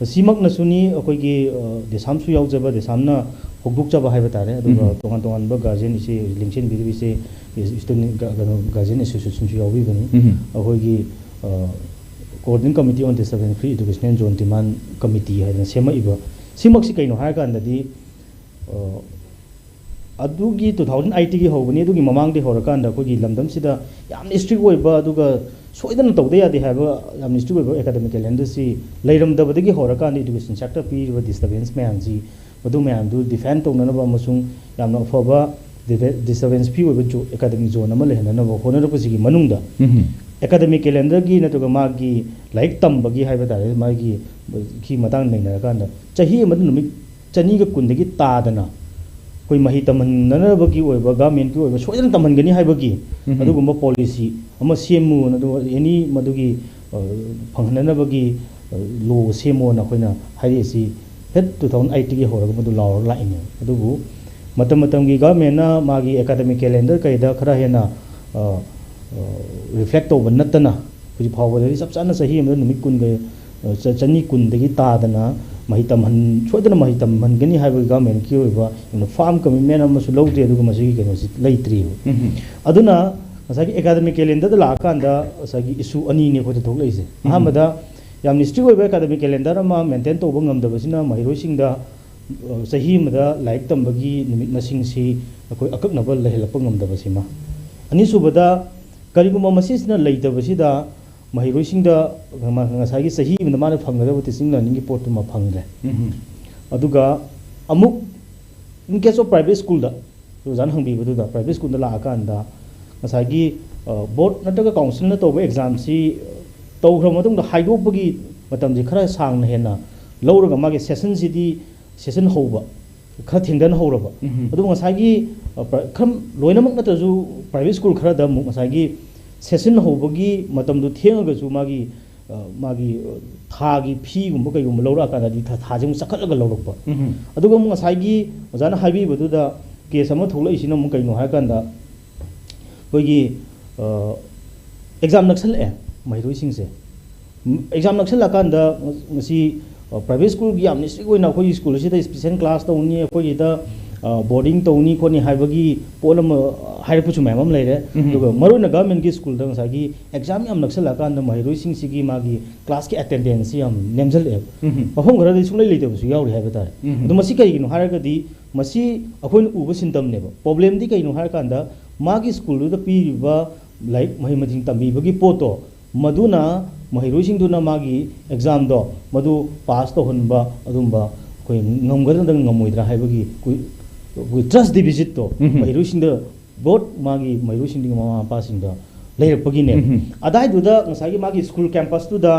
ꯁꯤꯃꯛꯅꯁꯨꯅꯤ ꯑꯩꯈꯣꯏꯒꯤ, ꯑ, ꯗꯦꯁꯥꯝꯁꯨ ꯌꯥꯎꯖꯕ, ꯗꯦꯁꯥꯝꯅ ꯍꯧꯗꯣꯛꯆꯕ ꯍꯥꯏꯕ ꯇꯥꯔꯦ꯫ ꯑꯗꯨꯒ ꯎꯝꯍꯨꯝ꯫ ꯇꯣꯉꯥꯟ ꯇꯣꯉꯥꯟꯕ guardian ꯏꯆꯦ, ꯂꯦꯡꯁꯤꯟꯕꯤꯔꯤꯕ ꯏꯆꯦ, student ꯒ-, ꯀꯩꯅꯣ, guardian associationꯁꯨ ꯌꯥꯎꯕꯤꯕꯅꯤ꯫ ꯎꯝꯍꯨꯝ꯫ ꯑꯩꯈꯣꯏꯒꯤ, ꯑ, Coordinating Committee on Disturbance Free Educational Zone Demand Committee ꯍꯥꯏꯗꯅ ꯁꯦꯝꯃꯛꯏꯕ ꯁꯤꯃꯛꯁꯤ ꯀꯩꯅꯣ ꯍꯥꯏꯔꯀꯥꯟꯗꯗꯤ, ꯑ, ꯑꯗꯨꯒꯤ two thousand eightꯒꯤ ꯍꯧꯕꯅꯤ꯫ ꯑꯗꯨꯒꯤ ꯃꯃꯥꯡꯗꯒꯤ ꯍꯧꯔꯀꯥꯟꯗ ꯑꯩꯈꯣꯏꯒꯤ ꯂꯝꯗꯝꯁꯤꯗ ꯌꯥꯝꯅ strict ꯑꯣꯏꯕ, ꯑꯗꯨꯒ ꯁꯣꯏꯗꯅ ꯇꯧꯗ ꯌꯥꯗꯦ ꯍꯥꯏꯕ ꯌꯥꯝꯅ strict ꯑꯣꯏꯕ academic calendarꯁꯤ ꯂꯩꯔꯝꯗꯕꯗꯒꯤ ꯍꯧꯔꯀꯥꯟꯗ education sector ꯄꯤꯔꯤꯕ disturbance ꯃꯌꯥꯝꯁꯤ, ꯃꯗꯨ ꯃꯌꯥꯝꯗꯨ defend ꯇꯧꯅꯅꯕ ꯑꯃꯁꯨꯡ ꯌꯥꯝꯅ ꯑꯐꯕ disturbance free ꯑꯣꯏꯕ zo-, academic zone ꯑꯃ ꯂꯩꯍꯟꯅꯅꯕ ꯍꯣꯠꯅꯔꯛꯄꯁꯤꯒꯤ ꯃꯅꯨꯡꯗ ꯎꯝꯍꯨꯝ꯫ Academic calendarꯒꯤ ꯅꯠꯇ꯭ꯔꯒ ꯃꯥꯒꯤ ꯂꯥꯏꯔꯤꯛ ꯇꯝꯕꯒꯤ ꯍꯥꯏꯕ ꯇꯥꯔꯦ, ꯃꯥꯒꯤ, ꯒꯤ ꯃꯇꯥꯡ ꯅꯩꯅꯔꯀꯥꯟꯗ ꯆꯍꯤ ꯑꯃꯗ ꯅꯨꯃꯤꯠ ꯆꯅꯤꯒ ꯀꯨꯟꯗꯒꯤ ꯇꯥꯗꯅ ꯑꯩꯈꯣꯏ ꯃꯍꯩ ꯇꯝꯍꯟꯅꯅꯕꯒꯤ ꯑꯣꯏꯕ, ꯒꯚꯔꯟꯃꯦꯟꯠꯀꯤ ꯑꯣꯏꯕ ꯁꯣꯏꯗꯅ ꯇꯝꯍꯟꯒꯅꯤ ꯍꯥꯏꯕꯒꯤ ꯑꯗꯨꯒꯨꯝꯕ ꯄꯣꯂꯤꯁꯤ ꯑꯃ ꯁꯦꯝꯃꯨꯅ, ꯑꯗꯨꯒ ꯑꯦꯅꯤ ꯃꯗꯨꯒꯤ ꯐꯪꯍꯟꯅꯅꯕꯒꯤ ꯂꯣ ꯁꯦꯝꯃꯣꯅ ꯑꯩꯈꯣꯏꯅ ꯍꯥꯏꯔꯛꯏꯁꯤ ꯍꯦꯛ ꯇꯨ ꯊꯥꯎꯖꯟ ꯑꯩꯠꯇꯒꯤ ꯍꯧꯔꯒ ꯃꯗꯨ ꯂꯥꯎꯔꯒ ꯂꯥꯛꯏꯅꯦ꯫ ꯑꯗꯨꯕꯨ ꯃꯇꯝ ꯃꯇꯝꯒꯤ ꯒꯚꯔꯟꯃꯦꯟꯠꯅ ꯃꯥꯒꯤ ꯑꯦꯀꯥꯗꯃꯤꯛ ꯀꯦꯂꯦꯟꯗꯔ ꯀꯩꯗ ꯈꯔ ꯍꯦꯟꯅ ꯔꯤꯐ꯭ꯂꯦꯛ ꯇꯧꯕ ꯅꯠꯇꯅ ꯍꯧꯖꯤꯛ ꯐꯥꯎꯕꯗꯗꯤ ꯆꯞ ꯆꯥꯅ ꯆꯍꯤ ꯑꯃꯗ ꯅꯨꯃꯤꯠ ꯀꯨꯟꯒ ꯆꯅꯤ ꯀꯨꯟꯗꯒꯤ ꯇꯥꯗꯅ ꯃꯍꯩ ꯇꯝꯍꯟ ꯁꯣꯏꯗꯅ ꯃꯍꯩ ꯇꯝꯍꯟꯒꯅꯤ ꯍꯥꯏꯕꯒꯤ ꯒꯚꯔꯟꯃꯦꯟꯠꯀꯤ ꯑꯣꯏꯕ ꯌꯥꯝꯅ ꯐꯥꯔꯝ ꯀꯃꯤꯠꯃꯦꯟ ꯑꯃꯁꯨ ꯂꯧꯗ꯭ꯔꯤ꯫ ꯑꯗꯨꯒ ꯃꯁꯤꯒꯤ ꯀꯩꯅꯣꯁꯤ ꯂꯩꯇ꯭ꯔꯤꯕ꯫ ꯑꯗꯨꯅ ꯉꯁꯥꯏꯒꯤ ꯑꯦꯀꯥꯗꯃꯤꯛ ꯀꯦꯂꯦꯟꯗꯔꯗ ꯂꯥꯛꯑꯀꯥꯟꯗ ꯉꯁꯥꯏꯒꯤ ꯏꯁꯨ ꯑꯅꯤꯅꯦ ꯑꯩꯈꯣꯏꯗ ꯊꯣꯛꯂꯛꯏꯁꯦ꯫ ꯑꯍꯥꯟꯕꯗ ꯌꯥꯝꯅ ꯏꯁꯇ꯭ꯔꯤꯛ ꯑꯣꯏꯕ ꯑꯦꯀꯥꯗꯃꯤꯛ ꯀꯦꯂꯦꯟꯗꯔ ꯑꯃ ꯃꯦꯟꯇꯦꯟ ꯇꯧꯕ ꯉꯝꯗꯕꯁꯤꯅ ꯃꯍꯩꯔꯣꯏꯁꯤꯡꯗ ꯆꯍꯤ ꯑꯃꯗ ꯂꯥꯏꯔꯤꯛ ꯇꯝꯕꯒꯤ ꯅꯨꯃꯤꯠ ꯃꯁꯤꯡꯁꯤ ꯑꯩꯈꯣꯏ ꯑꯀꯛꯅꯕ ꯂꯩꯍꯜꯂꯛꯄ ꯉꯝꯗꯕꯁꯤꯃ꯫ ꯑꯅꯤꯁꯨꯕꯗ, ꯀꯔꯤꯒꯨꯝꯕ ꯃꯁꯤꯁꯤꯅ ꯂꯩꯇꯕꯁꯤꯗ ꯃꯍꯩꯔꯣꯏꯁꯤꯡꯗ ꯉꯁꯥꯏꯒꯤ ꯆꯍꯤ ꯑꯃꯗ ꯃꯥꯅ ꯐꯪꯒꯗꯕ ꯇꯤꯆꯤꯡ ꯂꯔꯅꯤꯡꯒꯤ ꯄꯣꯠꯇꯨꯃ ꯐꯪꯗ꯭ꯔꯦ꯫ ꯑꯗꯨꯒ ꯑꯃꯨꯛ in case of private schoolꯗ ꯑꯣꯖꯥꯅ ꯍꯪꯕꯤꯕꯗꯨꯗ private schoolꯗ ꯂꯥꯛꯑꯀꯥꯟꯗ ꯉꯁꯥꯏꯒꯤ ꯕꯣꯔꯗ ꯅꯠꯇ꯭ꯔꯒ ꯀꯥꯎꯟꯁꯤꯜꯅ ꯇꯧꯕ ꯑꯦꯛꯖꯥꯝꯁꯤ ꯇꯧꯈ꯭ꯔꯕ ꯃꯇꯨꯡꯗ ꯍꯥꯏꯗꯣꯛꯄꯒꯤ ꯃꯇꯝꯁꯤ ꯈꯔ ꯁꯥꯡꯅ ꯍꯦꯟꯅ ꯂꯧꯔꯒ ꯃꯥꯒꯤ ꯁꯦꯁꯟꯁꯤꯗꯤ ꯁꯦꯁꯟ ꯍꯧꯕ ꯈꯔ ꯊꯦꯡꯊꯅ ꯍꯧꯔꯕ꯫ ꯑꯗꯨꯕꯨ ꯉꯁꯥꯏꯒꯤ ꯈꯔ ꯂꯣꯏꯅꯃꯛ ꯅꯠꯇ꯭ꯔꯁꯨ private school ꯈꯔꯗ ꯑꯃꯨꯛ ꯉꯁꯥꯏꯒꯤ ꯁꯦꯁꯟ ꯍꯧꯕꯒꯤ ꯃꯇꯝꯗꯨ ꯊꯦꯡꯉꯒꯁꯨ ꯃꯥꯒꯤ ꯃꯥꯒꯤ ꯊꯥꯒꯤ ꯐꯤꯒꯨꯝꯕ ꯀꯩꯒꯨꯝꯕ ꯂꯧꯔꯛꯑꯀꯥꯟꯗꯗꯤ ꯊꯥꯁꯦ ꯑꯃꯨꯛ ꯆꯥꯈꯠꯂꯒ ꯂꯧꯔꯛꯄ꯫ ꯑꯗꯨꯒ ꯑꯃꯨꯛ ꯉꯁꯥꯏꯒꯤ ꯑꯣꯖꯥꯅ ꯍꯥꯏꯕꯤꯕꯗꯨꯗ ꯀꯦꯁ ꯑꯃ ꯊꯣꯛꯂꯛꯏꯁꯤꯅ ꯑꯃꯨꯛ ꯀꯩꯅꯣ ꯍꯥꯏꯔꯀꯥꯟꯗ ꯑꯩꯈꯣꯏꯒꯤ ꯑꯦꯛꯖꯥꯝ ꯅꯛꯁꯜꯂꯛꯑꯦ ꯃꯍꯩꯔꯣꯏꯁꯤꯡꯁꯦ꯫ ꯑꯦꯛꯖꯥꯝ ꯅꯛꯁꯜꯂꯛꯀꯥꯟꯗ ꯉꯁꯤ private schoolꯒꯤ ꯌꯥꯝꯅ ꯏꯁꯇ꯭ꯔꯤꯛ ꯑꯣꯏꯅ ꯑꯩꯈꯣꯏꯒꯤ ꯁ꯭ꯀꯨꯜ ꯑꯁꯤꯗ ꯏꯁꯄꯤꯁꯦꯜ ꯀ꯭ꯂꯥꯁ ꯇꯧꯅꯤ, ꯑꯩꯈꯣꯏꯒꯤꯗ ꯕꯣꯔꯗꯤꯡ ꯇꯧꯅꯤ ꯈꯣꯠꯅꯤ ꯍꯥꯏꯕꯒꯤ ꯄꯣꯠ ꯑꯃ ꯍꯥꯏꯔꯛꯄꯁꯨ ꯃꯌꯥꯝ ꯑꯃ ꯂꯩꯔꯦ꯫ ꯑꯗꯨꯒ ꯃꯔꯨꯑꯣꯏꯅ ꯒꯚꯔꯟꯃꯦꯟꯠꯀꯤ ꯁ꯭ꯀꯨꯜꯗ ꯉꯁꯥꯏꯒꯤ ꯑꯦꯛꯖꯥꯝ ꯌꯥꯝ ꯅꯛꯁꯜꯂꯛꯀꯥꯟꯗ ꯃꯍꯩꯔꯣꯏꯁꯤꯡꯁꯤꯒꯤ ꯃꯥꯒꯤ ꯀ꯭ꯂꯥꯁꯀꯤ ꯑꯦꯇꯦꯟꯗꯦꯟꯁꯁꯤ ꯌꯥꯝ ꯅꯦꯝꯖꯜꯂꯛꯑꯦꯕ꯫ ꯃꯐꯝ ꯈꯔꯗꯤ ꯁꯨꯡꯂꯩ ꯂꯩꯇꯕꯁꯨ ꯌꯥꯎꯔꯤ ꯍꯥꯏꯕ ꯇꯥꯔꯦ꯫ ꯑꯗꯣ ꯃꯁꯤ ꯀꯔꯤꯒꯤꯅꯣ ꯍꯥꯏꯔꯒꯗꯤ ꯃꯁꯤ ꯑꯩꯈꯣꯏꯅ ꯎꯕ ꯁꯤꯟꯇꯝꯅꯦꯕ꯫ ꯄ꯭ꯔꯣꯕ꯭ꯂꯦꯝꯗꯤ ꯀꯩꯅꯣ ꯍꯥꯏꯔꯀꯥꯟꯗ ꯃꯥꯒꯤ ꯁ꯭ꯀꯨꯜꯗꯨꯗ ꯄꯤꯔꯤꯕ ꯂꯥꯏꯔꯤꯛ ꯃꯍꯩ ꯃꯁꯤꯡ ꯇꯝꯕꯤꯕꯒꯤ ꯄꯣꯠꯇꯣ ꯃꯗꯨꯅ ꯃꯍꯩꯔꯣꯏꯁꯤꯡꯗꯨꯅ ꯃꯥꯒꯤ ꯑꯦꯛꯖꯥꯝꯗꯣ ꯃꯗꯨ ꯄꯥꯁ ꯇꯧꯍꯟꯕ ꯑꯗꯨꯝꯕ ꯑꯩꯈꯣꯏ ꯉꯝꯒꯗ꯭ꯔꯥ ꯅꯠꯇ꯭ꯔꯒ ꯉꯝꯃꯣꯏꯗ꯭ꯔꯥ ꯍꯥꯏꯕꯒꯤ ꯑꯩꯈꯣꯏ, ꯑꯩꯈꯣꯏ ꯇ꯭ꯔꯁ ꯗꯤꯐꯤꯁꯤꯠꯇꯣ ꯃꯍꯩꯔꯣꯏꯁꯤꯡꯗ ꯕꯣꯠ ꯃꯥꯒꯤ ꯃꯍꯩꯔꯣꯏꯁꯤꯡꯗꯨꯒꯤ ꯃꯃꯥ ꯃꯄꯥꯁꯤꯡꯗ ꯂꯩꯔꯛꯄꯒꯤꯅꯦ꯫ ꯑꯗꯥꯏꯗꯨꯗ ꯉꯁꯥꯏꯒꯤ ꯃꯥꯒꯤ ꯁ꯭ꯀꯨꯜ ꯀꯦꯝꯄꯁꯇꯨꯗ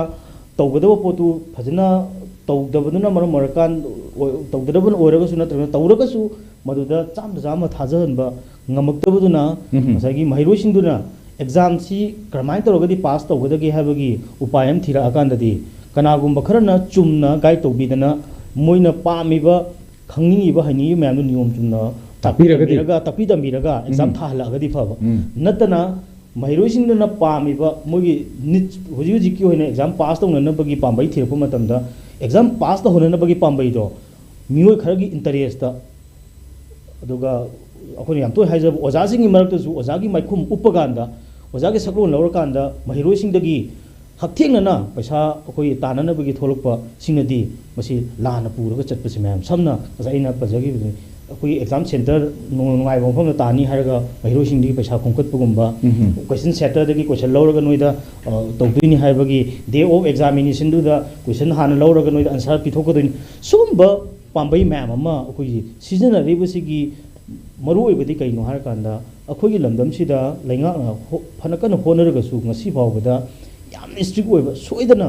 ꯇꯧꯒꯗꯕ ꯄꯣꯠꯇꯨ ꯐꯖꯅ ꯇꯧꯗꯕꯗꯨꯅ ꯃꯔꯝ ꯑꯣꯏꯔꯀꯥꯟ ꯑꯣꯏ- ꯇꯧꯗꯅꯕꯅ ꯑꯣꯏꯔꯒꯁꯨ ꯅꯠꯇ꯭ꯔꯒꯅ ꯇꯧꯔꯒꯁꯨ ꯃꯗꯨꯗ ꯆꯥꯝꯗ ꯆꯥꯝꯃ ꯊꯥꯖꯍꯟꯕ ꯉꯝꯃꯛꯇꯕꯗꯨꯅ ꯎꯝ꯫ ꯉꯁꯥꯏꯒꯤ ꯃꯍꯩꯔꯣꯏꯁꯤꯡꯗꯨꯅ ꯑꯦꯛꯖꯥꯝꯁꯤ ꯀꯔꯝꯍꯥꯏꯅ ꯇꯧꯔꯒꯗꯤ ꯄꯥꯁ ꯇꯧꯒꯗꯒꯦ ꯍꯥꯏꯕꯒꯤ ꯎꯄꯥꯏ ꯑꯃ ꯊꯤꯔꯛꯑꯀꯥꯟꯗꯗꯤ ꯀꯅꯥꯒꯨꯝꯕ ꯈꯔꯅ ꯆꯨꯝꯅ ꯒꯥꯏꯗ ꯇꯧꯕꯤꯗꯅ ꯃꯣꯏꯅ ꯄꯥꯝꯃꯤꯕ ꯈꯪꯅꯤꯡꯉꯤꯕ ꯍꯩꯅꯤꯡꯉꯤꯕ ꯃꯌꯥꯝꯗꯨ ꯅꯤꯌꯣꯝ ꯆꯨꯝꯅ ꯇꯥꯛꯄꯤꯔꯒꯗꯤ? ꯇꯝꯕꯤꯔꯒ ꯇꯥꯛꯄꯤ ꯇꯝꯕꯤꯔꯒ ꯑꯦꯛꯖꯥꯝ ꯎꯝ꯫ ꯊꯥꯍꯜꯂꯛꯑꯒꯗꯤ ꯐꯕ ꯎꯝ꯫ ꯅꯠꯇꯅ ꯃꯍꯩꯔꯣꯏꯁꯤꯡꯗꯨꯅ ꯄꯥꯝꯃꯤꯕ ꯃꯣꯏꯒꯤ ꯅꯤꯠ ꯍꯧꯖꯤꯛ ꯍꯧꯖꯤꯛꯀꯤ ꯑꯣꯏꯅ ꯑꯦꯛꯖꯥꯝ ꯄꯥꯁ ꯇꯧꯅꯅꯕꯒꯤ ꯄꯥꯝꯕꯩ ꯊꯤꯔꯛꯄ ꯃꯇꯝꯗ ꯑꯦꯛꯖꯥꯝ ꯄꯥꯁ ꯇꯧꯍꯟꯅꯅꯕꯒꯤ ꯄꯥꯝꯕꯩꯗꯣ ꯃꯤꯑꯣꯏ ꯈꯔꯒꯤ ꯏꯟꯇꯔꯦꯁꯇ ꯑꯗꯨꯒ ꯑꯩꯈꯣꯏꯅ ꯌꯥꯝ ꯇꯣꯏꯅ ꯍꯥꯏꯖꯕ ꯑꯣꯖꯥꯁꯤꯡꯒꯤ ꯃꯔꯛꯇꯁꯨ ꯑꯣꯖꯥꯒꯤ ꯃꯥꯏꯈꯨꯝ ꯎꯞꯄ ꯀꯥꯟꯗ ꯑꯣꯖꯥꯒꯤ ꯁꯛꯂꯣꯟ ꯂꯧꯔꯀꯥꯟꯗ ꯃꯍꯩꯔꯣꯏꯁꯤꯡꯗꯒꯤ ꯍꯛꯊꯦꯡꯅꯅ ꯄꯩꯁꯥ ꯑꯩꯈꯣꯏ ꯇꯥꯟꯅꯅꯕꯒꯤ ꯊꯣꯛꯂꯛꯄꯁꯤꯡꯅꯗꯤ ꯃꯁꯤ ꯂꯥꯟꯅ ꯄꯨꯔꯒ ꯆꯠꯄꯁꯦ ꯃꯌꯥꯝ ꯁꯝꯅ ꯉꯁꯥꯏ ꯑꯩꯅ ꯄꯟꯖꯈꯤꯕꯗꯨꯅꯤ꯫ ꯑꯩꯈꯣꯏꯒꯤ ꯑꯦꯛꯖꯥꯝ ꯁꯦꯟꯇꯔ ꯅꯨꯡ- ꯅꯨꯡꯉꯥꯏꯕ ꯃꯐꯝꯗ ꯇꯥꯅꯤ ꯍꯥꯏꯔꯒ ꯃꯍꯩꯔꯣꯏꯁꯤꯡꯗꯒꯤ ꯄꯩꯁꯥ ꯈꯣꯝꯀꯠꯄꯒꯨꯝꯕ, ꯎꯝ꯫ ꯀꯣꯏꯁꯟ ꯁꯦꯟꯇꯔꯗꯒꯤ ꯀꯣꯏꯁꯟ ꯂꯧꯔꯒ ꯅꯣꯏꯗ ꯑ, ꯇꯧꯗꯣꯏꯅꯤ ꯍꯥꯏꯕꯒꯤ ꯗꯦ ꯑꯣꯐ ꯑꯦꯛꯖꯥꯃꯤꯅꯦꯁꯟꯗꯨꯗ ꯀꯣꯏꯁꯟ ꯍꯥꯟꯅ ꯂꯧꯔꯒ ꯅꯣꯏꯗ ꯑꯟꯁꯥꯔ ꯄꯤꯊꯣꯛꯀꯗꯣꯏꯅꯤ꯫ ꯁꯨꯝꯕ ꯄꯥꯝꯕꯩ ꯃꯌꯥꯝ ꯑꯃ ꯑꯩꯈꯣꯏꯒꯤ ꯁꯤꯖꯤꯟꯅꯔꯤꯕꯁꯤꯒꯤ ꯃꯔꯨꯑꯣꯏꯕꯗꯤ ꯀꯩꯅꯣ ꯍꯥꯏꯔꯀꯥꯟꯗ ꯑꯩꯈꯣꯏꯒꯤ ꯂꯝꯗꯝꯁꯤꯗ ꯂꯩꯉꯥꯛꯅ ꯍꯣ- ꯐꯅ ꯀꯟꯅ ꯍꯣꯠꯅꯔꯒꯁꯨ ꯉꯁꯤ ꯐꯥꯎꯕꯗ ꯌꯥꯝꯅ ꯏꯁꯇ꯭ꯔꯤꯛ ꯑꯣꯏꯕ ꯁꯣꯏꯗꯅ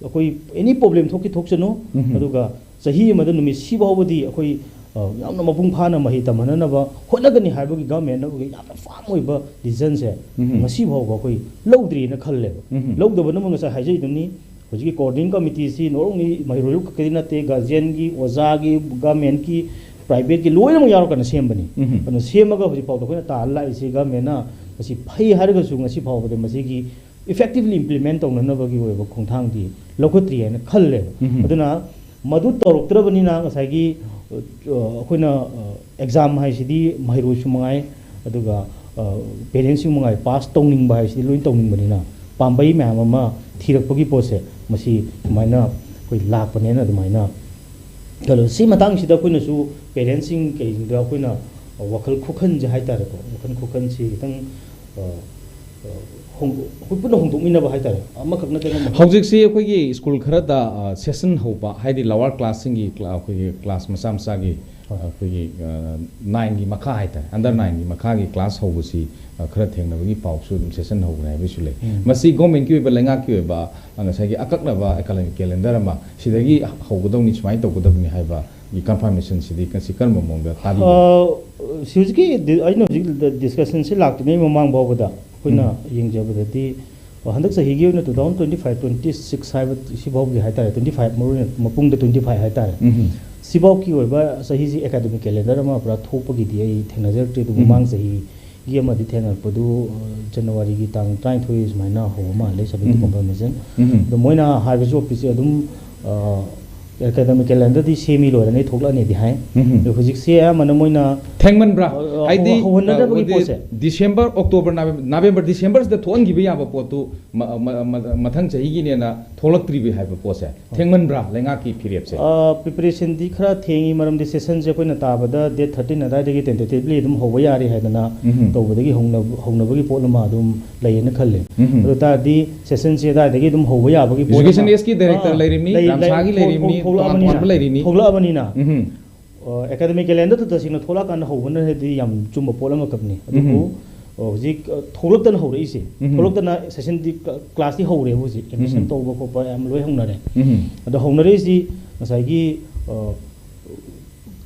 ꯑꯩꯈꯣꯏ ꯑꯦꯅꯤ ꯄ꯭ꯔꯣꯕ꯭ꯂꯦꯝ ꯊꯣꯛꯀꯤ ꯊꯣꯛꯁꯅꯨ꯫ ꯎꯝ꯫ ꯑꯗꯨꯒ ꯆꯍꯤ ꯑꯃꯗ ꯅꯨꯃꯤꯠ ꯁꯤ ꯐꯥꯎꯕꯗꯤ ꯑꯩꯈꯣꯏ ꯑ, ꯌꯥꯝꯅ ꯃꯄꯨꯡ ꯐꯥꯅ ꯃꯍꯩ ꯇꯝꯍꯟꯅꯅꯕ ꯍꯣꯠꯅꯒꯅꯤ ꯍꯥꯏꯕꯒꯤ ꯒꯚꯔꯟꯃꯦꯟꯠꯅ ꯌꯥꯝꯅ ꯐꯥꯔꯝ ꯑꯣꯏꯕ ꯗꯤꯁꯤꯖꯟꯁꯦ ꯎꯝ꯫ ꯉꯁꯤ ꯐꯥꯎꯕ ꯑꯩꯈꯣꯏ ꯂꯧꯗ꯭ꯔꯤꯅ ꯈꯜꯂꯦꯕ꯫ ꯎꯝ꯫ ꯂꯧꯗꯕꯅ ꯑꯃꯨꯛ ꯉꯁꯥꯏ ꯍꯥꯏꯖꯩꯗꯨꯅꯤ ꯍꯧꯖꯤꯛꯀꯤ ꯀꯣꯑꯣꯔꯗꯤꯅꯦꯁꯟ ꯀꯃꯤꯇꯤꯁꯤ not only ꯃꯍꯩꯔꯣꯏ ꯈꯛꯇꯗꯤ ꯅꯠꯇꯦ, ꯒꯥꯔꯖꯤꯌꯟꯒꯤ, ꯑꯣꯖꯥꯒꯤ, ꯒꯚꯔꯟꯃꯦꯟꯠꯀꯤ, ꯄ꯭ꯔꯥꯏꯚꯦꯠꯀꯤ ꯂꯣꯏꯅꯃꯛ ꯌꯥꯎꯔꯀꯥꯟꯗ ꯁꯦꯝꯕꯅꯤ꯫ ꯎꯝ꯫ ꯑꯗꯨꯅ ꯁꯦꯝꯃꯒ ꯍꯧꯖꯤꯛ ꯐꯥꯎꯗ ꯑꯩꯈꯣꯏꯅ ꯇꯥꯍꯜ ꯂꯥꯛꯏꯁꯤ ꯒꯚꯔꯟꯃꯦꯟꯠꯅ ꯃꯁꯤ ꯐꯩ ꯍꯥꯏꯔꯒꯁꯨ ꯉꯁꯤ ꯐꯥꯎꯕꯗ ꯃꯁꯤꯒꯤ ꯏꯐꯦꯛꯇꯤꯚꯂꯤ ꯏꯝꯄ꯭ꯂꯤꯃꯦꯟꯠ ꯇꯧꯅꯅꯕꯒꯤ ꯑꯣꯏꯕ ꯈꯣꯡꯊꯥꯡꯗꯤ ꯂꯧꯈꯠꯇ꯭ꯔꯤ ꯍꯥꯏꯅ ꯈꯜꯂꯦꯕ꯫ ꯎꯝ꯫ ꯑꯗꯨꯅ ꯃꯗꯨ ꯇꯧꯔꯛꯇ꯭ꯔꯕꯅꯤꯅ ꯉꯁꯥꯏꯒꯤ, ꯑ, ꯑꯩꯈꯣꯏꯅ, ꯑ, ꯑꯦꯛꯖꯥꯝ ꯍꯥꯏꯁꯤꯗꯤ ꯃꯍꯩꯔꯣꯏꯁꯨ ꯃꯉꯥꯏ, ꯑꯗꯨꯒ, ꯑ, ꯄꯦꯔꯦꯟꯠꯁꯤꯡ ꯃꯉꯥꯏ, ꯄꯥꯁ ꯇꯧꯅꯤꯡꯕ ꯍꯥꯏꯁꯤꯗꯤ ꯂꯣꯏ ꯇꯧꯅꯤꯡꯕꯅꯤꯅ ꯄꯥꯝꯕꯩ ꯃꯌꯥꯝ ꯑꯃ ꯊꯤꯔꯛꯄꯒꯤ ꯄꯣꯠꯁꯦ ꯃꯁꯤ ꯁꯨꯃꯥꯏꯅ ꯑꯩꯈꯣꯏ ꯂꯥꯛꯄꯅꯦꯅ ꯑꯗꯨꯃꯥꯏꯅ ꯈꯜꯂꯦ꯫ ꯁꯤ ꯃꯇꯥꯡꯁꯤꯗ ꯑꯩꯈꯣꯏꯅꯁꯨ ꯄꯦꯔꯦꯟꯠꯁꯤꯡ ꯀꯩꯁꯤꯡꯗ ꯑꯩꯈꯣꯏꯅ ꯋꯥꯈꯜ ꯈꯨꯈꯟꯁꯦ ꯍꯥꯏꯇꯥꯔꯦꯀꯣ, ꯋꯥꯈꯜ ꯈꯨꯈꯟꯁꯤ ꯈꯤꯇꯪ, ꯑ, ꯑ, ꯍꯣꯡꯗꯣꯛ-, ꯑꯩꯈꯣꯏ ꯄꯨꯟꯅ ꯍꯣꯡꯗꯣꯛꯃꯤꯟꯅꯕ ꯍꯥꯏꯇꯥꯔꯦ, ꯑꯃꯈꯛ ꯅꯠꯇꯅ ꯑꯃꯈꯛ꯫ ꯍꯧꯖꯤꯛꯁꯤ ꯑꯩꯈꯣꯏꯒꯤ ꯁ꯭ꯀꯨꯜ ꯈꯔꯗ, ꯑ, ꯁꯦꯁꯟ ꯍꯧꯕ, ꯍꯥꯏꯗꯤ ꯂꯋꯥꯔ ꯀ꯭ꯂꯥꯁꯁꯤꯡꯒꯤ ꯀ꯭ꯂꯥ-, ꯑꯩꯈꯣꯏꯒꯤ ꯀ꯭ꯂꯥꯁ ꯃꯆꯥ ꯃꯆꯥꯒꯤ ꯑꯩꯈꯣꯏꯒꯤ ꯅꯥꯏꯟꯒꯤ ꯃꯈꯥ ꯍꯥꯏꯇꯥꯔꯦ, ꯑꯟꯗꯔ ꯅꯥꯏꯟꯒꯤ ꯃꯈꯥꯒꯤ ꯀ꯭ꯂꯥꯁ ꯍꯧꯕꯁꯤ ꯑ, ꯈꯔ ꯊꯦꯡꯅꯕꯒꯤ ꯄꯥꯎꯁꯨ ꯑꯗꯨꯝ ꯁꯦꯁꯟ ꯍꯧꯈ꯭ꯔꯦ ꯍꯥꯏꯕꯁꯨ ꯂꯩ꯫ ꯎꯝ꯫ ꯃꯁꯤ ꯒꯣꯔꯃꯦꯟꯠꯀꯤ ꯑꯣꯏꯕ, ꯂꯩꯉꯥꯛꯀꯤ ꯑꯣꯏꯕ, ꯑ, ꯉꯁꯥꯏꯒꯤ ꯑꯀꯛꯅꯕ ꯑꯦꯀꯥꯗꯃꯤꯛ ꯀꯦꯂꯦꯟꯗꯔ ꯑꯃ ꯁꯤꯗꯒꯤ ꯍꯧꯒꯗꯧꯅꯤ, ꯁꯨꯃꯥꯏꯅ ꯇꯧꯒꯗꯕꯅꯤ ꯍꯥꯏꯕꯒꯤ ꯀꯟꯐꯥꯔꯃꯦꯁꯟꯁꯤꯗꯤ ꯉꯁꯤ ꯀꯔꯝꯕ ꯃꯑꯣꯡꯗ ꯇꯥꯕꯤꯕꯒꯦ? ꯑ, ꯁꯤ ꯍꯧꯖꯤꯛꯀꯤ ꯗꯤ-, ꯑꯩꯅ ꯍꯧꯖꯤꯛ ꯗ-, ꯗꯤꯁꯀꯁꯟꯁꯤ ꯂꯥꯛꯇ꯭ꯔꯤꯉꯩ ꯃꯃꯥꯡ ꯐꯥꯎꯕꯗ ꯑꯩꯈꯣꯏꯅ ꯎꯝ꯫ ꯌꯦꯡꯖꯕꯗꯗꯤ, ꯑ, ꯍꯟꯗꯛ ꯆꯍꯤꯒꯤ ꯑꯣꯏꯅ two thousand twenty five twenty six ꯍꯥꯏꯕ ꯁꯤꯐꯥꯎꯒꯤ ꯍꯥꯏꯇꯥꯔꯦ, twenty five ꯃꯔꯨ ꯑꯣꯏꯅ ꯃꯄꯨꯡꯗ twenty five ꯍꯥꯏꯇꯥꯔꯦ꯫ ꯎꯝ꯫ ꯁꯤꯐꯥꯎꯒꯤ ꯑꯣꯏꯕ ꯆꯍꯤꯁꯤ ꯑꯦꯀꯥꯗꯃꯤꯛ ꯀꯦꯂꯦꯟꯗꯔ ꯑꯃ ꯄꯨꯔꯥ ꯊꯣꯛꯄꯒꯤꯗꯤ ꯑꯩ ꯊꯦꯡꯅꯖꯔꯛꯇ꯭ꯔꯤ, ꯑꯗꯨꯕꯨ ꯎꯝ꯫ ꯃꯃꯥꯡ ꯆꯍꯤꯒꯤ ꯑꯃꯗꯤ ꯊꯦꯡꯅꯔꯛꯄꯗꯨ, ꯑ, ꯖꯅꯋꯥꯔꯤꯒꯤ ꯇꯥꯡ ꯇꯔꯥꯅꯤꯊꯣꯏ ꯁꯨꯃꯥꯏꯅ ꯍꯧꯕ ꯃꯥꯜꯂꯦ, ꯁꯕꯦꯟꯇꯤ ꯎꯝ꯫ ꯀꯟꯐꯥꯔꯃꯦꯁꯟ꯫ ꯎꯝ꯫ ꯑꯗꯣ ꯃꯣꯏꯅ ꯍꯥꯏꯕꯁꯨ ꯑꯣꯐꯤꯁꯁꯦ ꯑꯗꯨꯝ, ꯑ, ꯑꯦꯀꯥꯗꯃꯤꯛ ꯀꯦꯂꯦꯟꯗꯔꯗꯤ ꯁꯦꯝꯃꯤ ꯂꯣꯏꯔꯅꯤ, ꯊꯣꯛꯂꯛꯑꯅꯤꯗꯤ ꯍꯥꯏ꯫ ꯎꯝ꯫ ꯑꯗꯣ ꯍꯧꯖꯤꯛꯁꯦ ꯑꯌꯥꯝꯕꯅ ꯃꯣꯏꯅ, ꯊꯦꯡꯃꯟꯕ꯭ꯔꯥ? ꯑ, ꯑ, ꯍꯥꯏꯗꯤ, ꯍꯧ-, ꯍꯧꯍꯟꯅꯗꯕꯒꯤ ꯑ, ꯄꯣꯠꯁꯦ꯫ ꯗꯤꯁꯦꯝꯕꯔ, ꯑꯣꯛꯇꯣꯕꯔ, ꯅꯕꯦꯝ-, ꯅꯕꯦꯝꯕꯔ, ꯗꯤꯁꯦꯝꯕꯔꯁꯤꯗ ꯊꯣꯛꯍꯟꯈꯤꯕ ꯌꯥꯕ ꯄꯣꯠꯇꯨ ꯃ-, ꯃ-, ꯃ-, ꯃꯊꯪ ꯆꯍꯤꯒꯤꯅꯦꯅ ꯊꯣꯛꯂꯛꯇ꯭ꯔꯤꯕ ꯍꯥꯏꯕ ꯄꯣꯠꯁꯦ ꯊꯦꯡꯃꯟꯕ꯭ꯔꯥ ꯂꯩꯉꯥꯛꯀꯤ ꯐꯤꯔꯦꯞꯁꯦ? ꯑ, ꯄ꯭ꯔꯤꯄꯦꯔꯦꯁꯟꯗꯤ ꯈꯔ ꯊꯦꯡꯉꯤ, ꯃꯔꯝꯗꯤ ꯁꯦꯁꯟꯁꯦ ꯑꯩꯈꯣꯏꯅ ꯇꯥꯕꯗ ꯗꯦꯠ ꯊꯥꯔꯇꯤꯟ ꯑꯗꯨꯋꯥꯏꯗꯒꯤ ꯇꯦꯟꯇꯦꯇꯤꯚꯂꯤ ꯑꯗꯨꯝ ꯍꯧꯕ ꯌꯥꯔꯦ ꯍꯥꯏꯗꯅ ꯎꯝ꯫ ꯇꯧꯕꯗꯒꯤ ꯍꯧꯅꯕ-, ꯍꯧꯅꯕꯒꯤ ꯄꯣꯠ ꯑꯃ ꯑꯗꯨꯝ ꯂꯩꯌꯦꯅ ꯈꯜꯂꯦ꯫ ꯎꯝ꯫ ꯑꯗꯨ ꯇꯥꯔꯗꯤ ꯁꯦꯁꯟꯁꯦ ꯑꯗꯨꯋꯥꯏꯗꯒꯤ ꯑꯗꯨꯝ ꯍꯧꯕ ꯌꯥꯕꯒꯤ ꯄꯣꯠ ꯑꯃ, ꯏꯖꯨꯀꯦꯁꯟ ꯑꯦꯁꯀꯤ ꯗꯥꯏꯔꯦꯛꯇꯔ ꯑꯥ, ꯂꯩꯔꯤꯕꯅꯤ, ꯂꯩ-, ꯂꯩ-, ꯔꯥꯝꯁꯥꯒꯤ ꯊꯣꯛ-, ꯂꯩꯔꯤꯕꯅꯤ, ꯊꯣꯛ-, ꯇꯣꯉꯥꯟ ꯊꯣꯛꯂꯛꯑꯕꯅꯤꯅ, ꯇꯣꯉꯥꯟꯕ ꯂꯩꯔꯤꯅꯤ꯫ ꯊꯣꯛꯂꯛꯑꯕꯅꯤꯅ꯫ ꯎꯝ꯫ ꯑ, ꯑꯦꯀꯥꯗꯃꯤꯛ ꯀꯦꯂꯦꯟꯗꯔꯗꯨ ꯇꯁꯦꯡꯅ ꯊꯣꯛꯂꯛꯑꯀꯥꯟꯗ ꯍꯧꯕꯅꯗꯤ ꯌꯥꯝ ꯆꯨꯝꯕ ꯄꯣꯠ ꯑꯃꯈꯛꯅꯤ꯫ ꯑꯗꯨꯕꯨ, ꯎꯝ꯫ ꯑ, ꯍꯧꯖꯤꯛ, ꯑ, ꯊꯣꯛꯂꯛꯇꯅ ꯍꯧꯔꯛꯏꯁꯦ, ꯎꯝ꯫ ꯊꯣꯛꯂꯛꯇꯅ ꯁꯦꯁꯟꯗꯤ ꯀ-, ꯀ꯭ꯂꯥꯁꯇꯤ ꯍꯧꯔꯦꯕ ꯍꯧꯖꯤꯛ, ꯑꯦꯗꯃꯤꯁꯟ ꯎꯝ꯫ ꯇꯧꯕ ꯈꯣꯠꯄ ꯌꯥꯝ ꯂꯣꯏ ꯍꯧꯅꯔꯦ꯫ ꯎꯝ꯫ ꯑꯗꯣ ꯍꯧꯅꯔꯛꯏꯁꯤ ꯉꯁꯥꯏꯒꯤ, ꯑ,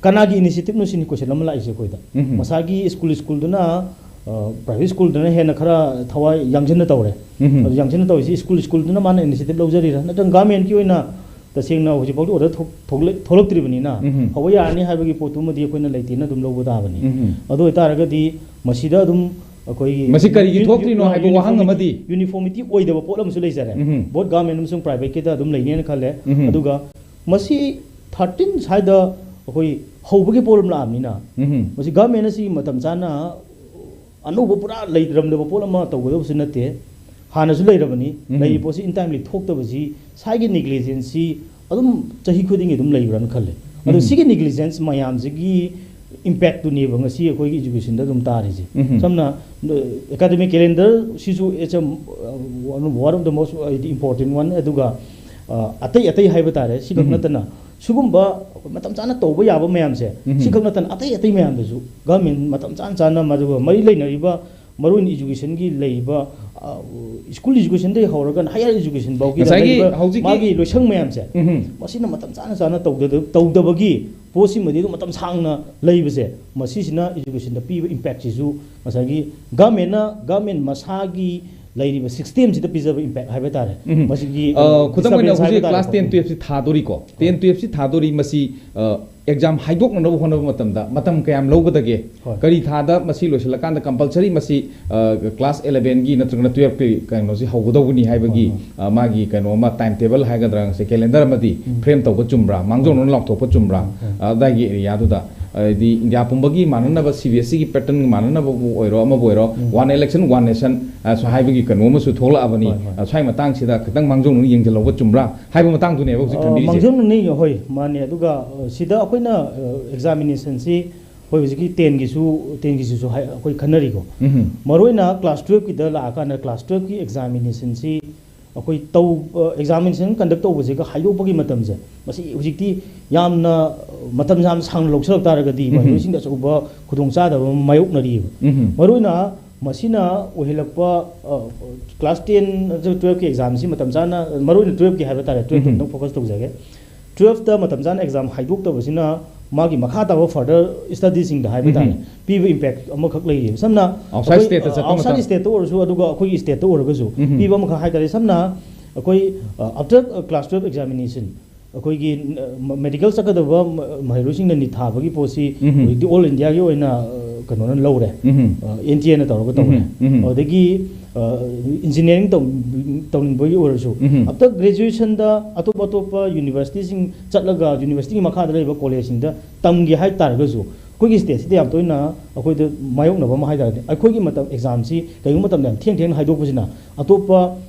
ꯀꯅꯥꯒꯤ ꯏꯅꯤꯁꯤꯌꯦꯇꯤꯚꯅꯣ ꯁꯤꯅꯤ ꯀꯣꯏꯁꯟ ꯑꯃ ꯂꯥꯛꯏꯁꯦ ꯑꯩꯈꯣꯏꯗ꯫ ꯎꯝ꯫ ꯃꯁꯥꯒꯤ ꯁ꯭ꯀꯨꯜ, ꯁ꯭ꯀꯨꯜꯗꯨꯅ, ꯑ, ꯄ꯭ꯔꯥꯏꯚꯦꯠ ꯁ꯭ꯀꯨꯜꯗꯨꯅ ꯍꯦꯟꯅ ꯈꯔ ꯊꯋꯥꯏ ꯌꯥꯡꯁꯤꯟꯅ ꯇꯧꯔꯦ꯫ ꯎꯝ꯫ ꯑꯗꯨ ꯌꯥꯡꯁꯤꯟꯅ ꯇꯧꯔꯤꯁꯤ ꯁ꯭ꯀꯨꯜ, ꯁ꯭ꯀꯨꯜꯗꯨꯅ ꯃꯥꯅ ꯏꯅꯤꯁꯤꯌꯦꯇꯤꯚ ꯂꯧꯖꯔꯤꯔꯥ, ꯅꯠꯇ꯭ꯔꯒ ꯒꯚꯔꯟꯃꯦꯟꯠꯀꯤ ꯑꯣꯏꯅ ꯇꯁꯦꯡꯅ ꯍꯧꯖꯤꯛꯐꯥꯎꯗꯤ ꯑꯣꯔꯗꯔ ꯊꯣꯛ-, ꯊꯣꯛꯂꯛ-, ꯊꯣꯛꯂꯛꯇ꯭ꯔꯤꯕꯅꯤꯅ ꯎꯝ꯫ ꯍꯧꯕ ꯌꯥꯔꯅꯤ ꯍꯥꯏꯕꯒꯤ ꯄꯣꯠꯇꯨꯃꯗꯤ ꯑꯩꯈꯣꯏꯅ ꯂꯩꯇꯦꯅ ꯑꯗꯨꯝ ꯂꯧꯕ ꯇꯥꯕꯅꯤ꯫ ꯎꯝ꯫ ꯑꯗꯨ ꯑꯣꯏꯇꯥꯔꯒꯗꯤ ꯃꯁꯤꯗ ꯑꯗꯨꯝ ꯑꯩꯈꯣꯏꯒꯤ ꯃꯁꯤ ꯀꯔꯤꯒꯤ ꯌꯨ-, ꯊꯣꯛꯇ꯭ꯔꯤꯅꯣ ꯌꯨ-, ꯍꯥꯏꯕ ꯋꯥꯍꯪ ꯌꯨꯅꯤꯐꯣꯔꯃꯤꯇꯤ, ꯑꯃꯗꯤ ꯌꯨꯅꯤꯐꯣꯔꯃꯤꯇꯤ ꯑꯣꯏꯗꯕ ꯄꯣꯠ ꯑꯃꯁꯨ ꯂꯩꯖꯔꯦ꯫ ꯎꯝ꯫ ꯕꯣꯠ ꯒꯚꯔꯟꯃꯦꯟꯠ ꯑꯃꯁꯨꯡ ꯄ꯭ꯔꯥꯏꯚꯦꯠꯀꯤꯗ ꯑꯗꯨꯝ ꯂꯩꯅꯦꯅ ꯈꯜꯂꯦ꯫ ꯎꯝ꯫ ꯑꯗꯨꯒ ꯃꯁꯤ ꯊꯥꯔꯇꯤꯟ ꯁ꯭ꯋꯥꯏꯗ ꯑꯩꯈꯣꯏ ꯍꯧꯕꯒꯤ ꯄꯣꯠ ꯑꯃ ꯂꯥꯛꯑꯕꯅꯤꯅ ꯎꯝ꯫ ꯃꯁꯤ ꯒꯚꯔꯟꯃꯦꯟꯠꯅ ꯁꯤ ꯃꯇꯝ ꯆꯥꯅ ꯑꯅꯧꯕ ꯄꯨꯔꯥ ꯂꯩꯔꯝꯗꯕ ꯄꯣꯠ ꯑꯃ ꯇꯧꯒꯗꯕꯁꯨ ꯅꯠꯇꯦ, ꯍꯥꯟꯅꯁꯨ ꯂꯩꯔꯕꯅꯤ꯫ ꯎꯝ꯫ ꯂꯩꯔꯤꯕ ꯄꯣꯠꯁꯤ in timely ꯊꯣꯛꯇꯕꯁꯤ ꯁ꯭ꯋꯥꯏꯒꯤ ꯅꯦꯒ꯭ꯂꯤꯖꯦꯟꯁꯁꯤ ꯑꯗꯨꯝ ꯆꯍꯤ ꯈꯨꯗꯤꯡꯒꯤ ꯑꯗꯨꯝ ꯂꯩꯕ꯭ꯔꯥꯅ ꯈꯜꯂꯦ꯫ ꯑꯗꯣ ꯎꯝ꯫ ꯁꯤꯒꯤ ꯅꯦꯒ꯭ꯂꯤꯖꯦꯟꯁ ꯃꯌꯥꯝꯁꯤꯒꯤ ꯏꯝꯄꯦꯛꯇꯨꯅꯦꯕ ꯉꯁꯤ ꯑꯩꯈꯣꯏꯒꯤ ꯏꯖꯨꯀꯦꯁꯟꯗ ꯑꯗꯨꯝ ꯇꯥꯔꯤꯁꯦ꯫ ꯎꯝ꯫ ꯁꯝꯅ, ꯑꯦꯀꯥꯗꯃꯤꯛ ꯀꯦꯂꯦꯟꯗꯔ ꯁꯤꯁꯨ it's a, uh, one of the most, uh, important one, ꯑꯗꯨꯒ, ꯑ, ꯑꯇꯩ ꯑꯇꯩ ꯍꯥꯏꯕ ꯇꯥꯔꯦ, ꯁꯤꯈꯛ ꯎꯝ꯫ ꯅꯠꯇꯅ ꯁꯤꯒꯨꯝꯕ ꯑꯩꯈꯣꯏ ꯃꯇꯝ ꯆꯥꯅ ꯇꯧꯕ ꯌꯥꯕ ꯃꯌꯥꯝꯁꯦ, ꯎꯝ꯫ ꯁꯤ ꯈꯛ ꯅꯠꯇꯅ ꯑꯇꯩ ꯑꯇꯩ ꯃꯌꯥꯝꯗꯁꯨ ꯒꯚꯔꯟꯃꯦꯟ ꯃꯇꯝ ꯆꯥꯅ ꯆꯥꯅ, ꯃꯗꯨꯒ ꯃꯔꯤ ꯂꯩꯅꯔꯤꯕ, ꯃꯔꯨꯑꯣꯏꯅ ꯏꯖꯨꯀꯦꯁꯟꯒꯤ ꯂꯩꯔꯤꯕ, ꯑ, ꯁ꯭ꯀꯨꯜ ꯏꯖꯨꯀꯦꯁꯟꯗꯒꯤ ꯍꯧꯔꯒ ꯍꯥꯌꯔ ꯏꯖꯨꯀꯦꯁꯟ ꯐꯥꯎꯒꯤꯗ ꯉꯁꯥꯏꯒꯤ ꯂꯩꯔꯤꯕ ꯍꯧꯖꯤꯛꯀꯤ ꯃꯥꯒꯤ ꯂꯣꯏꯁꯪ ꯃꯌꯥꯝꯁꯦ, ꯎꯝ꯫ ꯃꯁꯤꯅ ꯃꯇꯝ ꯆꯥꯅ ꯆꯥꯅ ꯇꯧꯗ-, ꯇꯧꯗꯕꯒꯤ ꯄꯣꯠꯁꯤꯃꯗꯤ ꯑꯗꯨꯝ ꯃꯇꯝ ꯁꯥꯡꯅ ꯂꯩꯕꯁꯦ, ꯃꯁꯤꯁꯤꯅ ꯏꯖꯨꯀꯦꯁꯟꯗ ꯄꯤꯕ ꯏꯝꯄꯦꯛꯁꯤꯁꯨ ꯉꯁꯥꯏꯒꯤ ꯒꯚꯔꯟꯃꯦꯟꯅ, ꯒꯚꯔꯟꯃꯦꯟ ꯃꯁꯥꯒꯤ ꯂꯩꯔꯤꯕ ꯁꯤꯁꯇꯦꯝꯁꯤꯗ ꯄꯤꯖꯕ ꯏꯝꯄꯦꯛ ꯍꯥꯏꯕ ꯇꯥꯔꯦ꯫ ꯎꯝ꯫ ꯃꯁꯤꯒꯤ, ꯑ, ꯑ, ꯈꯨꯗꯝ ꯑꯣꯏꯅ disturbance ꯍꯥꯏꯕ ꯍꯧꯖꯤꯛ ꯇꯥꯔꯦꯀꯣ꯫ ꯀ꯭ꯂꯥꯁ ꯇꯦꯟ ꯎꯝ꯫ ꯇꯨꯌꯦꯜꯞꯁꯤ ꯊꯥꯗꯣꯔꯤꯀꯣ꯫ ꯇꯦꯟ ꯇꯨꯌꯦꯜꯞꯁꯤ ꯊꯥꯗꯣꯔꯤ, ꯃꯁꯤ, ꯑ, ꯑꯦꯛꯖꯥꯝ ꯍꯥꯏꯗꯣꯛꯅꯅꯕ ꯍꯣꯠꯅꯕ ꯃꯇꯝꯗ ꯃꯇꯝ ꯀꯌꯥꯝ ꯂꯧꯒꯗꯒꯦ? ꯍꯣꯏ꯫ ꯀꯔꯤ ꯊꯥꯗ ꯃꯁꯤ ꯂꯣꯏꯁꯤꯜꯂꯀꯥꯟꯗ ꯀꯝꯄꯜꯁꯔꯤ ꯃꯁꯤ, ꯑ, ꯀ꯭ꯂꯥꯁ ꯏꯂꯦꯚꯦꯟꯒꯤ ꯅꯠꯇ꯭ꯔꯒꯅ ꯇꯨꯌꯦꯜꯞꯀꯤ ꯀꯩꯅꯣꯁꯤ ꯍꯧꯒꯗꯧꯕꯅꯤ ꯍꯥꯏꯕꯒꯤ, ꯍꯣꯏ, ꯍꯣꯏ꯫ ꯑ, ꯃꯥꯒꯤ ꯀꯩꯅꯣ ꯑꯃ, ꯇꯥꯏꯝ ꯇꯦꯕꯜ ꯍꯥꯏꯒꯗ꯭ꯔꯥ, ꯉꯁꯤ ꯀꯦꯂꯦꯟꯗꯔ ꯑꯃꯗꯤ ꯎꯝ꯫ ꯐ꯭ꯔꯦꯝ ꯇꯧꯕ ꯆꯨꯝꯕ꯭ꯔꯥ? ꯃꯥꯡꯖꯧꯅꯅ ꯂꯥꯎꯊꯣꯛꯄ ꯆꯨꯝꯕ꯭ꯔꯥ? ꯎꯝ꯫ ꯑ, ꯑꯗꯥꯏꯒꯤ ꯑꯦꯔꯤꯌꯥꯗꯨꯗ, ꯍꯥꯏꯗꯤ ꯏꯟꯗꯤꯌꯥ ꯄꯨꯝꯕꯒꯤ ꯃꯥꯟꯅꯅꯕ ꯁꯤ ꯕꯤ ꯑꯦꯁ ꯁꯤꯒꯤ ꯄꯦꯇꯔꯟꯒ ꯃꯥꯟꯅꯅꯕꯕꯨ ꯑꯣꯏꯔꯣ, ꯑꯃꯕꯨ ꯑꯣꯏꯔꯣ, ꯎꯝ꯫ ꯋꯥꯟ ꯏꯂꯦꯛꯁꯟ, ꯋꯥꯟ ꯅꯦꯁꯟ, ꯑ, ꯁꯨ ꯍꯥꯏꯕꯒꯤ ꯀꯩꯅꯣ ꯑꯃꯁꯨ ꯊꯣꯛꯂꯛꯑꯕꯅꯤ꯫ ꯍꯣꯏ, ꯍꯣꯏ꯫ ꯑ, ꯁ꯭ꯋꯥꯏ ꯃꯇꯥꯡꯁꯤꯗ ꯈꯤꯇꯪ ꯃꯥꯡꯖꯧꯅꯅ ꯌꯦꯡꯁꯤꯜꯍꯧꯕ ꯆꯨꯝꯕ꯭ꯔꯥ ꯍꯥꯏꯕ ꯃꯇꯥꯡꯗꯨꯅꯦꯕ ꯍꯧꯖꯤꯛ ꯑ, ꯊꯝꯕꯤꯔꯤꯁꯦ꯫ ꯃꯥꯡꯖꯧꯅꯅ, ꯍꯣꯏ, ꯃꯥꯅꯦ꯫ ꯑꯗꯨꯒ, ꯑ, ꯁꯤꯗ ꯑꯩꯈꯣꯏꯅ, ꯑ, ꯑꯦꯛꯖꯥꯃꯤꯅꯦꯁꯟꯁꯤ ꯑꯩꯈꯣꯏ ꯍꯧꯖꯤꯛꯀꯤ ꯇꯦꯟꯒꯤꯁꯨ, ꯇꯦꯟꯒꯤꯁꯤꯁꯨ ꯍꯥꯏ-, ꯑꯩꯈꯣꯏ ꯈꯟꯅꯔꯤꯀꯣ꯫ ꯎꯝ꯫ ꯃꯔꯨꯑꯣꯏꯅ ꯀ꯭ꯂꯥꯁ ꯇꯨꯌꯦꯜꯞꯀꯤꯗ ꯂꯥꯛꯑꯀꯥꯟꯗ ꯀ꯭ꯂꯥꯁ ꯇꯨꯌꯦꯜꯞꯀꯤ ꯑꯦꯛꯖꯥꯃꯤꯅꯦꯁꯟꯁꯤ ꯑꯩꯈꯣꯏ ꯇꯧ-, ꯑ, ꯑꯦꯛꯖꯥꯃꯤꯅꯦꯁꯟ ꯀꯟꯗꯛ ꯇꯧꯕꯁꯤꯒ ꯍꯥꯏꯗꯣꯛꯄꯒꯤ ꯃꯇꯝꯁꯦ, ꯃꯁꯤ ꯍꯧꯖꯤꯛꯇꯤ ꯌꯥꯝꯅ, ꯑ, ꯃꯇꯝ ꯌꯥꯝ ꯁꯥꯡꯅ ꯂꯧꯁꯤꯜꯂꯛ ꯇꯥꯔꯒꯗꯤ ꯎꯝ꯫ ꯃꯍꯩꯔꯣꯏꯁꯤꯡꯗ ꯑꯆꯧꯕ ꯈꯨꯗꯣꯡꯆꯥꯗꯕ ꯑꯃ ꯃꯥꯌꯣꯛꯅꯔꯤꯕ꯫ ꯎꯝ꯫ ꯃꯔꯨꯑꯣꯏꯅ ꯃꯁꯤꯅ ꯑꯣꯏꯍꯜꯂꯛꯄ, ꯑ, ꯀ꯭ꯂꯥꯁ ꯇꯦꯟ ꯅꯠꯇ꯭ꯔꯒ ꯇꯨꯌꯦꯜꯞꯀꯤ ꯑꯦꯛꯖꯥꯝꯁꯤ ꯃꯇꯝ ꯆꯥꯅ, ꯃꯔꯨꯑꯣꯏꯅ ꯇꯨꯌꯦꯜꯞꯀꯤ ꯍꯥꯏꯕ ꯇꯥꯔꯦ, ꯇꯨꯌꯦꯜꯞꯇ ꯎꯝ꯫ ꯑꯃꯨꯛꯇꯪ ꯐꯣꯀꯁ ꯇꯧꯖꯒꯦ꯫ ꯇꯨꯌꯦꯜꯞꯇ ꯃꯇꯝ ꯆꯥꯅ ꯑꯦꯛꯖꯥꯝ ꯍꯥꯏꯗꯣꯛꯇꯕꯁꯤꯅ ꯃꯥꯒꯤ ꯃꯈꯥ ꯇꯥꯕ ꯐꯔꯗꯔ ꯁ꯭ꯇꯗꯤꯁꯤꯡꯗ ꯍꯥꯏꯕ ꯇꯥꯔꯦ, ꯎꯝ꯫ ꯄꯤꯕ ꯏꯝꯄꯦꯛ ꯑꯃꯈꯛ ꯂꯩꯔꯤꯕ꯫ ꯁꯝꯅ outside ꯑꯩꯈꯣꯏ, stateꯇ ꯆꯠꯄ ꯑꯥꯎꯠꯁꯥꯏꯠ ꯃꯇꯝ꯫ ꯁ꯭ꯇꯦꯠꯇ ꯑꯣꯏꯔꯁꯨ, ꯑꯗꯨꯒ ꯑꯩꯈꯣꯏꯒꯤ ꯁ꯭ꯇꯦꯠꯇ ꯑꯣꯏꯔꯒꯁꯨ ꯎꯝ꯫ ꯄꯤꯕ ꯑꯃꯈꯛ ꯍꯥꯏ ꯇꯥꯔꯦ꯫ ꯁꯝꯅ ꯑꯩꯈꯣꯏ, ꯑ, after, ꯑ, class twelve examination, ꯑꯩꯈꯣꯏꯒꯤ, ꯑ, ꯃ-, ꯃꯦꯗꯤꯀꯦꯜ ꯆꯠꯀꯗꯕ ꯃ-, ꯃꯍꯩꯔꯣꯏꯁꯤꯡꯅ ꯅꯤꯠ ꯊꯥꯕꯒꯤ ꯄꯣꯠꯁꯤ ꯎꯝ꯫ ꯍꯧꯖꯤꯛꯇꯤ ꯑꯣꯜ ꯏꯟꯗꯤꯌꯥꯒꯤ ꯑꯣꯏꯅ, ꯑ, ꯀꯩꯅꯣꯅ ꯂꯧꯔꯦ꯫ ꯎꯝ꯫ ꯑ, ꯑꯦꯟ ꯇꯤ ꯑꯦꯅ ꯇꯧꯔꯒ ꯇꯧꯔꯦ꯫ ꯎꯝ꯫ ꯎꯝ꯫ ꯑꯗꯒꯤ, ꯑ, ꯏꯟꯖꯤꯅꯤꯌꯥꯔꯤꯡ ꯇꯧ-, ꯇꯧꯅꯤꯡꯕꯒꯤ ꯑꯣꯏꯔꯁꯨ, ꯎꯝ꯫ after graduationꯗ ꯑꯇꯣꯞ ꯑꯇꯣꯞꯄ ꯌꯨꯅꯤꯚꯔꯁꯤꯇꯤꯁꯤꯡ ꯆꯠꯂꯒ, ꯌꯨꯅꯤꯚꯔꯁꯤꯇꯤꯒꯤ ꯃꯈꯥꯗ ꯂꯩꯕ ꯀꯣꯂꯦꯖꯁꯤꯡꯗ ꯇꯝꯒꯦ ꯍꯥꯏ ꯇꯥꯔꯒꯁꯨ, ꯑꯩꯈꯣꯏꯒꯤ ꯁ꯭ꯇꯦꯠꯁꯤꯗ ꯌꯥꯝ ꯇꯣꯏꯅ ꯑꯩꯈꯣꯏꯗ ꯃꯥꯌꯣꯛꯅꯕ ꯑꯃ ꯍꯥꯏ ꯇꯥꯔꯗꯤ, ꯑꯩꯈꯣꯏꯒꯤ ꯃꯇꯝ ꯑꯦꯛꯖꯥꯝꯁꯤ ꯀꯩꯒꯨꯝꯕ ꯃꯇꯝꯗ ꯌꯥꯝ ꯊꯦꯡ ꯊꯦꯡꯅ ꯍꯥꯏꯗꯣꯛꯄꯁꯤꯅ ꯑꯇꯣꯞꯄ,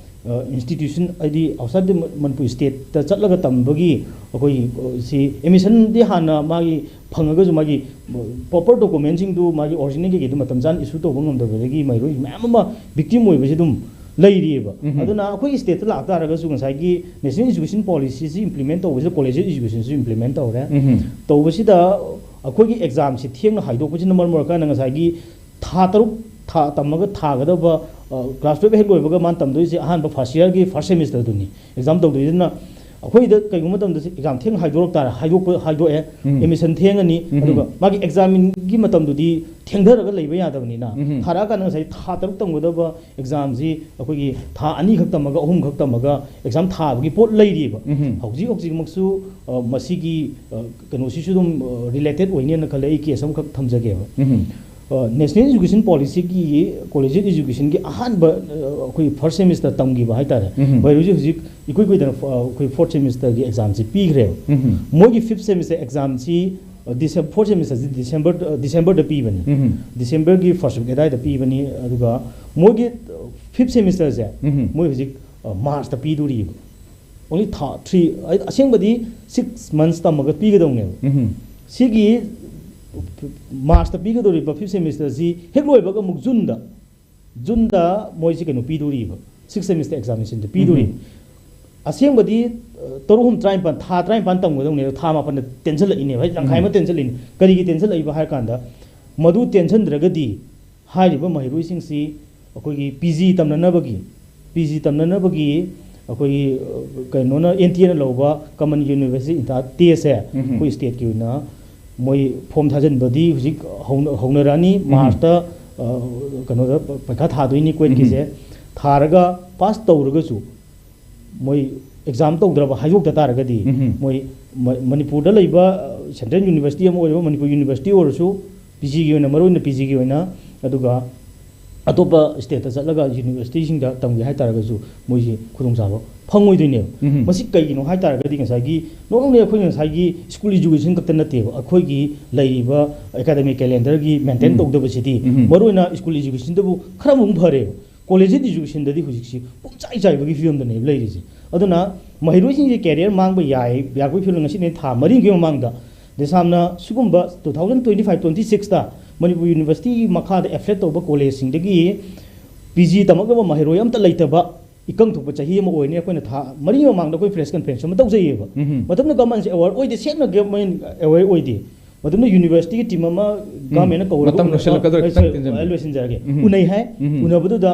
ꯑ, ꯏꯟꯁꯇꯤꯇ꯭ꯌꯨꯁꯟ, ꯍꯥꯏꯗꯤ ꯑꯥꯎꯠꯁꯥꯏꯠ ꯗ ꯃ-, ꯃꯅꯤꯄꯨꯔ ꯁ꯭ꯇꯦꯠꯇ ꯆꯠꯂꯒ ꯇꯝꯕꯒꯤ ꯑꯩꯈꯣꯏꯒꯤ, ꯑ, ꯁꯤ ꯑꯦꯗꯃꯤꯁꯟꯗꯤ ꯍꯥꯟꯅ ꯃꯥꯒꯤ ꯐꯪꯉꯒꯁꯨ ꯃꯥꯒꯤ ꯄ꯭ꯔꯣꯄꯔ ꯗꯣꯀꯨꯃꯦꯟꯁꯤꯡꯗꯨ ꯃꯥꯒꯤ ꯑꯣꯔꯤꯖꯤꯅꯦꯜ ꯀꯩꯀꯩꯗꯨ ꯃꯇꯝ ꯆꯥꯅ ꯏꯁꯨ ꯇꯧꯕ ꯉꯝꯗꯕꯗꯒꯤ ꯃꯍꯩꯔꯣꯏ ꯃꯌꯥꯝ ꯑꯃ ꯚꯤꯛꯇꯤꯝ ꯑꯣꯏꯕꯁꯤ ꯑꯗꯨꯝ ꯂꯩꯔꯤꯑꯕ꯫ ꯑꯗꯨꯅ ꯑꯩꯈꯣꯏꯒꯤ ꯁ꯭ꯇꯦꯠꯇ ꯂꯥꯛꯇꯥꯔꯒꯁꯨ ꯉꯁꯥꯏꯒꯤ National Education Policyꯁꯤ implement ꯇꯧꯕꯁꯤꯗ Collegiate Educationꯁꯨ implement ꯇꯧꯔꯦ꯫ ꯇꯧꯕꯁꯤꯗ ꯑꯩꯈꯣꯏꯒꯤ examꯁꯤ ꯊꯦꯡꯅ ꯍꯥꯏꯗꯣꯛꯄꯁꯤꯅ ꯃꯔꯝ ꯑꯣꯏꯔꯀꯥꯟꯗ ꯉꯁꯥꯏꯒꯤ ꯊꯥ ꯇꯔꯨꯛ ꯊꯥ ꯇꯝꯃꯒ ꯊꯥꯒꯗꯕ, ꯑ, class twelve ꯍꯦꯛ ꯂꯣꯏꯕꯒ ꯃꯥꯅ ꯇꯝꯗꯣꯏꯁꯦ ꯑꯍꯥꯟꯕ first yearꯒꯤ first semesterꯗꯨꯅꯤ exam ꯇꯧꯗꯣꯏꯁꯤꯅ꯫ ꯑꯩꯈꯣꯏꯗ ꯀꯩꯒꯨꯝꯕ ꯃꯇꯝꯗ exam ꯊꯦꯡꯅ ꯍꯥꯏꯗꯣꯔꯛ ꯇꯥꯔꯦ, ꯍꯥꯏꯗꯣꯛꯄ ꯍꯥꯏꯗꯣꯛꯑꯦ, admission ꯊꯦꯡꯉꯅꯤ꯫ ꯑꯗꯨꯒ ꯃꯥꯒꯤ examꯒꯤ ꯃꯇꯝꯗꯨꯗꯤ ꯊꯦꯡꯊꯔꯒ ꯂꯩꯕ ꯌꯥꯗꯕꯅꯤꯅ, ꯊꯥꯔꯛꯑꯀꯥꯟꯗ ꯉꯁꯥꯏ ꯊꯥ ꯇꯔꯨꯛ ꯇꯝꯒꯗꯕ examꯁꯤ ꯑꯩꯈꯣꯏꯒꯤ ꯊꯥ ꯑꯅꯤꯈꯛ ꯇꯝꯃꯒ, ꯑꯍꯨꯝꯈꯛ ꯇꯝꯃꯒ exam ꯊꯥꯕꯒꯤ ꯄꯣꯠ ꯂꯩꯔꯤꯑꯕ꯫ ꯍꯧꯖꯤꯛ ꯍꯧꯖꯤꯛꯃꯛꯁꯨ, ꯑ, ꯃꯁꯤꯒꯤ, ꯑ, ꯀꯩꯅꯣꯁꯤꯁꯨ ꯑꯗꯨꯝ, ꯑ, related ꯑꯣꯏꯅꯦꯅ ꯈꯜꯂꯦ꯫ ꯑꯩ case ꯑꯃꯈꯛ ꯊꯝꯖꯒꯦꯕ꯫ ꯑ, National Education Policyꯒꯤ Collegiate Educationꯒꯤ ꯑꯍꯥꯟꯕ, ꯑ, ꯑꯩꯈꯣꯏ first semester ꯇꯝꯈꯤꯕ ꯍꯥꯏꯇꯥꯔꯦ꯫ ꯃꯍꯩꯔꯣꯏꯁꯦ ꯍꯧꯖꯤꯛ ꯏꯀꯨꯏ ꯀꯨꯏꯗꯅ, ꯑ, ꯑꯩꯈꯣꯏ fourth semesterꯒꯤ examꯁꯤ ꯄꯤꯈ꯭ꯔꯦꯕ꯫ ꯃꯣꯏꯒꯤ fifth semester examꯁꯤ, ꯑ, Decem-, fourth semesterꯁꯤ December, ꯑ, Decemberꯗ ꯄꯤꯕꯅꯤ꯫ Decemberꯒꯤ first week ꯑꯗꯨꯋꯥꯏꯗ ꯄꯤꯕꯅꯤ꯫ ꯑꯗꯨꯒ ꯃꯣꯏꯒꯤ, ꯑ, fifth semesterꯁꯦ ꯃꯣꯏ ꯍꯧꯖꯤꯛ, ꯑ, Marchꯇ ꯄꯤꯗꯣꯔꯤꯕ꯫ Only ꯊꯥ three, ꯑꯩ-, ꯑꯁꯦꯡꯕꯗꯤ six months ꯇꯝꯃꯒ ꯄꯤꯒꯗꯧꯅꯦꯕ꯫ ꯁꯤꯒꯤ Marchꯇ ꯄꯤꯒꯗꯧꯔꯤꯕ fifth semesterꯁꯤ ꯍꯦꯛ ꯂꯣꯏꯕꯒ ꯑꯃꯨꯛ Juneꯗ, Juneꯗ ꯃꯣꯏꯁꯤ ꯀꯩꯅꯣ ꯄꯤꯗꯣꯔꯤꯕ, sixth semester examinationꯗ ꯄꯤꯗꯣꯔꯤꯕ꯫ ꯑꯁꯦꯡꯕꯗꯤ, ꯑ, ꯇꯔꯨꯛ ꯑꯍꯨꯝ ꯇꯔꯥꯅꯤꯄꯥꯟ, ꯊꯥ ꯇꯔꯥꯅꯤꯄꯥꯟ ꯇꯝꯒꯗꯧꯅꯦꯕ, ꯊꯥ ꯃꯥꯄꯟꯗ ꯇꯦꯟꯁꯤꯜꯂꯛꯏꯅꯦꯕ, ꯍꯥꯏꯗꯤ ꯇꯪꯈꯥꯏ ꯑꯃ ꯇꯦꯟꯁꯤꯜꯂꯛꯏꯅꯦ꯫ ꯀꯔꯤꯒꯤ ꯇꯦꯟꯁꯤꯜꯂꯛꯏꯕ ꯍꯥꯏꯔ ꯀꯥꯟꯗ, ꯃꯗꯨ ꯇꯦꯟꯁꯤꯟꯗ꯭ꯔꯒꯗꯤ ꯍꯥꯏꯔꯤꯕ ꯃꯍꯩꯔꯣꯏꯁꯤꯡꯁꯤ ꯑꯩꯈꯣꯏꯒꯤ P G ꯇꯝꯅꯅꯕꯒꯤ, P G ꯇꯝꯅꯅꯕꯒꯤ ꯑꯩꯈꯣꯏꯒꯤ, ꯑ, ꯀꯩꯅꯣꯅ, N T Aꯅ ꯂꯧꯕ Common University Entrance Testꯁꯦ ꯑꯩꯈꯣꯏ stateꯀꯤ ꯑꯣꯏꯅ ꯃꯣꯏ form ꯊꯥꯖꯤꯟꯕꯗꯤ ꯍꯧꯖꯤꯛ ꯍꯧꯅ-, ꯍꯧꯅꯔꯛꯑꯅꯤ꯫ Marchꯇ, ꯑ, ꯀꯩꯅꯣꯗ ꯄꯩꯈꯥ ꯊꯥꯗꯣꯏꯅꯤ, CUETꯀꯤꯁꯦ꯫ ꯊꯥꯔꯒ pass ꯇꯧꯔꯒꯁꯨ ꯃꯣꯏ exam ꯇꯧꯗ꯭ꯔꯕ ꯍꯥꯏꯗꯣꯛꯇ ꯇꯥꯔꯒꯗꯤ, ꯃꯣꯏ ꯃ-, ꯃꯅꯤꯄꯨꯔꯗ ꯂꯩꯕ, ꯑ, central university ꯑꯃ ꯑꯣꯏꯔꯤꯕ ꯃꯅꯤꯄꯨꯔ university ꯑꯣꯏꯔꯁꯨ, P Gꯒꯤ ꯑꯣꯏꯅ, ꯃꯔꯨꯑꯣꯏꯅ P Gꯒꯤ ꯑꯣꯏꯅ, ꯑꯗꯨꯒ ꯑꯇꯣꯞꯄ stateꯇ ꯆꯠꯂꯒ universityꯁꯤꯡꯗ ꯇꯝꯒꯦ ꯍꯥꯏꯇꯥꯔꯒꯁꯨ ꯃꯣꯏꯁꯤ ꯈꯨꯗꯣꯡꯆꯥꯕ ꯐꯪꯉꯣꯏꯗꯣꯏꯅꯦꯕ꯫ ꯃꯁꯤ ꯀꯩꯒꯤꯅꯣ ꯍꯥꯏꯇꯥꯔꯒꯗꯤ ꯉꯁꯥꯏꯒꯤ not only ꯑꯩꯈꯣꯏ ꯉꯁꯥꯏꯒꯤ school education ꯈꯛꯇ ꯅꯠꯇꯦꯕ, ꯑꯩꯈꯣꯏꯒꯤ ꯂꯩꯔꯤꯕ academic calendarꯒꯤ maintain ꯇꯧꯗꯕꯁꯤꯗꯤ, ꯃꯔꯨꯑꯣꯏꯅ school educationꯗꯕꯨ ꯈꯔ ꯑꯃꯨꯛ ꯐꯔꯦꯕ꯫ Collegiate educationꯗꯗꯤ ꯍꯧꯖꯤꯛꯁꯤ ꯄꯨꯝꯆꯥꯏ ꯆꯥꯏꯕꯒꯤ ꯐꯤꯕꯝꯗꯅꯦꯕ ꯂꯩꯔꯤꯁꯦ꯫ ꯑꯗꯨꯅ ꯃꯍꯩꯔꯣꯏꯁꯤꯡꯁꯦ career ꯃꯥꯡꯕ ꯌꯥꯏ, ꯌꯥꯔꯛꯄꯒꯤ ꯐꯤꯕꯝ ꯉꯁꯤꯗꯩ ꯊꯥ ꯃꯔꯤꯒꯤ ꯃꯃꯥꯡꯗ ꯗꯦꯁꯥꯝꯅ ꯁꯤꯒꯨꯝꯕ two thousand twenty five twenty sixꯇ Manipur universityꯒꯤ ꯃꯈꯥꯗ affiliate ꯇꯧꯕ collegeꯁꯤꯡꯗꯒꯤ ꯄꯤ ꯖꯤ ꯇꯝꯃꯛꯅꯕ ꯃꯍꯩꯔꯣꯏ ꯑꯝꯇ ꯂꯩꯇꯕ ꯏꯀꯪ ꯊꯣꯛꯄ ꯆꯍꯤ ꯑꯃ ꯑꯣꯏꯅꯤ꯫ ꯑꯩꯈꯣꯏꯅ ꯊꯥ ꯃꯔꯤ ꯃꯃꯥꯡꯗ ꯑꯩꯈꯣꯏ ꯐ꯭ꯔꯦꯁ ꯀꯟꯐ꯭ꯔꯦꯟꯁ ꯑꯃ ꯇꯧꯖꯩꯌꯦꯕ꯫ ꯎꯝ꯫ ꯃꯇꯝꯗꯨꯗ ꯒꯃꯦꯟꯁꯦ ꯑꯦꯋꯦꯌꯔ ꯑꯣꯏꯗꯦ, ꯁꯦꯡꯅ ꯒꯃꯦꯟ ꯑꯦꯋꯦꯌꯔ ꯑꯣꯏꯗꯦ꯫ ꯃꯇꯝꯗꯨꯗ ꯌꯨꯅꯤꯚꯔꯁꯤꯇꯤꯒꯤ ꯇꯤꯝ ꯑꯃ ꯒꯃꯦꯟꯅ ꯀꯧꯔꯒ ꯃꯇꯝ ꯎꯅꯕ- ꯂꯣꯏꯁꯤꯜꯂꯛꯀꯗꯧꯔꯦ, ꯑꯩ ꯈꯤꯇꯪ ꯁꯣꯏ- ꯇꯦꯟꯖꯟꯕꯤꯌꯨ꯫ ꯑꯩ ꯂꯣꯏꯁꯤꯟꯖꯔꯒꯦ꯫ ꯎꯝ꯫ ꯎꯅꯩ ꯍꯥꯏ꯫ ꯎꯝ꯫ ꯎꯅꯕꯗꯨꯗ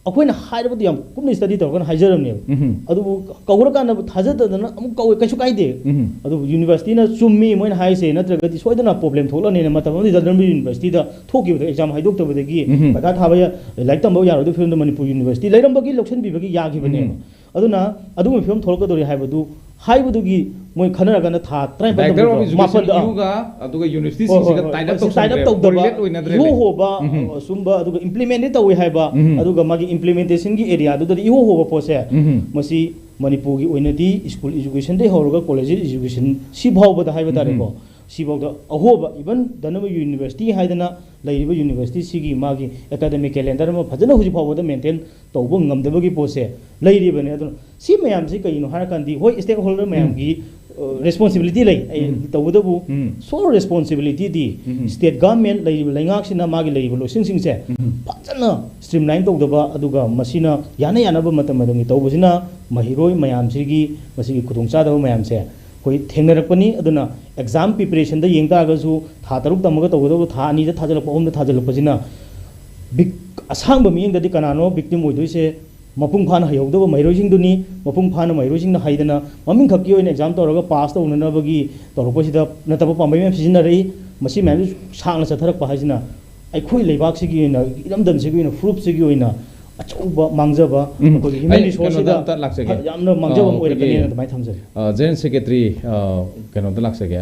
ꯑꯩꯈꯣꯏꯅ ꯍꯥꯏꯔꯕꯗꯤ ꯌꯥꯝ ꯀꯨꯞꯅ ꯁ꯭ꯇꯗꯤ ꯇꯧꯔꯒ ꯍꯥꯏꯖꯔꯕꯅꯦꯕ꯫ ꯎꯝ꯫ ꯑꯗꯨꯕꯨ ꯀꯧꯔꯀꯥꯟꯗ ꯊꯥꯖꯗꯗꯅ ꯑꯃꯨꯛ ꯀꯧꯋꯦ, ꯀꯩꯁꯨ ꯀꯥꯏꯗꯦ꯫ ꯎꯝ꯫ ꯑꯗꯨꯕꯨ ꯌꯨꯅꯤꯚꯔꯁꯤꯇꯤꯅ ꯆꯨꯝꯃꯤ ꯃꯣꯏꯅ ꯍꯥꯏꯁꯦ, ꯅꯠꯇ꯭ꯔꯒꯗꯤ ꯁꯣꯏꯗꯅ ꯄ꯭ꯔꯣꯕ꯭ꯂꯦꯝ ꯊꯣꯛꯂꯛꯅꯤꯅ ꯃꯇꯝ ꯑꯃꯗ ꯙꯅꯟꯕ ꯌꯨꯅꯤꯚꯔꯁꯤꯇꯤꯗ ꯊꯣꯛꯈꯤꯕꯗꯣ, ꯑꯦꯛꯖꯥꯝ ꯍꯥꯏꯗꯣꯛꯇꯕꯗꯒꯤ ꯎꯝ꯫ ꯄꯩꯈꯥ ꯊꯥꯕ ꯌꯥ-, ꯂꯥꯏꯔꯤꯛ ꯇꯝꯕ ꯌꯥꯔꯣꯏꯗꯕ ꯐꯤꯕꯝꯗ ꯃꯅꯤꯄꯨꯔ ꯌꯨꯅꯤꯚꯔꯁꯤꯇꯤ ꯂꯩꯔꯝꯕꯒꯤ ꯂꯧꯁꯤꯟꯕꯤꯕꯒꯤ ꯌꯥꯈꯤꯕꯅꯦꯕ꯫ ꯎꯝ꯫ ꯑꯗꯨꯅ ꯑꯗꯨꯒꯨꯝꯕ ꯐꯤꯕꯝ ꯊꯣꯛꯂꯛꯀꯗꯧꯔꯤ ꯍꯥꯏꯕꯗꯨ ꯍꯥꯏꯕꯗꯨꯒꯤ ꯃꯣꯏ ꯈꯟꯅꯔꯀꯥꯟꯗ ꯊꯥ ꯇꯔꯥꯅꯤꯄꯥꯟ Director of ꯇꯝꯕꯗꯣ, ꯃꯥꯄꯟꯗ, Education ꯑꯥ꯫ ꯏꯌꯨꯒ ꯑꯗꯨꯒ ꯌꯨꯅꯤꯚꯔꯁꯤꯇꯤꯁꯤꯡꯁꯤꯒ ꯍꯣꯏ, ꯍꯣꯏ, ꯇꯥꯏꯠ ꯑꯞ ꯍꯣꯏ, ꯇꯥꯏꯠ ꯑꯞ ꯇꯧꯁꯟꯈ꯭ꯔꯦ, ꯇꯧꯗꯕ, ꯀꯣꯔꯤꯂꯦꯠ ꯑꯣꯏꯅꯗ꯭ꯔꯦ꯫ ꯏꯍꯣ ꯍꯣꯕ, ꯎꯝ꯫ ꯑ, ꯁꯨꯝꯕ, ꯑꯗꯨꯒ ꯏꯝꯄ꯭ꯂꯤꯃꯦꯟꯗꯤ ꯇꯧꯏ ꯍꯥꯏꯕ, ꯎꯝ꯫ ꯑꯗꯨꯒ ꯃꯥꯒꯤ ꯏꯝꯄ꯭ꯂꯤꯃꯦꯟꯇꯦꯁꯟꯒꯤ ꯑꯦꯔꯤꯌꯥꯗꯨꯗꯗꯤ ꯏꯍꯣ ꯍꯣꯕ ꯄꯣꯠꯁꯦ, ꯎꯝ꯫ ꯃꯁꯤ ꯃꯅꯤꯄꯨꯔꯒꯤ ꯑꯣꯏꯅꯗꯤ ꯁ꯭ꯀꯨꯜ ꯏꯖꯨꯀꯦꯁꯟꯗꯒꯤ ꯍꯧꯔꯒ ꯀꯣꯂꯦꯖ ꯏꯖꯨꯀꯦꯁꯟ ꯁꯤꯐꯥꯎꯕꯗ ꯍꯥꯏꯕ ꯇꯥꯔꯦꯀꯣ, ꯎꯝ꯫ ꯁꯤꯐꯥꯎꯗ ꯑꯍꯣꯕ, ꯏꯚꯟ ꯙꯅꯟꯕ ꯌꯨꯅꯤꯚꯔꯁꯤꯇꯤ ꯍꯥꯏꯗꯅ ꯂꯩꯔꯤꯕ ꯌꯨꯅꯤꯚꯔꯁꯤꯇꯤꯁꯤꯒꯤ ꯃꯥꯒꯤ ꯑꯦꯀꯥꯗꯃꯤꯛ ꯀꯦꯂꯦꯟꯗꯔ ꯑꯃ ꯐꯖꯅ ꯍꯧꯖꯤꯛ ꯐꯥꯎꯕꯗ ꯃꯦꯟꯇꯦꯟ ꯇꯧꯕ ꯉꯝꯗꯕꯒꯤ ꯄꯣꯠꯁꯦ ꯂꯩꯔꯤꯕꯅꯤ꯫ ꯑꯗꯨꯅ ꯁꯤ ꯃꯌꯥꯝꯁꯤ ꯀꯩꯅꯣ ꯍꯥꯏꯔꯀꯥꯟꯗꯤ, ꯍꯣꯏ, ꯁ꯭ꯇꯦꯛ ꯍꯣꯜꯗꯔ ꯃꯌꯥꯝꯒꯤ, ꯑ, ꯔꯦꯁꯄꯣꯟꯁꯤꯕꯤꯂꯤꯇꯤ ꯂꯩ꯫ ꯑꯩ ꯎꯝ꯫ ꯇꯧꯕꯇꯕꯨ ꯎꯝ꯫ ꯁꯣꯜ ꯔꯦꯁꯄꯣꯟꯁꯤꯕꯤꯂꯤꯇꯤꯗꯤ ꯎꯝ꯫ ꯁ꯭ꯇꯦꯠ ꯒꯚꯔꯟꯃꯦꯟ, ꯂꯩꯔꯤꯕ ꯂꯩꯉꯥꯛꯁꯤꯅ ꯃꯥꯒꯤ ꯂꯩꯔꯤꯕ ꯂꯣꯏꯁꯤꯡꯁꯤꯡꯁꯦ ꯎꯝ꯫ ꯐꯖꯅ ꯁ꯭ꯇ꯭ꯔꯤꯝꯂꯥꯏꯟ ꯇꯧꯗꯕ, ꯑꯗꯨꯒ ꯃꯁꯤꯅ ꯌꯥꯅ ꯌꯥꯅꯕ ꯃꯇꯝ ꯃꯇꯝꯒꯤ ꯇꯧꯕꯁꯤꯅ ꯃꯍꯩꯔꯣꯏ ꯃꯌꯥꯝꯁꯤꯒꯤ ꯃꯁꯤꯒꯤ ꯈꯨꯗꯣꯡꯆꯥꯗꯕ ꯃꯌꯥꯝꯁꯦ ꯑꯩꯈꯣꯏ ꯊꯦꯡꯅꯔꯛꯄꯅꯤ꯫ ꯑꯗꯨꯅ ꯑꯦꯛꯖꯥꯝ ꯄ꯭ꯔꯤꯄꯦꯔꯦꯁꯟꯗ ꯌꯦꯡ ꯇꯥꯔꯒꯁꯨ ꯊꯥ ꯇꯔꯨꯛ ꯇꯝꯃꯒ ꯇꯧꯒꯗꯕ ꯊꯥ ꯑꯅꯤꯗ ꯊꯥꯖꯤꯜꯂꯛꯄ, ꯑꯍꯨꯝꯗ ꯊꯥꯖꯤꯜꯂꯛꯄꯁꯤꯅ ꯕꯤꯛ-, ꯑꯁꯥꯡꯕ ꯃꯤꯠꯌꯦꯡꯗꯗꯤ ꯀꯅꯥꯅꯣ ꯚꯤꯛꯇꯤꯝ ꯑꯣꯏꯗꯣꯏꯁꯦ? ꯃꯄꯨꯡ ꯐꯥꯅ ꯍꯩꯍꯧꯗꯕ ꯃꯍꯩꯔꯣꯏꯁꯤꯡꯗꯨꯅꯤ꯫ ꯃꯄꯨꯡ ꯐꯥꯅ ꯃꯍꯩꯔꯣꯏꯁꯤꯡꯅ ꯍꯩꯗꯅ ꯃꯃꯤꯡ ꯈꯛꯀꯤ ꯑꯣꯏꯅ ꯑꯦꯛꯖꯥꯝ ꯇꯧꯔꯒ ꯄꯥꯁ ꯇꯧꯅꯅꯕꯒꯤ ꯇꯧꯔꯛꯄꯁꯤꯗ ꯅꯠꯇꯕ ꯄꯥꯝꯕꯩ ꯃꯌꯥꯝ ꯁꯤꯖꯤꯟꯅꯔꯛꯏ꯫ ꯃꯁꯤ ꯃꯌꯥꯝꯁꯤ ꯁꯥꯡꯅ ꯆꯠꯊꯔꯛꯄ ꯍꯥꯏꯁꯤꯅ ꯑꯩꯈꯣꯏ ꯂꯩꯕꯥꯛꯁꯤꯒꯤ ꯑꯣꯏꯅ, ꯏꯔꯝꯗꯝꯁꯤꯒꯤ ꯑꯣꯏꯅ, ꯐꯨꯔꯨꯞꯁꯤꯒꯤ ꯑꯣꯏꯅ ꯑꯆꯧꯕ ꯃꯥꯡꯖꯕ, ꯎꯝ꯫ ꯑꯩꯈꯣꯏꯒꯤ ꯍ꯭ꯌꯨꯃꯦꯟ ꯑꯩ ꯔꯤꯁꯣꯔꯁꯁꯤꯗ ꯀꯩꯅꯣꯗ ꯑꯝꯇ ꯂꯥꯛꯆꯒꯦ꯫ ꯌꯥꯝꯅ ꯃꯥꯡꯖꯕ ꯑ, ꯑꯃ ꯑꯣꯏꯔꯛꯀꯅꯤꯅ ꯑꯩꯈꯣꯏꯒꯤ, ꯑꯗꯨꯃꯥꯏꯅ ꯊꯝꯖꯒꯦ꯫ ꯑ, ꯖꯦꯅꯔꯦꯜ ꯁꯦꯀ꯭ꯔꯦꯇꯔꯤ, ꯑ, ꯀꯩꯅꯣꯗ ꯂꯥꯛꯆꯒꯦ꯫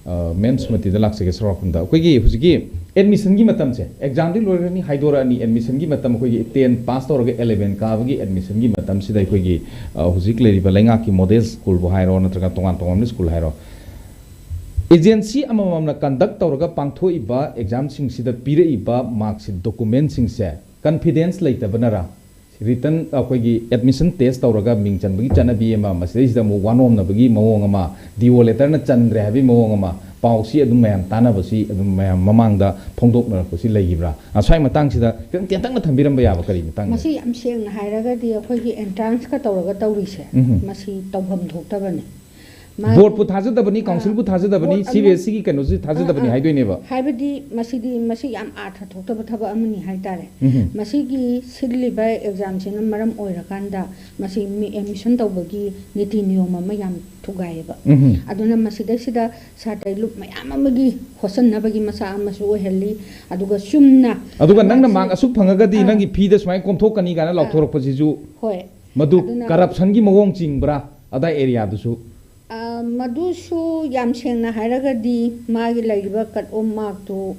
ꯑ, ꯃꯦꯝ ꯁ꯭ꯃ꯭ꯔꯤꯇꯤꯗ ꯂꯥꯛꯆꯒꯦ, ꯁꯣꯔꯥꯠꯈꯣꯝꯗ꯫ ꯑꯩꯈꯣꯏꯒꯤ ꯍꯧꯖꯤꯛꯀꯤ ꯑꯦꯗꯃꯤꯁꯟꯒꯤ ꯃꯇꯝꯁꯦ, ꯑꯦꯛꯖꯥꯝꯗꯤ ꯂꯣꯏꯔꯅꯤ, ꯍꯥꯏꯗꯣꯔꯛꯑꯅꯤ, ꯑꯦꯗꯃꯤꯁꯟꯒꯤ ꯃꯇꯝ, ꯑꯩꯈꯣꯏꯒꯤ ꯇꯦꯟ ꯄꯥꯁ ꯇꯧꯔꯒ ꯑꯦꯂꯦꯚꯦꯟ ꯀꯥꯕꯒꯤ ꯑꯦꯗꯃꯤꯁꯟꯒꯤ ꯃꯇꯝꯁꯤꯗ ꯑꯩꯈꯣꯏꯒꯤ, ꯑ, ꯍꯧꯖꯤꯛ ꯂꯩꯔꯤꯕ ꯂꯩꯉꯥꯛꯀꯤ ꯃꯣꯗꯦꯜ ꯁ꯭ꯀꯨꯜꯕꯨ ꯍꯥꯏꯔꯣ, ꯅꯠꯇ꯭ꯔꯒ ꯇꯣꯉꯥꯟ ꯇꯣꯉꯥꯟꯕ ꯁ꯭ꯀꯨꯜ ꯍꯥꯏꯔꯣ, ꯑꯦꯖꯦꯟꯁꯤ ꯑꯃꯃꯝꯅ ꯀꯟꯗꯛ ꯇꯧꯔꯒ ꯄꯥꯡꯊꯣꯛꯏꯕ ꯑꯦꯛꯖꯥꯝꯁꯤꯡꯁꯤꯗ ꯄꯤꯔꯛꯏꯕ ꯃꯥꯔꯛꯁꯤꯠ, ꯗꯣꯀꯨꯃꯦꯟꯁꯤꯡꯁꯦ ꯀꯟꯐꯤꯗꯦꯟꯁ ꯂꯩꯇꯕꯅꯔ? ꯔꯤꯇꯟ, ꯑꯩꯈꯣꯏꯒꯤ ꯑꯦꯗꯃꯤꯁꯟ ꯇꯦꯁ ꯇꯧꯔꯒ ꯃꯤꯡ ꯆꯟꯕꯒꯤ ꯆꯠꯅꯕꯤ ꯑꯃ, ꯃꯁꯤꯗꯩꯁꯤꯗ ꯑꯃꯨꯛ ꯋꯥꯅꯣꯝꯅꯕꯒꯤ ꯃꯑꯣꯡ ꯑꯃ, ꯗꯤ ꯑꯣ ꯂꯦꯇꯔꯅ ꯆꯟꯗ꯭ꯔꯦ ꯍꯥꯏꯕꯒꯤ ꯃꯑꯣꯡ ꯑꯃ, ꯄꯥꯎꯁꯤ ꯑꯗꯨꯝ ꯃꯌꯥꯝ ꯇꯥꯟꯅꯕꯁꯤ ꯑꯗꯨꯝ ꯃꯌꯥꯝ ꯃꯃꯥꯡꯗ ꯐꯣꯡꯗꯣꯛꯅꯔꯛꯄꯁꯤ ꯂꯩꯈꯤꯕ꯭ꯔꯥ? ꯑꯁ꯭ꯋꯥꯏ ꯃꯇꯥꯡꯁꯤꯗ ꯈꯤꯇꯪ ꯇꯦꯟꯇꯛꯅ ꯊꯝꯕꯤꯔꯝꯕ ꯌꯥꯕ ꯀꯔꯤ ꯃꯇꯥꯡꯒꯤꯅꯣ? ꯃꯁꯤ ꯌꯥꯝ ꯁꯦꯡꯅ ꯍꯥꯏꯔꯒꯗꯤ ꯑꯩꯈꯣꯏꯒꯤ ꯑꯦꯟꯇ꯭ꯔꯥꯟꯁꯀ ꯇꯧꯔꯒ ꯇꯧꯔꯤꯁꯦ, ꯎꯝ꯫ ꯃꯁꯤ ꯇꯧꯐꯝ ꯊꯣꯛꯇꯕꯅꯤ꯫ ꯃꯥꯒꯤ ꯕꯣꯔꯗꯀꯤ ꯊꯥꯖꯗꯕꯅꯤ, ꯑꯥ, ꯀꯥꯎꯟꯁꯤꯜꯕꯨ ꯊꯥꯖꯗꯕꯅꯤ, ꯕꯣꯔꯗ ꯑꯃ ꯁꯤ ꯕꯤ ꯑꯦꯁ ꯁꯤꯒꯤ ꯀꯩꯅꯣꯁꯤ ꯊꯥꯖꯗꯕꯅꯤ ꯑꯥ, ꯑꯥ꯫ ꯍꯥꯏꯗꯣꯏꯅꯦꯕ꯫ ꯍꯥꯏꯕꯗꯤ ꯃꯁꯤꯗꯤ, ꯃꯁꯤ ꯌꯥꯝ ꯑꯥꯔꯊ ꯊꯣꯛꯇꯕ ꯊꯕꯛ ꯑꯃꯅꯤ ꯍꯥꯏꯇꯥꯔꯦ꯫ ꯎꯝ꯫ ꯃꯁꯤꯒꯤ ꯁꯤꯜꯂꯤꯕ ꯑꯦꯛꯖꯥꯝꯁꯤꯅ ꯃꯔꯝ ꯑꯣꯏꯔꯀꯥꯟꯗ ꯃꯁꯤ ꯃꯤ ꯑꯦꯗꯃꯤꯁꯟ ꯇꯧꯕꯒꯤ ꯅꯤꯇꯤ ꯅꯤꯌꯣꯝ ꯑꯃ ꯌꯥꯝ ꯊꯨꯒꯥꯏꯌꯦꯕ꯫ ꯎꯝ꯫ ꯑꯗꯨꯅ ꯃꯁꯤꯗꯩꯁꯤꯗ ꯁꯥꯇ꯭ꯔ ꯂꯨꯞ ꯃꯌꯥꯝ ꯑꯃꯒꯤ ꯍꯣꯠꯁꯟꯅꯕꯒꯤ ꯃꯆꯥꯛ ꯑꯃꯁꯨ ꯑꯣꯏꯍꯜꯂꯤ꯫ ꯑꯗꯨꯒ ꯆꯨꯝꯅ ꯑꯗꯨꯒ ꯅꯪꯅ ꯃꯁꯤ ꯃꯥꯔꯛ ꯑꯁꯨꯛ ꯐꯪꯉꯒꯗꯤ ꯑꯥ꯫ ꯅꯪꯒꯤ ꯐꯤꯗ ꯁꯨꯃꯥꯏꯅ ꯀꯣꯝꯊꯣꯛꯀꯅꯤ ꯀꯥꯏꯅ ꯂꯥꯎꯊꯣꯔꯛꯄꯁꯤꯁꯨ ꯍꯣꯏ꯫ ꯃꯗꯨ ꯑꯗꯨꯅ ꯀꯔꯞꯁꯟꯒꯤ ꯃꯑꯣꯡ ꯆꯤꯡꯕ꯭ꯔꯥ ꯑꯗꯥꯏ ꯑꯦꯔꯤꯌꯥꯗꯨꯁꯨ? ꯑ, ꯃꯗꯨꯁꯨ ꯌꯥꯝ ꯁꯦꯡꯅ ꯍꯥꯏꯔꯒꯗꯤ ꯃꯥꯒꯤ ꯂꯩꯔꯤꯕ ꯀꯠ ꯑꯣꯐ ꯃꯥꯔꯛꯇꯨ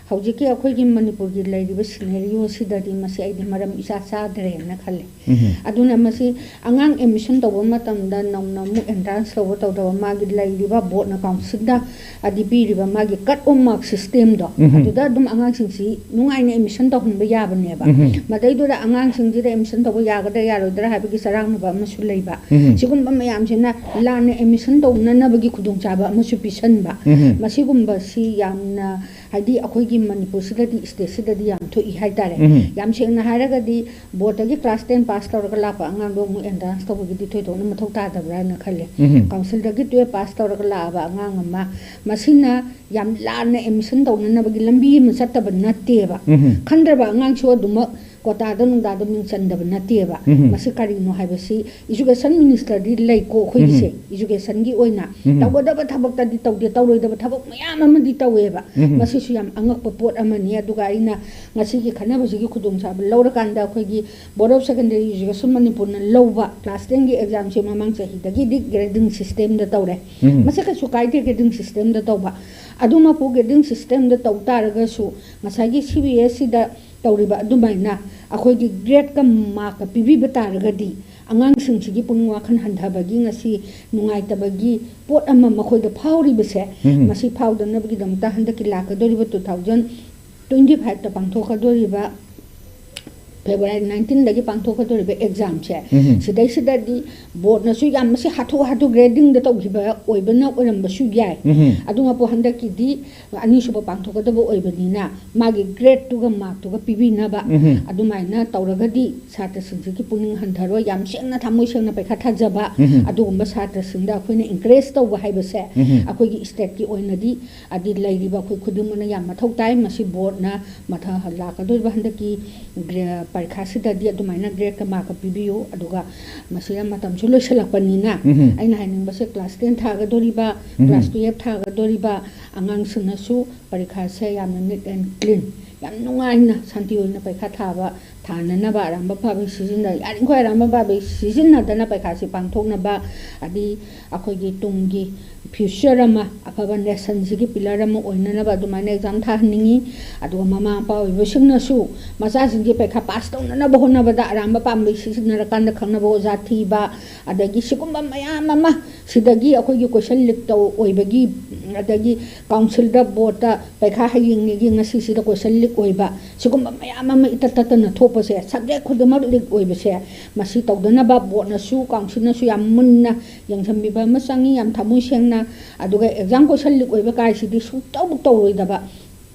ꯍꯧꯖꯤꯛꯀꯤ ꯑꯩꯈꯣꯏꯒꯤ ꯃꯅꯤꯄꯨꯔꯒꯤ ꯂꯩꯔꯤꯕ ꯁꯤꯅꯦꯔꯤꯑꯣꯁꯤꯗꯗꯤ ꯃꯁꯤ ꯑꯩꯗꯤ ꯃꯔꯝ ꯏꯆꯥ ꯆꯥꯗ꯭ꯔꯦꯅ ꯈꯜꯂꯦ꯫ ꯎꯝ꯫ ꯑꯗꯨꯅ ꯃꯁꯤ ꯑꯉꯥꯡ ꯑꯦꯗꯃꯤꯁꯟ ꯇꯧꯕ ꯃꯇꯝꯗ ꯅꯧꯅ ꯑꯃꯨꯛ ꯑꯦꯟꯇ꯭ꯔꯥꯟꯁ ꯇꯧꯕ ꯇꯧꯗꯕ ꯃꯥꯒꯤ ꯂꯩꯔꯤꯕ ꯕꯣꯔꯗꯅ ꯀꯥꯎꯟꯁꯤꯜꯗ ꯑꯗꯤ ꯄꯤꯔꯤꯕ ꯃꯥꯒꯤ ꯀꯠ ꯑꯣꯐ ꯃꯥꯔꯛ ꯁꯤꯁꯇꯦꯝꯗꯣ, ꯎꯝ꯫ ꯑꯗꯨꯗ ꯑꯗꯨꯝ ꯑꯉꯥꯡꯁꯤꯡꯁꯤ ꯅꯨꯡꯉꯥꯏꯅ ꯑꯦꯗꯃꯤꯁꯟ ꯇꯧꯍꯟꯕ ꯌꯥꯕꯅꯦꯕ꯫ ꯎꯝ꯫ ꯃꯗꯩꯗꯨꯗ ꯑꯉꯥꯡꯁꯤꯡꯁꯤꯗ ꯑꯦꯗꯃꯤꯁꯟ ꯇꯧꯕ ꯌꯥꯒꯗ꯭ꯔꯥ ꯌꯥꯔꯣꯏꯗ꯭ꯔꯥ ꯍꯥꯏꯕꯒꯤ ꯆꯔꯥꯡꯅꯕ ꯑꯃꯁꯨ ꯂꯩꯕ꯫ ꯎꯝ꯫ ꯁꯤꯒꯨꯝꯕ ꯃꯌꯥꯝꯁꯤꯅ ꯂꯥꯟꯅ ꯑꯦꯗꯃꯤꯁꯟ ꯇꯧꯅꯅꯕꯒꯤ ꯈꯨꯗꯣꯡꯆꯥꯕ ꯑꯃꯁꯨ ꯄꯤꯁꯟꯕ꯫ ꯎꯝ꯫ ꯃꯁꯤꯒꯨꯝꯕꯁꯤ ꯌꯥꯝꯅ, ꯍꯥꯏꯗꯤ, ꯑꯩꯈꯣꯏꯒꯤ ꯃꯅꯤꯄꯨꯔꯁꯤꯗꯗꯤ, ꯁ꯭ꯇꯦꯠꯁꯤꯗꯗꯤ ꯌꯥꯝ ꯊꯣꯛꯏ ꯍꯥꯏꯇꯥꯔꯦ꯫ ꯎꯝ꯫ ꯌꯥꯝ ꯁꯦꯡꯅ ꯍꯥꯏꯔꯒꯗꯤ ꯕꯣꯔꯗꯇꯒꯤ ꯀ꯭ꯂꯥꯁ ꯇꯦꯟ ꯄꯥꯁ ꯇꯧꯔꯒ ꯂꯥꯛꯄ ꯑꯉꯥꯡꯗꯣ ꯑꯃꯨꯛ ꯑꯦꯟꯇ꯭ꯔꯥꯟꯁ ꯇꯧꯕꯒꯤꯗꯤ ꯊꯣꯏꯗꯣꯛꯅ ꯃꯊꯧ ꯇꯥꯗꯕ꯭ꯔꯥꯅ ꯈꯜꯂꯦ꯫ ꯎꯝ꯫ ꯀꯥꯎꯟꯁꯤꯜꯗꯒꯤ ꯇꯨꯌꯦꯜꯞ ꯄꯥꯁ ꯇꯧꯔꯒ ꯂꯥꯛꯑꯕ ꯑꯉꯥꯡ ꯑꯃ, ꯃꯁꯤꯅ ꯌꯥꯝ ꯂꯥꯟꯅ ꯑꯦꯗꯃꯤꯁꯟ ꯇꯧꯅꯅꯕꯒꯤ ꯂꯝꯕꯤ ꯑꯃ ꯆꯠꯇꯕ ꯅꯠꯇꯦꯕ꯫ ꯎꯝ꯫ ꯈꯟꯗ꯭ꯔꯕ ꯑꯉꯥꯡꯁꯨ ꯑꯗꯨꯃꯛ ꯀꯣꯇꯥꯗ ꯅꯨꯡꯗꯥꯗ ꯃꯤꯡ ꯆꯟꯗꯕ ꯅꯠꯇꯦꯕ꯫ ꯎꯝ꯫ ꯃꯁꯤ ꯀꯔꯤꯅꯣ ꯍꯥꯏꯕꯁꯤ ꯏꯖꯨꯀꯦꯁꯟ ꯃꯤꯅꯤꯁꯇꯔꯗꯤ ꯂꯩꯀꯣ ꯑꯩꯈꯣꯏꯒꯤꯁꯦ, ꯎꯝ꯫ ꯏꯖꯨꯀꯦꯁꯟꯒꯤ ꯑꯣꯏꯅ꯫ ꯎꯝ꯫ ꯇꯧꯒꯗꯕ ꯊꯕꯛꯇꯗꯤ ꯇꯧꯗꯦ, ꯇꯧꯔꯣꯏꯗꯕ ꯊꯕꯛ ꯃꯌꯥꯝ ꯑꯃꯗꯤ ꯇꯧꯋꯦꯕ꯫ ꯎꯝ꯫ ꯃꯁꯤꯁꯨ ꯌꯥꯝ ꯑꯉꯛꯄ ꯄꯣꯠ ꯑꯃꯅꯤ꯫ ꯑꯗꯨꯒ ꯑꯩꯅ ꯉꯁꯤꯒꯤ ꯈꯟꯅꯕꯁꯤꯒꯤ ꯈꯨꯗꯣꯡꯆꯥꯕ ꯂꯧꯔꯀꯥꯟꯗ ꯑꯩꯈꯣꯏꯒꯤ ꯕꯣꯔꯗ ꯑꯣꯐ ꯁꯦꯀꯦꯟꯗꯔꯤ ꯏꯖꯨꯀꯦꯁꯟ ꯃꯅꯤꯄꯨꯔꯅ ꯂꯧꯕ ꯀ꯭ꯂꯥꯁ ꯇꯦꯟꯒꯤ ꯑꯦꯛꯖꯥꯝꯁꯦ ꯃꯃꯥꯡ ꯆꯍꯤꯗꯒꯤꯗꯤ ꯒ꯭ꯔꯦꯗꯤꯡ ꯁꯤꯁꯇꯦꯝꯗ ꯇꯧꯔꯦ꯫ ꯎꯝ꯫ ꯃꯁꯤ ꯀꯩꯁꯨ ꯀꯥꯏꯗꯦ ꯒ꯭ꯔꯦꯗꯤꯡ ꯁꯤꯁꯇꯦꯝꯗ ꯇꯧꯕ꯫ ꯑꯗꯨꯃꯛꯄꯨ ꯒ꯭ꯔꯦꯗꯤꯡ ꯁꯤꯁꯇꯦꯝꯗ ꯇꯧ ꯇꯥꯔꯒꯁꯨ ꯉꯁꯥꯏꯒꯤ ꯁꯤ ꯕꯤ ꯑꯦꯁ ꯁꯤꯗ ꯇꯧꯔꯤꯕ ꯑꯗꯨꯃꯥꯏꯅ ꯑꯩꯈꯣꯏꯒꯤ ꯒ꯭ꯔꯦꯗꯀ ꯃꯥꯔꯛꯀ ꯄꯤꯕꯤꯕ ꯇꯥꯔꯒꯗꯤ ꯑꯉꯥꯡꯁꯤꯡꯁꯤꯒꯤ ꯄꯨꯛꯅꯤꯡ ꯋꯥꯈꯜ ꯍꯟꯊꯕꯒꯤ ꯉꯁꯤ ꯅꯨꯡꯉꯥꯏꯇꯕꯒꯤ ꯄꯣꯠ ꯑꯃ ꯃꯈꯣꯏꯗ ꯐꯥꯎꯔꯤꯕꯁꯦ, ꯎꯝ꯫ ꯃꯁꯤ ꯐꯥꯎꯗꯅꯕꯒꯤꯗꯃꯛꯇ ꯍꯟꯗꯛꯀꯤ ꯂꯥꯛꯀꯗꯧꯔꯤꯕ ꯇꯨ ꯊꯥꯎꯖꯟ ꯇ꯭ꯋꯦꯟꯇꯤ ꯐꯥꯏꯚꯇ ꯄꯥꯡꯊꯣꯛꯀꯗꯧꯔꯤꯕ ꯐꯦꯕ꯭ꯔꯨꯋꯥꯔꯤ ꯅꯥꯏꯟꯇꯤꯟꯗꯒꯤ ꯄꯥꯡꯊꯣꯛꯀꯗꯧꯔꯤꯕ ꯑꯦꯛꯖꯥꯝꯁꯦ, ꯎꯝ꯫ ꯁꯤꯗꯩꯁꯤꯗꯗꯤ ꯕꯣꯔꯗꯅꯁꯨ ꯌꯥꯝ ꯃꯁꯤ ꯍꯥꯊꯨ ꯍꯥꯊꯨ ꯒ꯭ꯔꯦꯗꯤꯡꯗ ꯇꯧꯈꯤꯕ ꯑꯣꯏꯕꯅ ꯑꯣꯏꯔꯝꯕꯁꯨ ꯌꯥꯏ꯫ ꯎꯝ꯫ ꯑꯗꯨꯃꯛꯄꯨ ꯍꯟꯗꯛꯀꯤꯗꯤ ꯑꯅꯤꯁꯨꯕ ꯄꯥꯡꯊꯣꯛꯀꯗꯕ ꯑꯣꯏꯕꯅꯤꯅ, ꯃꯥꯒꯤ ꯒ꯭ꯔꯦꯗꯇꯨꯒ ꯃꯥꯔꯛꯇꯨꯒ ꯄꯤꯕꯤꯅꯕ, ꯎꯝ꯫ ꯑꯗꯨꯃꯥꯏꯅ ꯇꯧꯔꯒꯗꯤ ꯁꯥꯇ꯭ꯔꯁꯤꯡꯁꯤꯒꯤ ꯄꯨꯛꯅꯤꯡ ꯍꯟꯊꯔꯣꯏ꯫ ꯌꯥꯝ ꯁꯦꯡꯅ, ꯊꯃꯣꯏ ꯁꯦꯡꯅ ꯄꯩꯈꯥ ꯊꯥꯖꯕ, ꯎꯝ꯫ ꯑꯗꯨꯒꯨꯝꯕ ꯁꯥꯇ꯭ꯔꯁꯤꯡꯗ ꯑꯩꯈꯣꯏꯅ ꯏꯟꯀꯔꯦꯖ ꯇꯧꯕ ꯍꯥꯏꯕꯁꯦ, ꯎꯝ꯫ ꯑꯩꯈꯣꯏꯒꯤ ꯁ꯭ꯇꯦꯠꯀꯤ ꯑꯣꯏꯅꯗꯤ, ꯑꯗꯤ ꯂꯩꯔꯤꯕ ꯑꯩꯈꯣꯏ ꯈꯨꯗꯤꯡꯃꯛꯅ ꯌꯥꯝ ꯃꯊꯧ ꯇꯥꯏ꯫ ꯃꯁꯤ ꯕꯣꯔꯗꯅ ꯃꯊꯪ ꯂꯥꯛꯀꯗꯧꯔꯤꯕ ꯍꯟꯗꯛꯀꯤ ꯒ꯭ꯔꯦ-, ꯄꯔꯤꯈꯥꯁꯤꯗꯗꯤ ꯑꯗꯨꯃꯥꯏꯅ ꯒ꯭ꯔꯦꯗꯀ ꯃꯥꯔꯛꯀ ꯄꯤꯕꯤꯌꯨ꯫ ꯑꯗꯨꯒ ꯃꯁꯤꯗ ꯃꯇꯝꯁꯨ ꯂꯣꯏꯁꯤꯜꯂꯛꯄꯅꯤꯅ, ꯎꯝ꯫ ꯑꯩꯅ ꯍꯥꯏꯅꯤꯡꯕꯁꯦ, ꯀ꯭ꯂꯥꯁ ꯇꯦꯟ ꯊꯥꯒꯗꯧꯔꯤꯕ, ꯎꯝ꯫ ꯀ꯭ꯂꯥꯁ ꯇꯨꯌꯦꯜꯞ ꯊꯥꯒꯗꯧꯔꯤꯕ ꯑꯉꯥꯡꯁꯤꯡꯅꯁꯨ ꯄꯔꯤꯈꯥꯁꯦ ꯌꯥꯝꯅ neat and clean, ꯌꯥꯝ ꯅꯨꯡꯉꯥꯏꯅ, ꯁꯥꯟꯇꯤ ꯑꯣꯏꯅ ꯄꯔꯤꯈꯥ ꯊꯥꯕ, ꯊꯥꯅꯅꯕ ꯑꯔꯥꯟꯕ ꯄꯥꯝꯕꯩ ꯁꯤꯖꯤꯟꯅ-, ꯌꯥꯔꯤꯈꯣꯏ ꯑꯔꯥꯟꯕ ꯄꯥꯝꯕꯩ ꯁꯤꯖꯤꯟꯅꯗꯅ ꯄꯔꯤꯈꯥꯁꯤ ꯄꯥꯡꯊꯣꯛꯅꯕ, ꯑꯗꯤ ꯑꯩꯈꯣꯏꯒꯤ ꯇꯨꯡꯒꯤ ꯐ꯭ꯌꯨꯆꯔ ꯑꯃ, ꯑꯐꯕ ꯅꯦꯁꯟꯁꯤꯒꯤ ꯄꯤꯂꯔ ꯑꯃ ꯑꯣꯏꯅꯅꯕ ꯑꯗꯨꯃꯥꯏꯅ ꯑꯦꯛꯖꯥꯝ ꯊꯥꯍꯟꯅꯤꯡꯉꯤ꯫ ꯑꯗꯨꯒ ꯃꯃꯥ ꯃꯄꯥ ꯑꯣꯏꯕꯁꯤꯡꯅꯁꯨ ꯃꯆꯥꯁꯤꯡꯁꯤ ꯄꯔꯤꯈꯥ ꯄꯥꯁ ꯇꯧꯅꯅꯕ ꯍꯣꯠꯅꯕꯗ ꯑꯔꯥꯟꯕ ꯄꯥꯝꯕꯩ ꯁꯤꯖꯤꯟꯅꯔꯀꯥꯟꯗ ꯈꯪꯅꯕ ꯑꯣꯖꯥ ꯊꯤꯕ, ꯑꯗꯒꯤ ꯁꯤꯒꯨꯝꯕ ꯃꯌꯥꯝ ꯑꯃ, ꯁꯤꯗꯒꯤ ꯑꯩꯈꯣꯏꯒꯤ ꯀꯣꯏꯁꯟ ꯂꯤꯛ ꯇꯧ ꯑꯣꯏꯕꯒꯤ, ꯑꯗꯒꯤ ꯀꯥꯎꯟꯁꯤꯜꯗ, ꯕꯣꯔꯗꯇ ꯄꯔꯤꯈꯥ ꯍꯌꯦꯡꯅꯤꯒꯤ ꯉꯁꯤꯁꯤꯗ ꯀꯣꯏꯁꯟ ꯂꯤꯛ ꯑꯣꯏꯕ, ꯁꯤꯒꯨꯝꯕ ꯃꯌꯥꯝ ꯑꯃ ꯏꯇꯠ ꯇꯠꯇꯅ ꯊꯣꯛꯄꯁꯦ, ꯁꯕꯖꯦꯛ ꯈꯨꯗꯤꯡꯃꯛ ꯂꯤꯛ ꯑꯣꯏꯕꯁꯦ, ꯃꯁꯤ ꯇꯧꯗꯅꯕ ꯕꯣꯔꯗꯅꯁꯨ, ꯀꯥꯎꯟꯁꯤꯜꯅꯁꯨ ꯌꯥꯝ ꯃꯨꯟꯅ ꯌꯦꯡꯁꯤꯟꯕꯤꯕ ꯑꯃ ꯆꯪꯉꯤ, ꯌꯥꯝ ꯊꯃꯣꯏ ꯁꯦꯡꯅ꯫ ꯑꯗꯨꯒ ꯑꯦꯛꯖꯥꯝ ꯀꯣꯏꯁꯟ ꯂꯤꯛ ꯑꯣꯏꯕ ꯀꯥꯏꯁꯤꯗꯤ ꯁꯨꯡꯇꯧ ꯇꯧꯔꯣꯏꯗꯕ,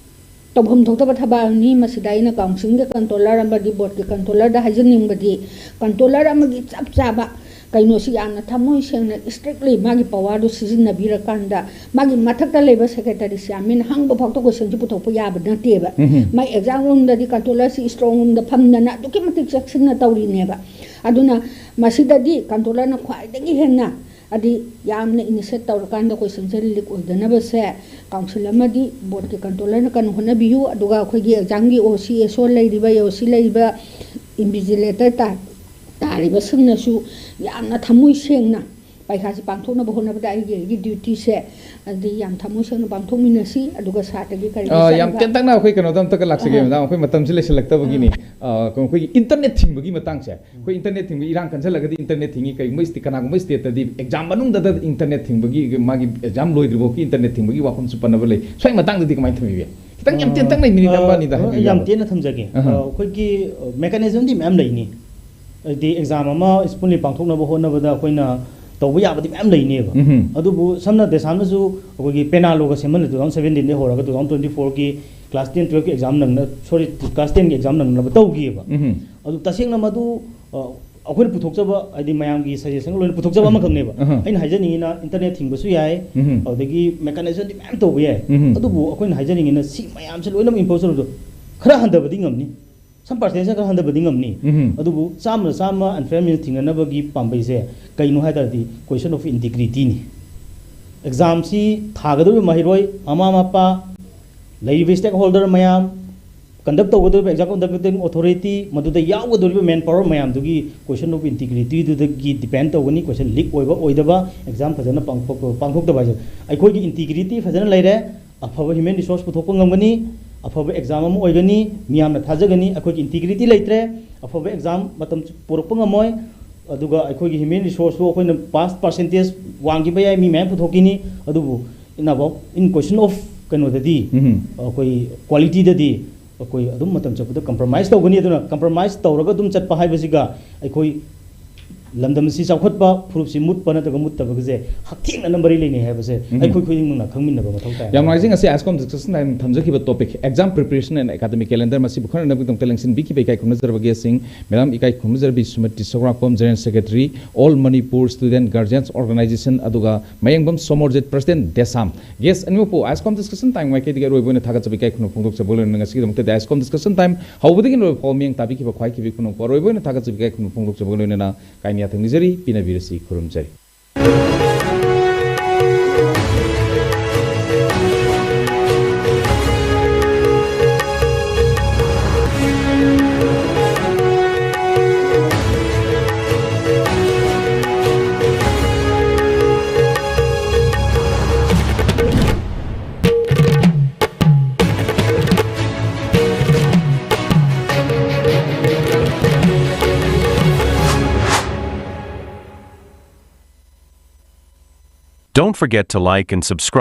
ꯇꯧꯐꯝ ꯊꯣꯛꯇꯕ ꯊꯕꯛ ꯑꯃꯅꯤ꯫ ꯃꯁꯤꯗ ꯑꯩꯅ ꯀꯥꯎꯟꯁꯤꯜꯒꯤ ꯀꯟꯇ꯭ꯔꯣꯂꯔ ꯑꯃꯗꯤ ꯕꯣꯔꯗꯀꯤ ꯀꯟꯇ꯭ꯔꯣꯂꯔꯗ ꯍꯥꯏꯖꯅꯤꯡꯕꯗꯤ, ꯀꯟꯇ꯭ꯔꯣꯂꯔ ꯑꯃꯒꯤ ꯆꯞ ꯆꯥꯕ ꯀꯩꯅꯣꯁꯤ ꯌꯥꯝꯅ ꯊꯃꯣꯏ ꯁꯦꯡꯅ, ꯏꯁꯇ꯭ꯔꯤꯛꯂꯤ ꯃꯥꯒꯤ ꯄꯋꯥꯔꯗꯨ ꯁꯤꯖꯤꯟꯅꯕꯤꯔꯀꯥꯟꯗ, ꯃꯥꯒꯤ ꯃꯊꯛꯇ ꯂꯩꯕ ꯁꯦꯀ꯭ꯔꯦꯇꯔꯤ ꯆꯤꯌꯥꯔꯃꯦꯟ ꯍꯪꯕ ꯐꯥꯎꯗ ꯀꯣꯏꯁꯟꯁꯤ ꯄꯨꯊꯣꯛꯄ ꯌꯥꯕ ꯅꯠꯇꯦꯕ꯫ ꯎꯝ꯫ ꯃꯥꯏ ꯑꯦꯛꯖꯥꯝ ꯔꯨꯝꯗꯗꯤ ꯀꯟꯇ꯭ꯔꯣꯂꯔꯁꯤ ꯏꯁꯇ꯭ꯔꯣꯡ ꯔꯨꯝꯗ ꯐꯝꯗꯅ ꯑꯗꯨꯛꯀꯤ ꯃꯇꯤꯛ ꯆꯦꯛꯁꯤꯟꯅ ꯇꯧꯔꯤꯅꯦꯕ꯫ ꯑꯗꯨꯅ ꯃꯁꯤꯗꯗꯤ ꯀꯟꯇ꯭ꯔꯣꯂꯔꯅ ꯈ꯭ꯋꯥꯏꯗꯒꯤ ꯍꯦꯟꯅ, ꯍꯥꯏꯗꯤ, ꯌꯥꯝꯅ ꯏꯅꯤꯁꯤꯌꯦꯠ ꯇꯧꯔꯀꯥꯟꯗ ꯀꯣꯏꯁꯟꯁꯦ ꯂꯤꯛ ꯑꯣꯏꯗꯅꯕꯁꯦ ꯀꯥꯎꯟꯁꯤꯜ ꯑꯃꯗꯤ ꯕꯣꯔꯗꯀꯤ ꯀꯟꯇ꯭ꯔꯣꯂꯔꯅ ꯀꯟꯅ ꯍꯣꯠꯅꯕꯤꯌꯨ꯫ ꯑꯗꯨꯒ ꯑꯩꯈꯣꯏꯒꯤ ꯑꯦꯛꯖꯥꯝꯒꯤ ꯑꯣ ꯁꯤ, ꯑꯦꯁ ꯑꯣ ꯂꯩꯔꯤꯕ, ꯑꯦ ꯑꯣ ꯁꯤ ꯂꯩꯔꯤꯕ, ꯏꯟꯚꯤꯖꯤꯂꯦꯇꯔ ꯇꯥ-, ꯇꯥꯔꯤꯕꯁꯤꯡꯅꯁꯨ ꯌꯥꯝꯅ ꯊꯃꯣꯏ ꯁꯦꯡꯅ ꯄꯔꯤꯈꯥꯁꯤ ꯄꯥꯡꯊꯣꯛꯅꯕ ꯍꯣꯠꯅꯕꯗ ꯑꯩꯒꯤ, ꯑꯩꯒꯤ ꯗ꯭ꯌꯨꯇꯤꯁꯦ, ꯑꯗꯤ ꯌꯥꯝ ꯊꯃꯣꯏ ꯁꯦꯡꯅ ꯄꯥꯡꯊꯣꯛꯃꯤꯟꯅꯁꯤ꯫ ꯑꯗꯨꯒ ꯁꯥꯔꯗꯒꯤ ꯀꯔꯤ ꯑ, ꯌꯥꯝ ꯆꯠꯂꯤꯕ? ꯇꯦꯟꯇꯛꯅ ꯑꯩꯈꯣꯏ ꯀꯩꯅꯣꯗꯣ ꯑꯝꯇꯒ ꯂꯥꯛꯆꯒꯦ, ꯑꯍꯥ꯫ ꯃꯦꯗꯥꯝ꯫ ꯑꯩꯈꯣꯏ ꯃꯇꯝꯁꯤ ꯂꯩꯁꯤꯜꯂꯛꯇꯕꯒꯤꯅꯤ꯫ ꯑꯥ꯫ ꯑ, ꯀꯩꯅꯣ, ꯑꯩꯈꯣꯏꯒꯤ ꯏꯟꯇꯔꯅꯦꯠ ꯊꯤꯡꯕꯒꯤ ꯃꯇꯥꯡꯁꯦ, ꯑꯩꯈꯣꯏ ꯏꯟꯇꯔꯅꯦꯠ ꯊꯤꯡꯕ ꯏꯔꯥꯡ ꯀꯟꯁꯤꯜꯂꯒꯗꯤ ꯏꯟꯇꯔꯅꯦꯠ ꯊꯤꯡꯉꯤ, ꯀꯩꯒꯨꯝꯕ ꯁ꯭ꯇꯦ-, ꯀꯅꯥꯒꯨꯝꯕ ꯁ꯭ꯇꯦꯠꯇꯗꯤ ꯑꯦꯛꯖꯥꯝ ꯃꯅꯨꯡꯗꯗ ꯏꯟꯇꯔꯅꯦꯠ ꯊꯤꯡꯕꯒꯤ, ꯃꯥꯒꯤ ꯑꯦꯛꯖꯥꯝ ꯂꯣꯏꯗ꯭ꯔꯤꯐꯥꯎꯒꯤ ꯏꯟꯇꯔꯅꯦꯠ ꯊꯤꯡꯕꯒꯤ ꯋꯥꯐꯝꯁꯨ ꯄꯟꯅꯕ ꯂꯩ꯫ ꯁ꯭ꯋꯥꯏ ꯃꯇꯥꯡꯗꯗꯤ ꯀꯃꯥꯏꯅ ꯊꯝꯕꯤꯕ ꯌꯥꯏ? ꯈꯤꯇꯪ ꯌꯥꯝ ꯇꯦꯟꯇꯛꯅ ꯃꯤꯅꯤꯠ ꯑꯃ ꯑꯅꯤꯗ ꯍꯥꯏꯕꯤꯌꯨ꯫ ꯌꯥꯝ ꯇꯦꯟꯅ ꯊꯝꯖꯒꯦ꯫ ꯑꯍ꯫ ꯑ, ꯑꯩꯈꯣꯏꯒꯤ mechanism ꯗꯤ ꯃꯌꯥꯝ ꯂꯩꯅꯤ꯫ ꯍꯥꯏꯗꯤ exam ꯑꯃ smoothly ꯄꯥꯡꯊꯣꯛꯅꯕ ꯍꯣꯠꯅꯕꯗ ꯑꯩꯈꯣꯏꯅ ꯇꯧꯕ ꯌꯥꯕꯗꯤ ꯃꯌꯥꯝ ꯂꯩꯅꯦꯕ꯫ ꯎꯝꯍꯨꯝ꯫ ꯑꯗꯨꯕꯨ ꯁꯝꯅ ꯗꯦꯁꯥꯝꯅꯁꯨ ꯑꯩꯈꯣꯏꯒꯤ ꯄꯦꯅꯥꯂꯣꯒ ꯁꯦꯝꯍꯜꯂꯦ, two thousand seventeen ꯗꯒꯤ ꯍꯧꯔꯒ two thousand twenty four ꯒꯤ class ten twelve ꯒꯤ exam ꯅꯪꯅ, sorry, class ten ꯒꯤ exam ꯅꯪꯅꯕ ꯇꯧꯈꯤꯑꯕ꯫ ꯎꯝꯍꯨꯝ꯫ ꯑꯗꯨ ꯇꯁꯦꯡꯅ ꯃꯗꯨ, ꯑ, ꯑꯩꯈꯣꯏꯅ ꯄꯨꯊꯣꯛꯆꯕ, ꯍꯥꯏꯗꯤ ꯃꯌꯥꯝꯒꯤ suggestion ꯂꯣꯏꯅ ꯄꯨꯊꯣꯛꯆꯕ ꯑꯃꯈꯛꯅꯦꯕ꯫ ꯑꯍ꯫ ꯑꯩꯅ ꯍꯥꯏꯖꯅꯤꯡꯉꯤꯅ internet ꯊꯤꯡꯕꯁꯨ ꯌꯥꯏ, ꯎꯝꯍꯨꯝ꯫ ꯑꯗꯨꯗꯒꯤ mechanism ꯗꯤ ꯃꯌꯥꯝ ꯇꯧꯕ ꯌꯥꯏ꯫ ꯎꯝꯍꯨꯝ꯫ ꯑꯗꯨꯕꯨ ꯑꯩꯈꯣꯏꯅ ꯍꯥꯏꯖꯅꯤꯡꯉꯤꯅ ꯁꯤ ꯃꯌꯥꯝꯁꯦ ꯂꯣꯏꯅꯃꯛ impose ꯇꯧꯔꯕꯗꯣ ꯈꯔ ꯍꯟꯊꯕꯗꯤ ꯉꯝꯅꯤ꯫ Some percentage ꯈꯔ ꯍꯟꯊꯕꯗꯤ ꯉꯝꯅꯤ꯫ ꯎꯝꯍꯨꯝ꯫ ꯑꯗꯨꯕꯨ ꯆꯥꯝꯃꯗ ꯆꯥꯝꯃ unfairness ꯊꯤꯡꯅꯅꯕꯒꯤ ꯄꯥꯝꯕꯩꯁꯦ ꯀꯩꯅꯣ ꯍꯥꯏ ꯇꯥꯔꯗꯤ question of integrity ꯅꯤ꯫ Exam ꯁꯤ ꯊꯥꯒꯗꯧꯔꯤꯕ ꯃꯍꯩꯔꯣꯏ, ꯃꯃꯥ ꯃꯄꯥ, ꯂꯩꯔꯤꯕ stakeholder ꯃꯌꯥꯝ, conduct ꯇꯧꯒꯗꯧꯔꯤꯕ exam conducting authority, ꯃꯗꯨꯗ ꯌꯥꯎꯒꯗꯧꯔꯤꯕ man power ꯃꯌꯥꯝꯗꯨꯒꯤ question of integrity ꯗꯨꯗꯒꯤ depend ꯇꯧꯒꯅꯤ꯫ Question leak ꯑꯣꯏꯕ ꯑꯣꯏꯗꯕ, exam ꯐꯖꯅ ꯄꯥꯡꯊꯣꯛ-, ꯄꯥꯡꯊꯣꯛꯇꯕ ꯍꯥꯏꯁꯦ꯫ ꯑꯩꯈꯣꯏꯒꯤ integrity ꯐꯖꯅ ꯂꯩꯔꯦ, ꯑꯐꯕ human resource ꯄꯨꯊꯣꯛꯄ ꯉꯝꯒꯅꯤ, ꯑꯐꯕ exam ꯑꯃ ꯑꯣꯏꯒꯅꯤ, ꯃꯤꯌꯥꯝꯅ ꯊꯥꯖꯒꯅꯤ꯫ ꯑꯩꯈꯣꯏꯒꯤ integrity ꯂꯩꯇ꯭ꯔꯦ, ꯑꯐꯕ exam ꯃꯇꯝ ꯄꯨꯔꯛꯄ ꯉꯝꯃꯣꯏ꯫ ꯑꯗꯨꯒ ꯑꯩꯈꯣꯏꯒꯤ human resource ꯇꯨ ꯑꯩꯈꯣꯏꯅ pass percentage ꯋꯥꯡꯈꯤꯕ ꯌꯥꯏ, ꯃꯤ ꯃꯌꯥꯝ ꯄꯨꯊꯣꯛꯈꯤꯅꯤ, ꯑꯗꯨꯕꯨ in about, in question of ꯀꯩꯅꯣꯗꯗꯤ, ꯎꯝꯍꯨꯝ꯫ ꯑꯩꯈꯣꯏ quality ꯗꯗꯤ ꯑꯩꯈꯣꯏ ꯑꯗꯨꯝ ꯃꯇꯝ ꯆꯠꯄꯗ compromise ꯇꯧꯒꯅꯤ꯫ ꯑꯗꯨꯅ compromise ꯇꯧꯔꯒ ꯑꯗꯨꯝ ꯆꯠꯄ ꯍꯥꯏꯕꯁꯤꯒ ꯑꯩꯈꯣꯏ ꯂꯝꯗꯝ ꯑꯁꯤ ꯆꯥꯎꯈꯠꯄ, ꯐꯨꯔꯨꯞꯁꯤ ꯃꯨꯠꯄ ꯅꯠꯇ꯭ꯔꯒ ꯃꯨꯠꯇꯕꯒꯁꯦ ꯍꯛꯊꯦꯡꯅꯅ ꯃꯔꯤ ꯂꯩꯅꯩ ꯍꯥꯏꯕꯁꯦ ꯎꯝꯍꯨꯝ꯫ ꯑꯩꯈꯣꯏ ꯈꯨꯗꯤꯡꯃꯛꯅ ꯈꯪꯃꯤꯟꯅꯕ ꯃꯊꯧ ꯇꯥꯏ꯫ ꯌꯥꯝ ꯅꯨꯡꯉꯥꯏꯖꯩ, ꯉꯁꯤ IASCOM Discussion Time ꯊꯝꯖꯈꯤꯕ topic Exam Preparation and Academic Calendar ꯃꯁꯤꯕꯨ ꯈꯟꯅꯅꯕꯒꯤꯗꯃꯛꯇ ꯂꯦꯡꯁꯤꯟꯕꯤꯈꯤꯕ ꯏꯀꯥꯏ ꯈꯨꯝꯅꯖꯔꯕ guest ꯁꯤꯡ, Madam ꯏꯀꯥꯏ ꯈꯨꯝꯅꯖꯔꯕꯤ Shrimati ꯁꯧꯒ꯭ꯔꯥꯛꯄꯝ, General Secretary, All Manipur Student Guardians Organization, ꯑꯗꯨꯒ ꯃꯌꯦꯡꯕꯝ Somorjit, President, ꯗꯦꯁꯥꯝ꯫ Guest ꯑꯅꯤꯃꯛꯄꯨ IASCOM Discussion Time ꯃꯥꯏꯀꯩꯗꯒꯤ ꯑꯔꯣꯏꯕ ꯑꯣꯏꯅ ꯊꯥꯒꯠꯆꯕ ꯏꯀꯥꯏ ꯈꯨꯝꯅꯕ ꯐꯣꯡꯗꯣꯛꯆꯕ ꯂꯣꯏꯅꯅ ꯉꯁꯤꯒꯤꯗꯃꯛꯇꯗꯤ IASCOM Discussion Time ꯍꯧꯕꯗꯒꯤ ꯂꯣꯏꯕ ꯐꯥꯎꯕ ꯃꯤꯠꯌꯦꯡ ꯇꯥꯕꯤꯈꯤꯕ ꯈ꯭ꯋꯥꯏ ꯈꯤꯕꯤ ꯈꯨꯅꯧꯄ ꯑꯔꯣꯏꯕ ꯑꯣꯏꯅ ꯊꯥꯒꯠꯆꯕ ꯏꯀꯥꯏ ꯈꯨꯝꯅꯕ ꯐꯣꯡꯗꯣꯛꯆꯕꯒ ꯂꯣꯏꯅꯅ ꯀꯥꯏꯅ ꯌꯥꯊꯪ ꯅꯤꯖꯔꯤ, ꯄꯤꯅꯕꯤꯔꯁꯤ, ꯈꯨꯔꯨꯝꯖꯔꯤ꯫ Don't forget to like and subscribe.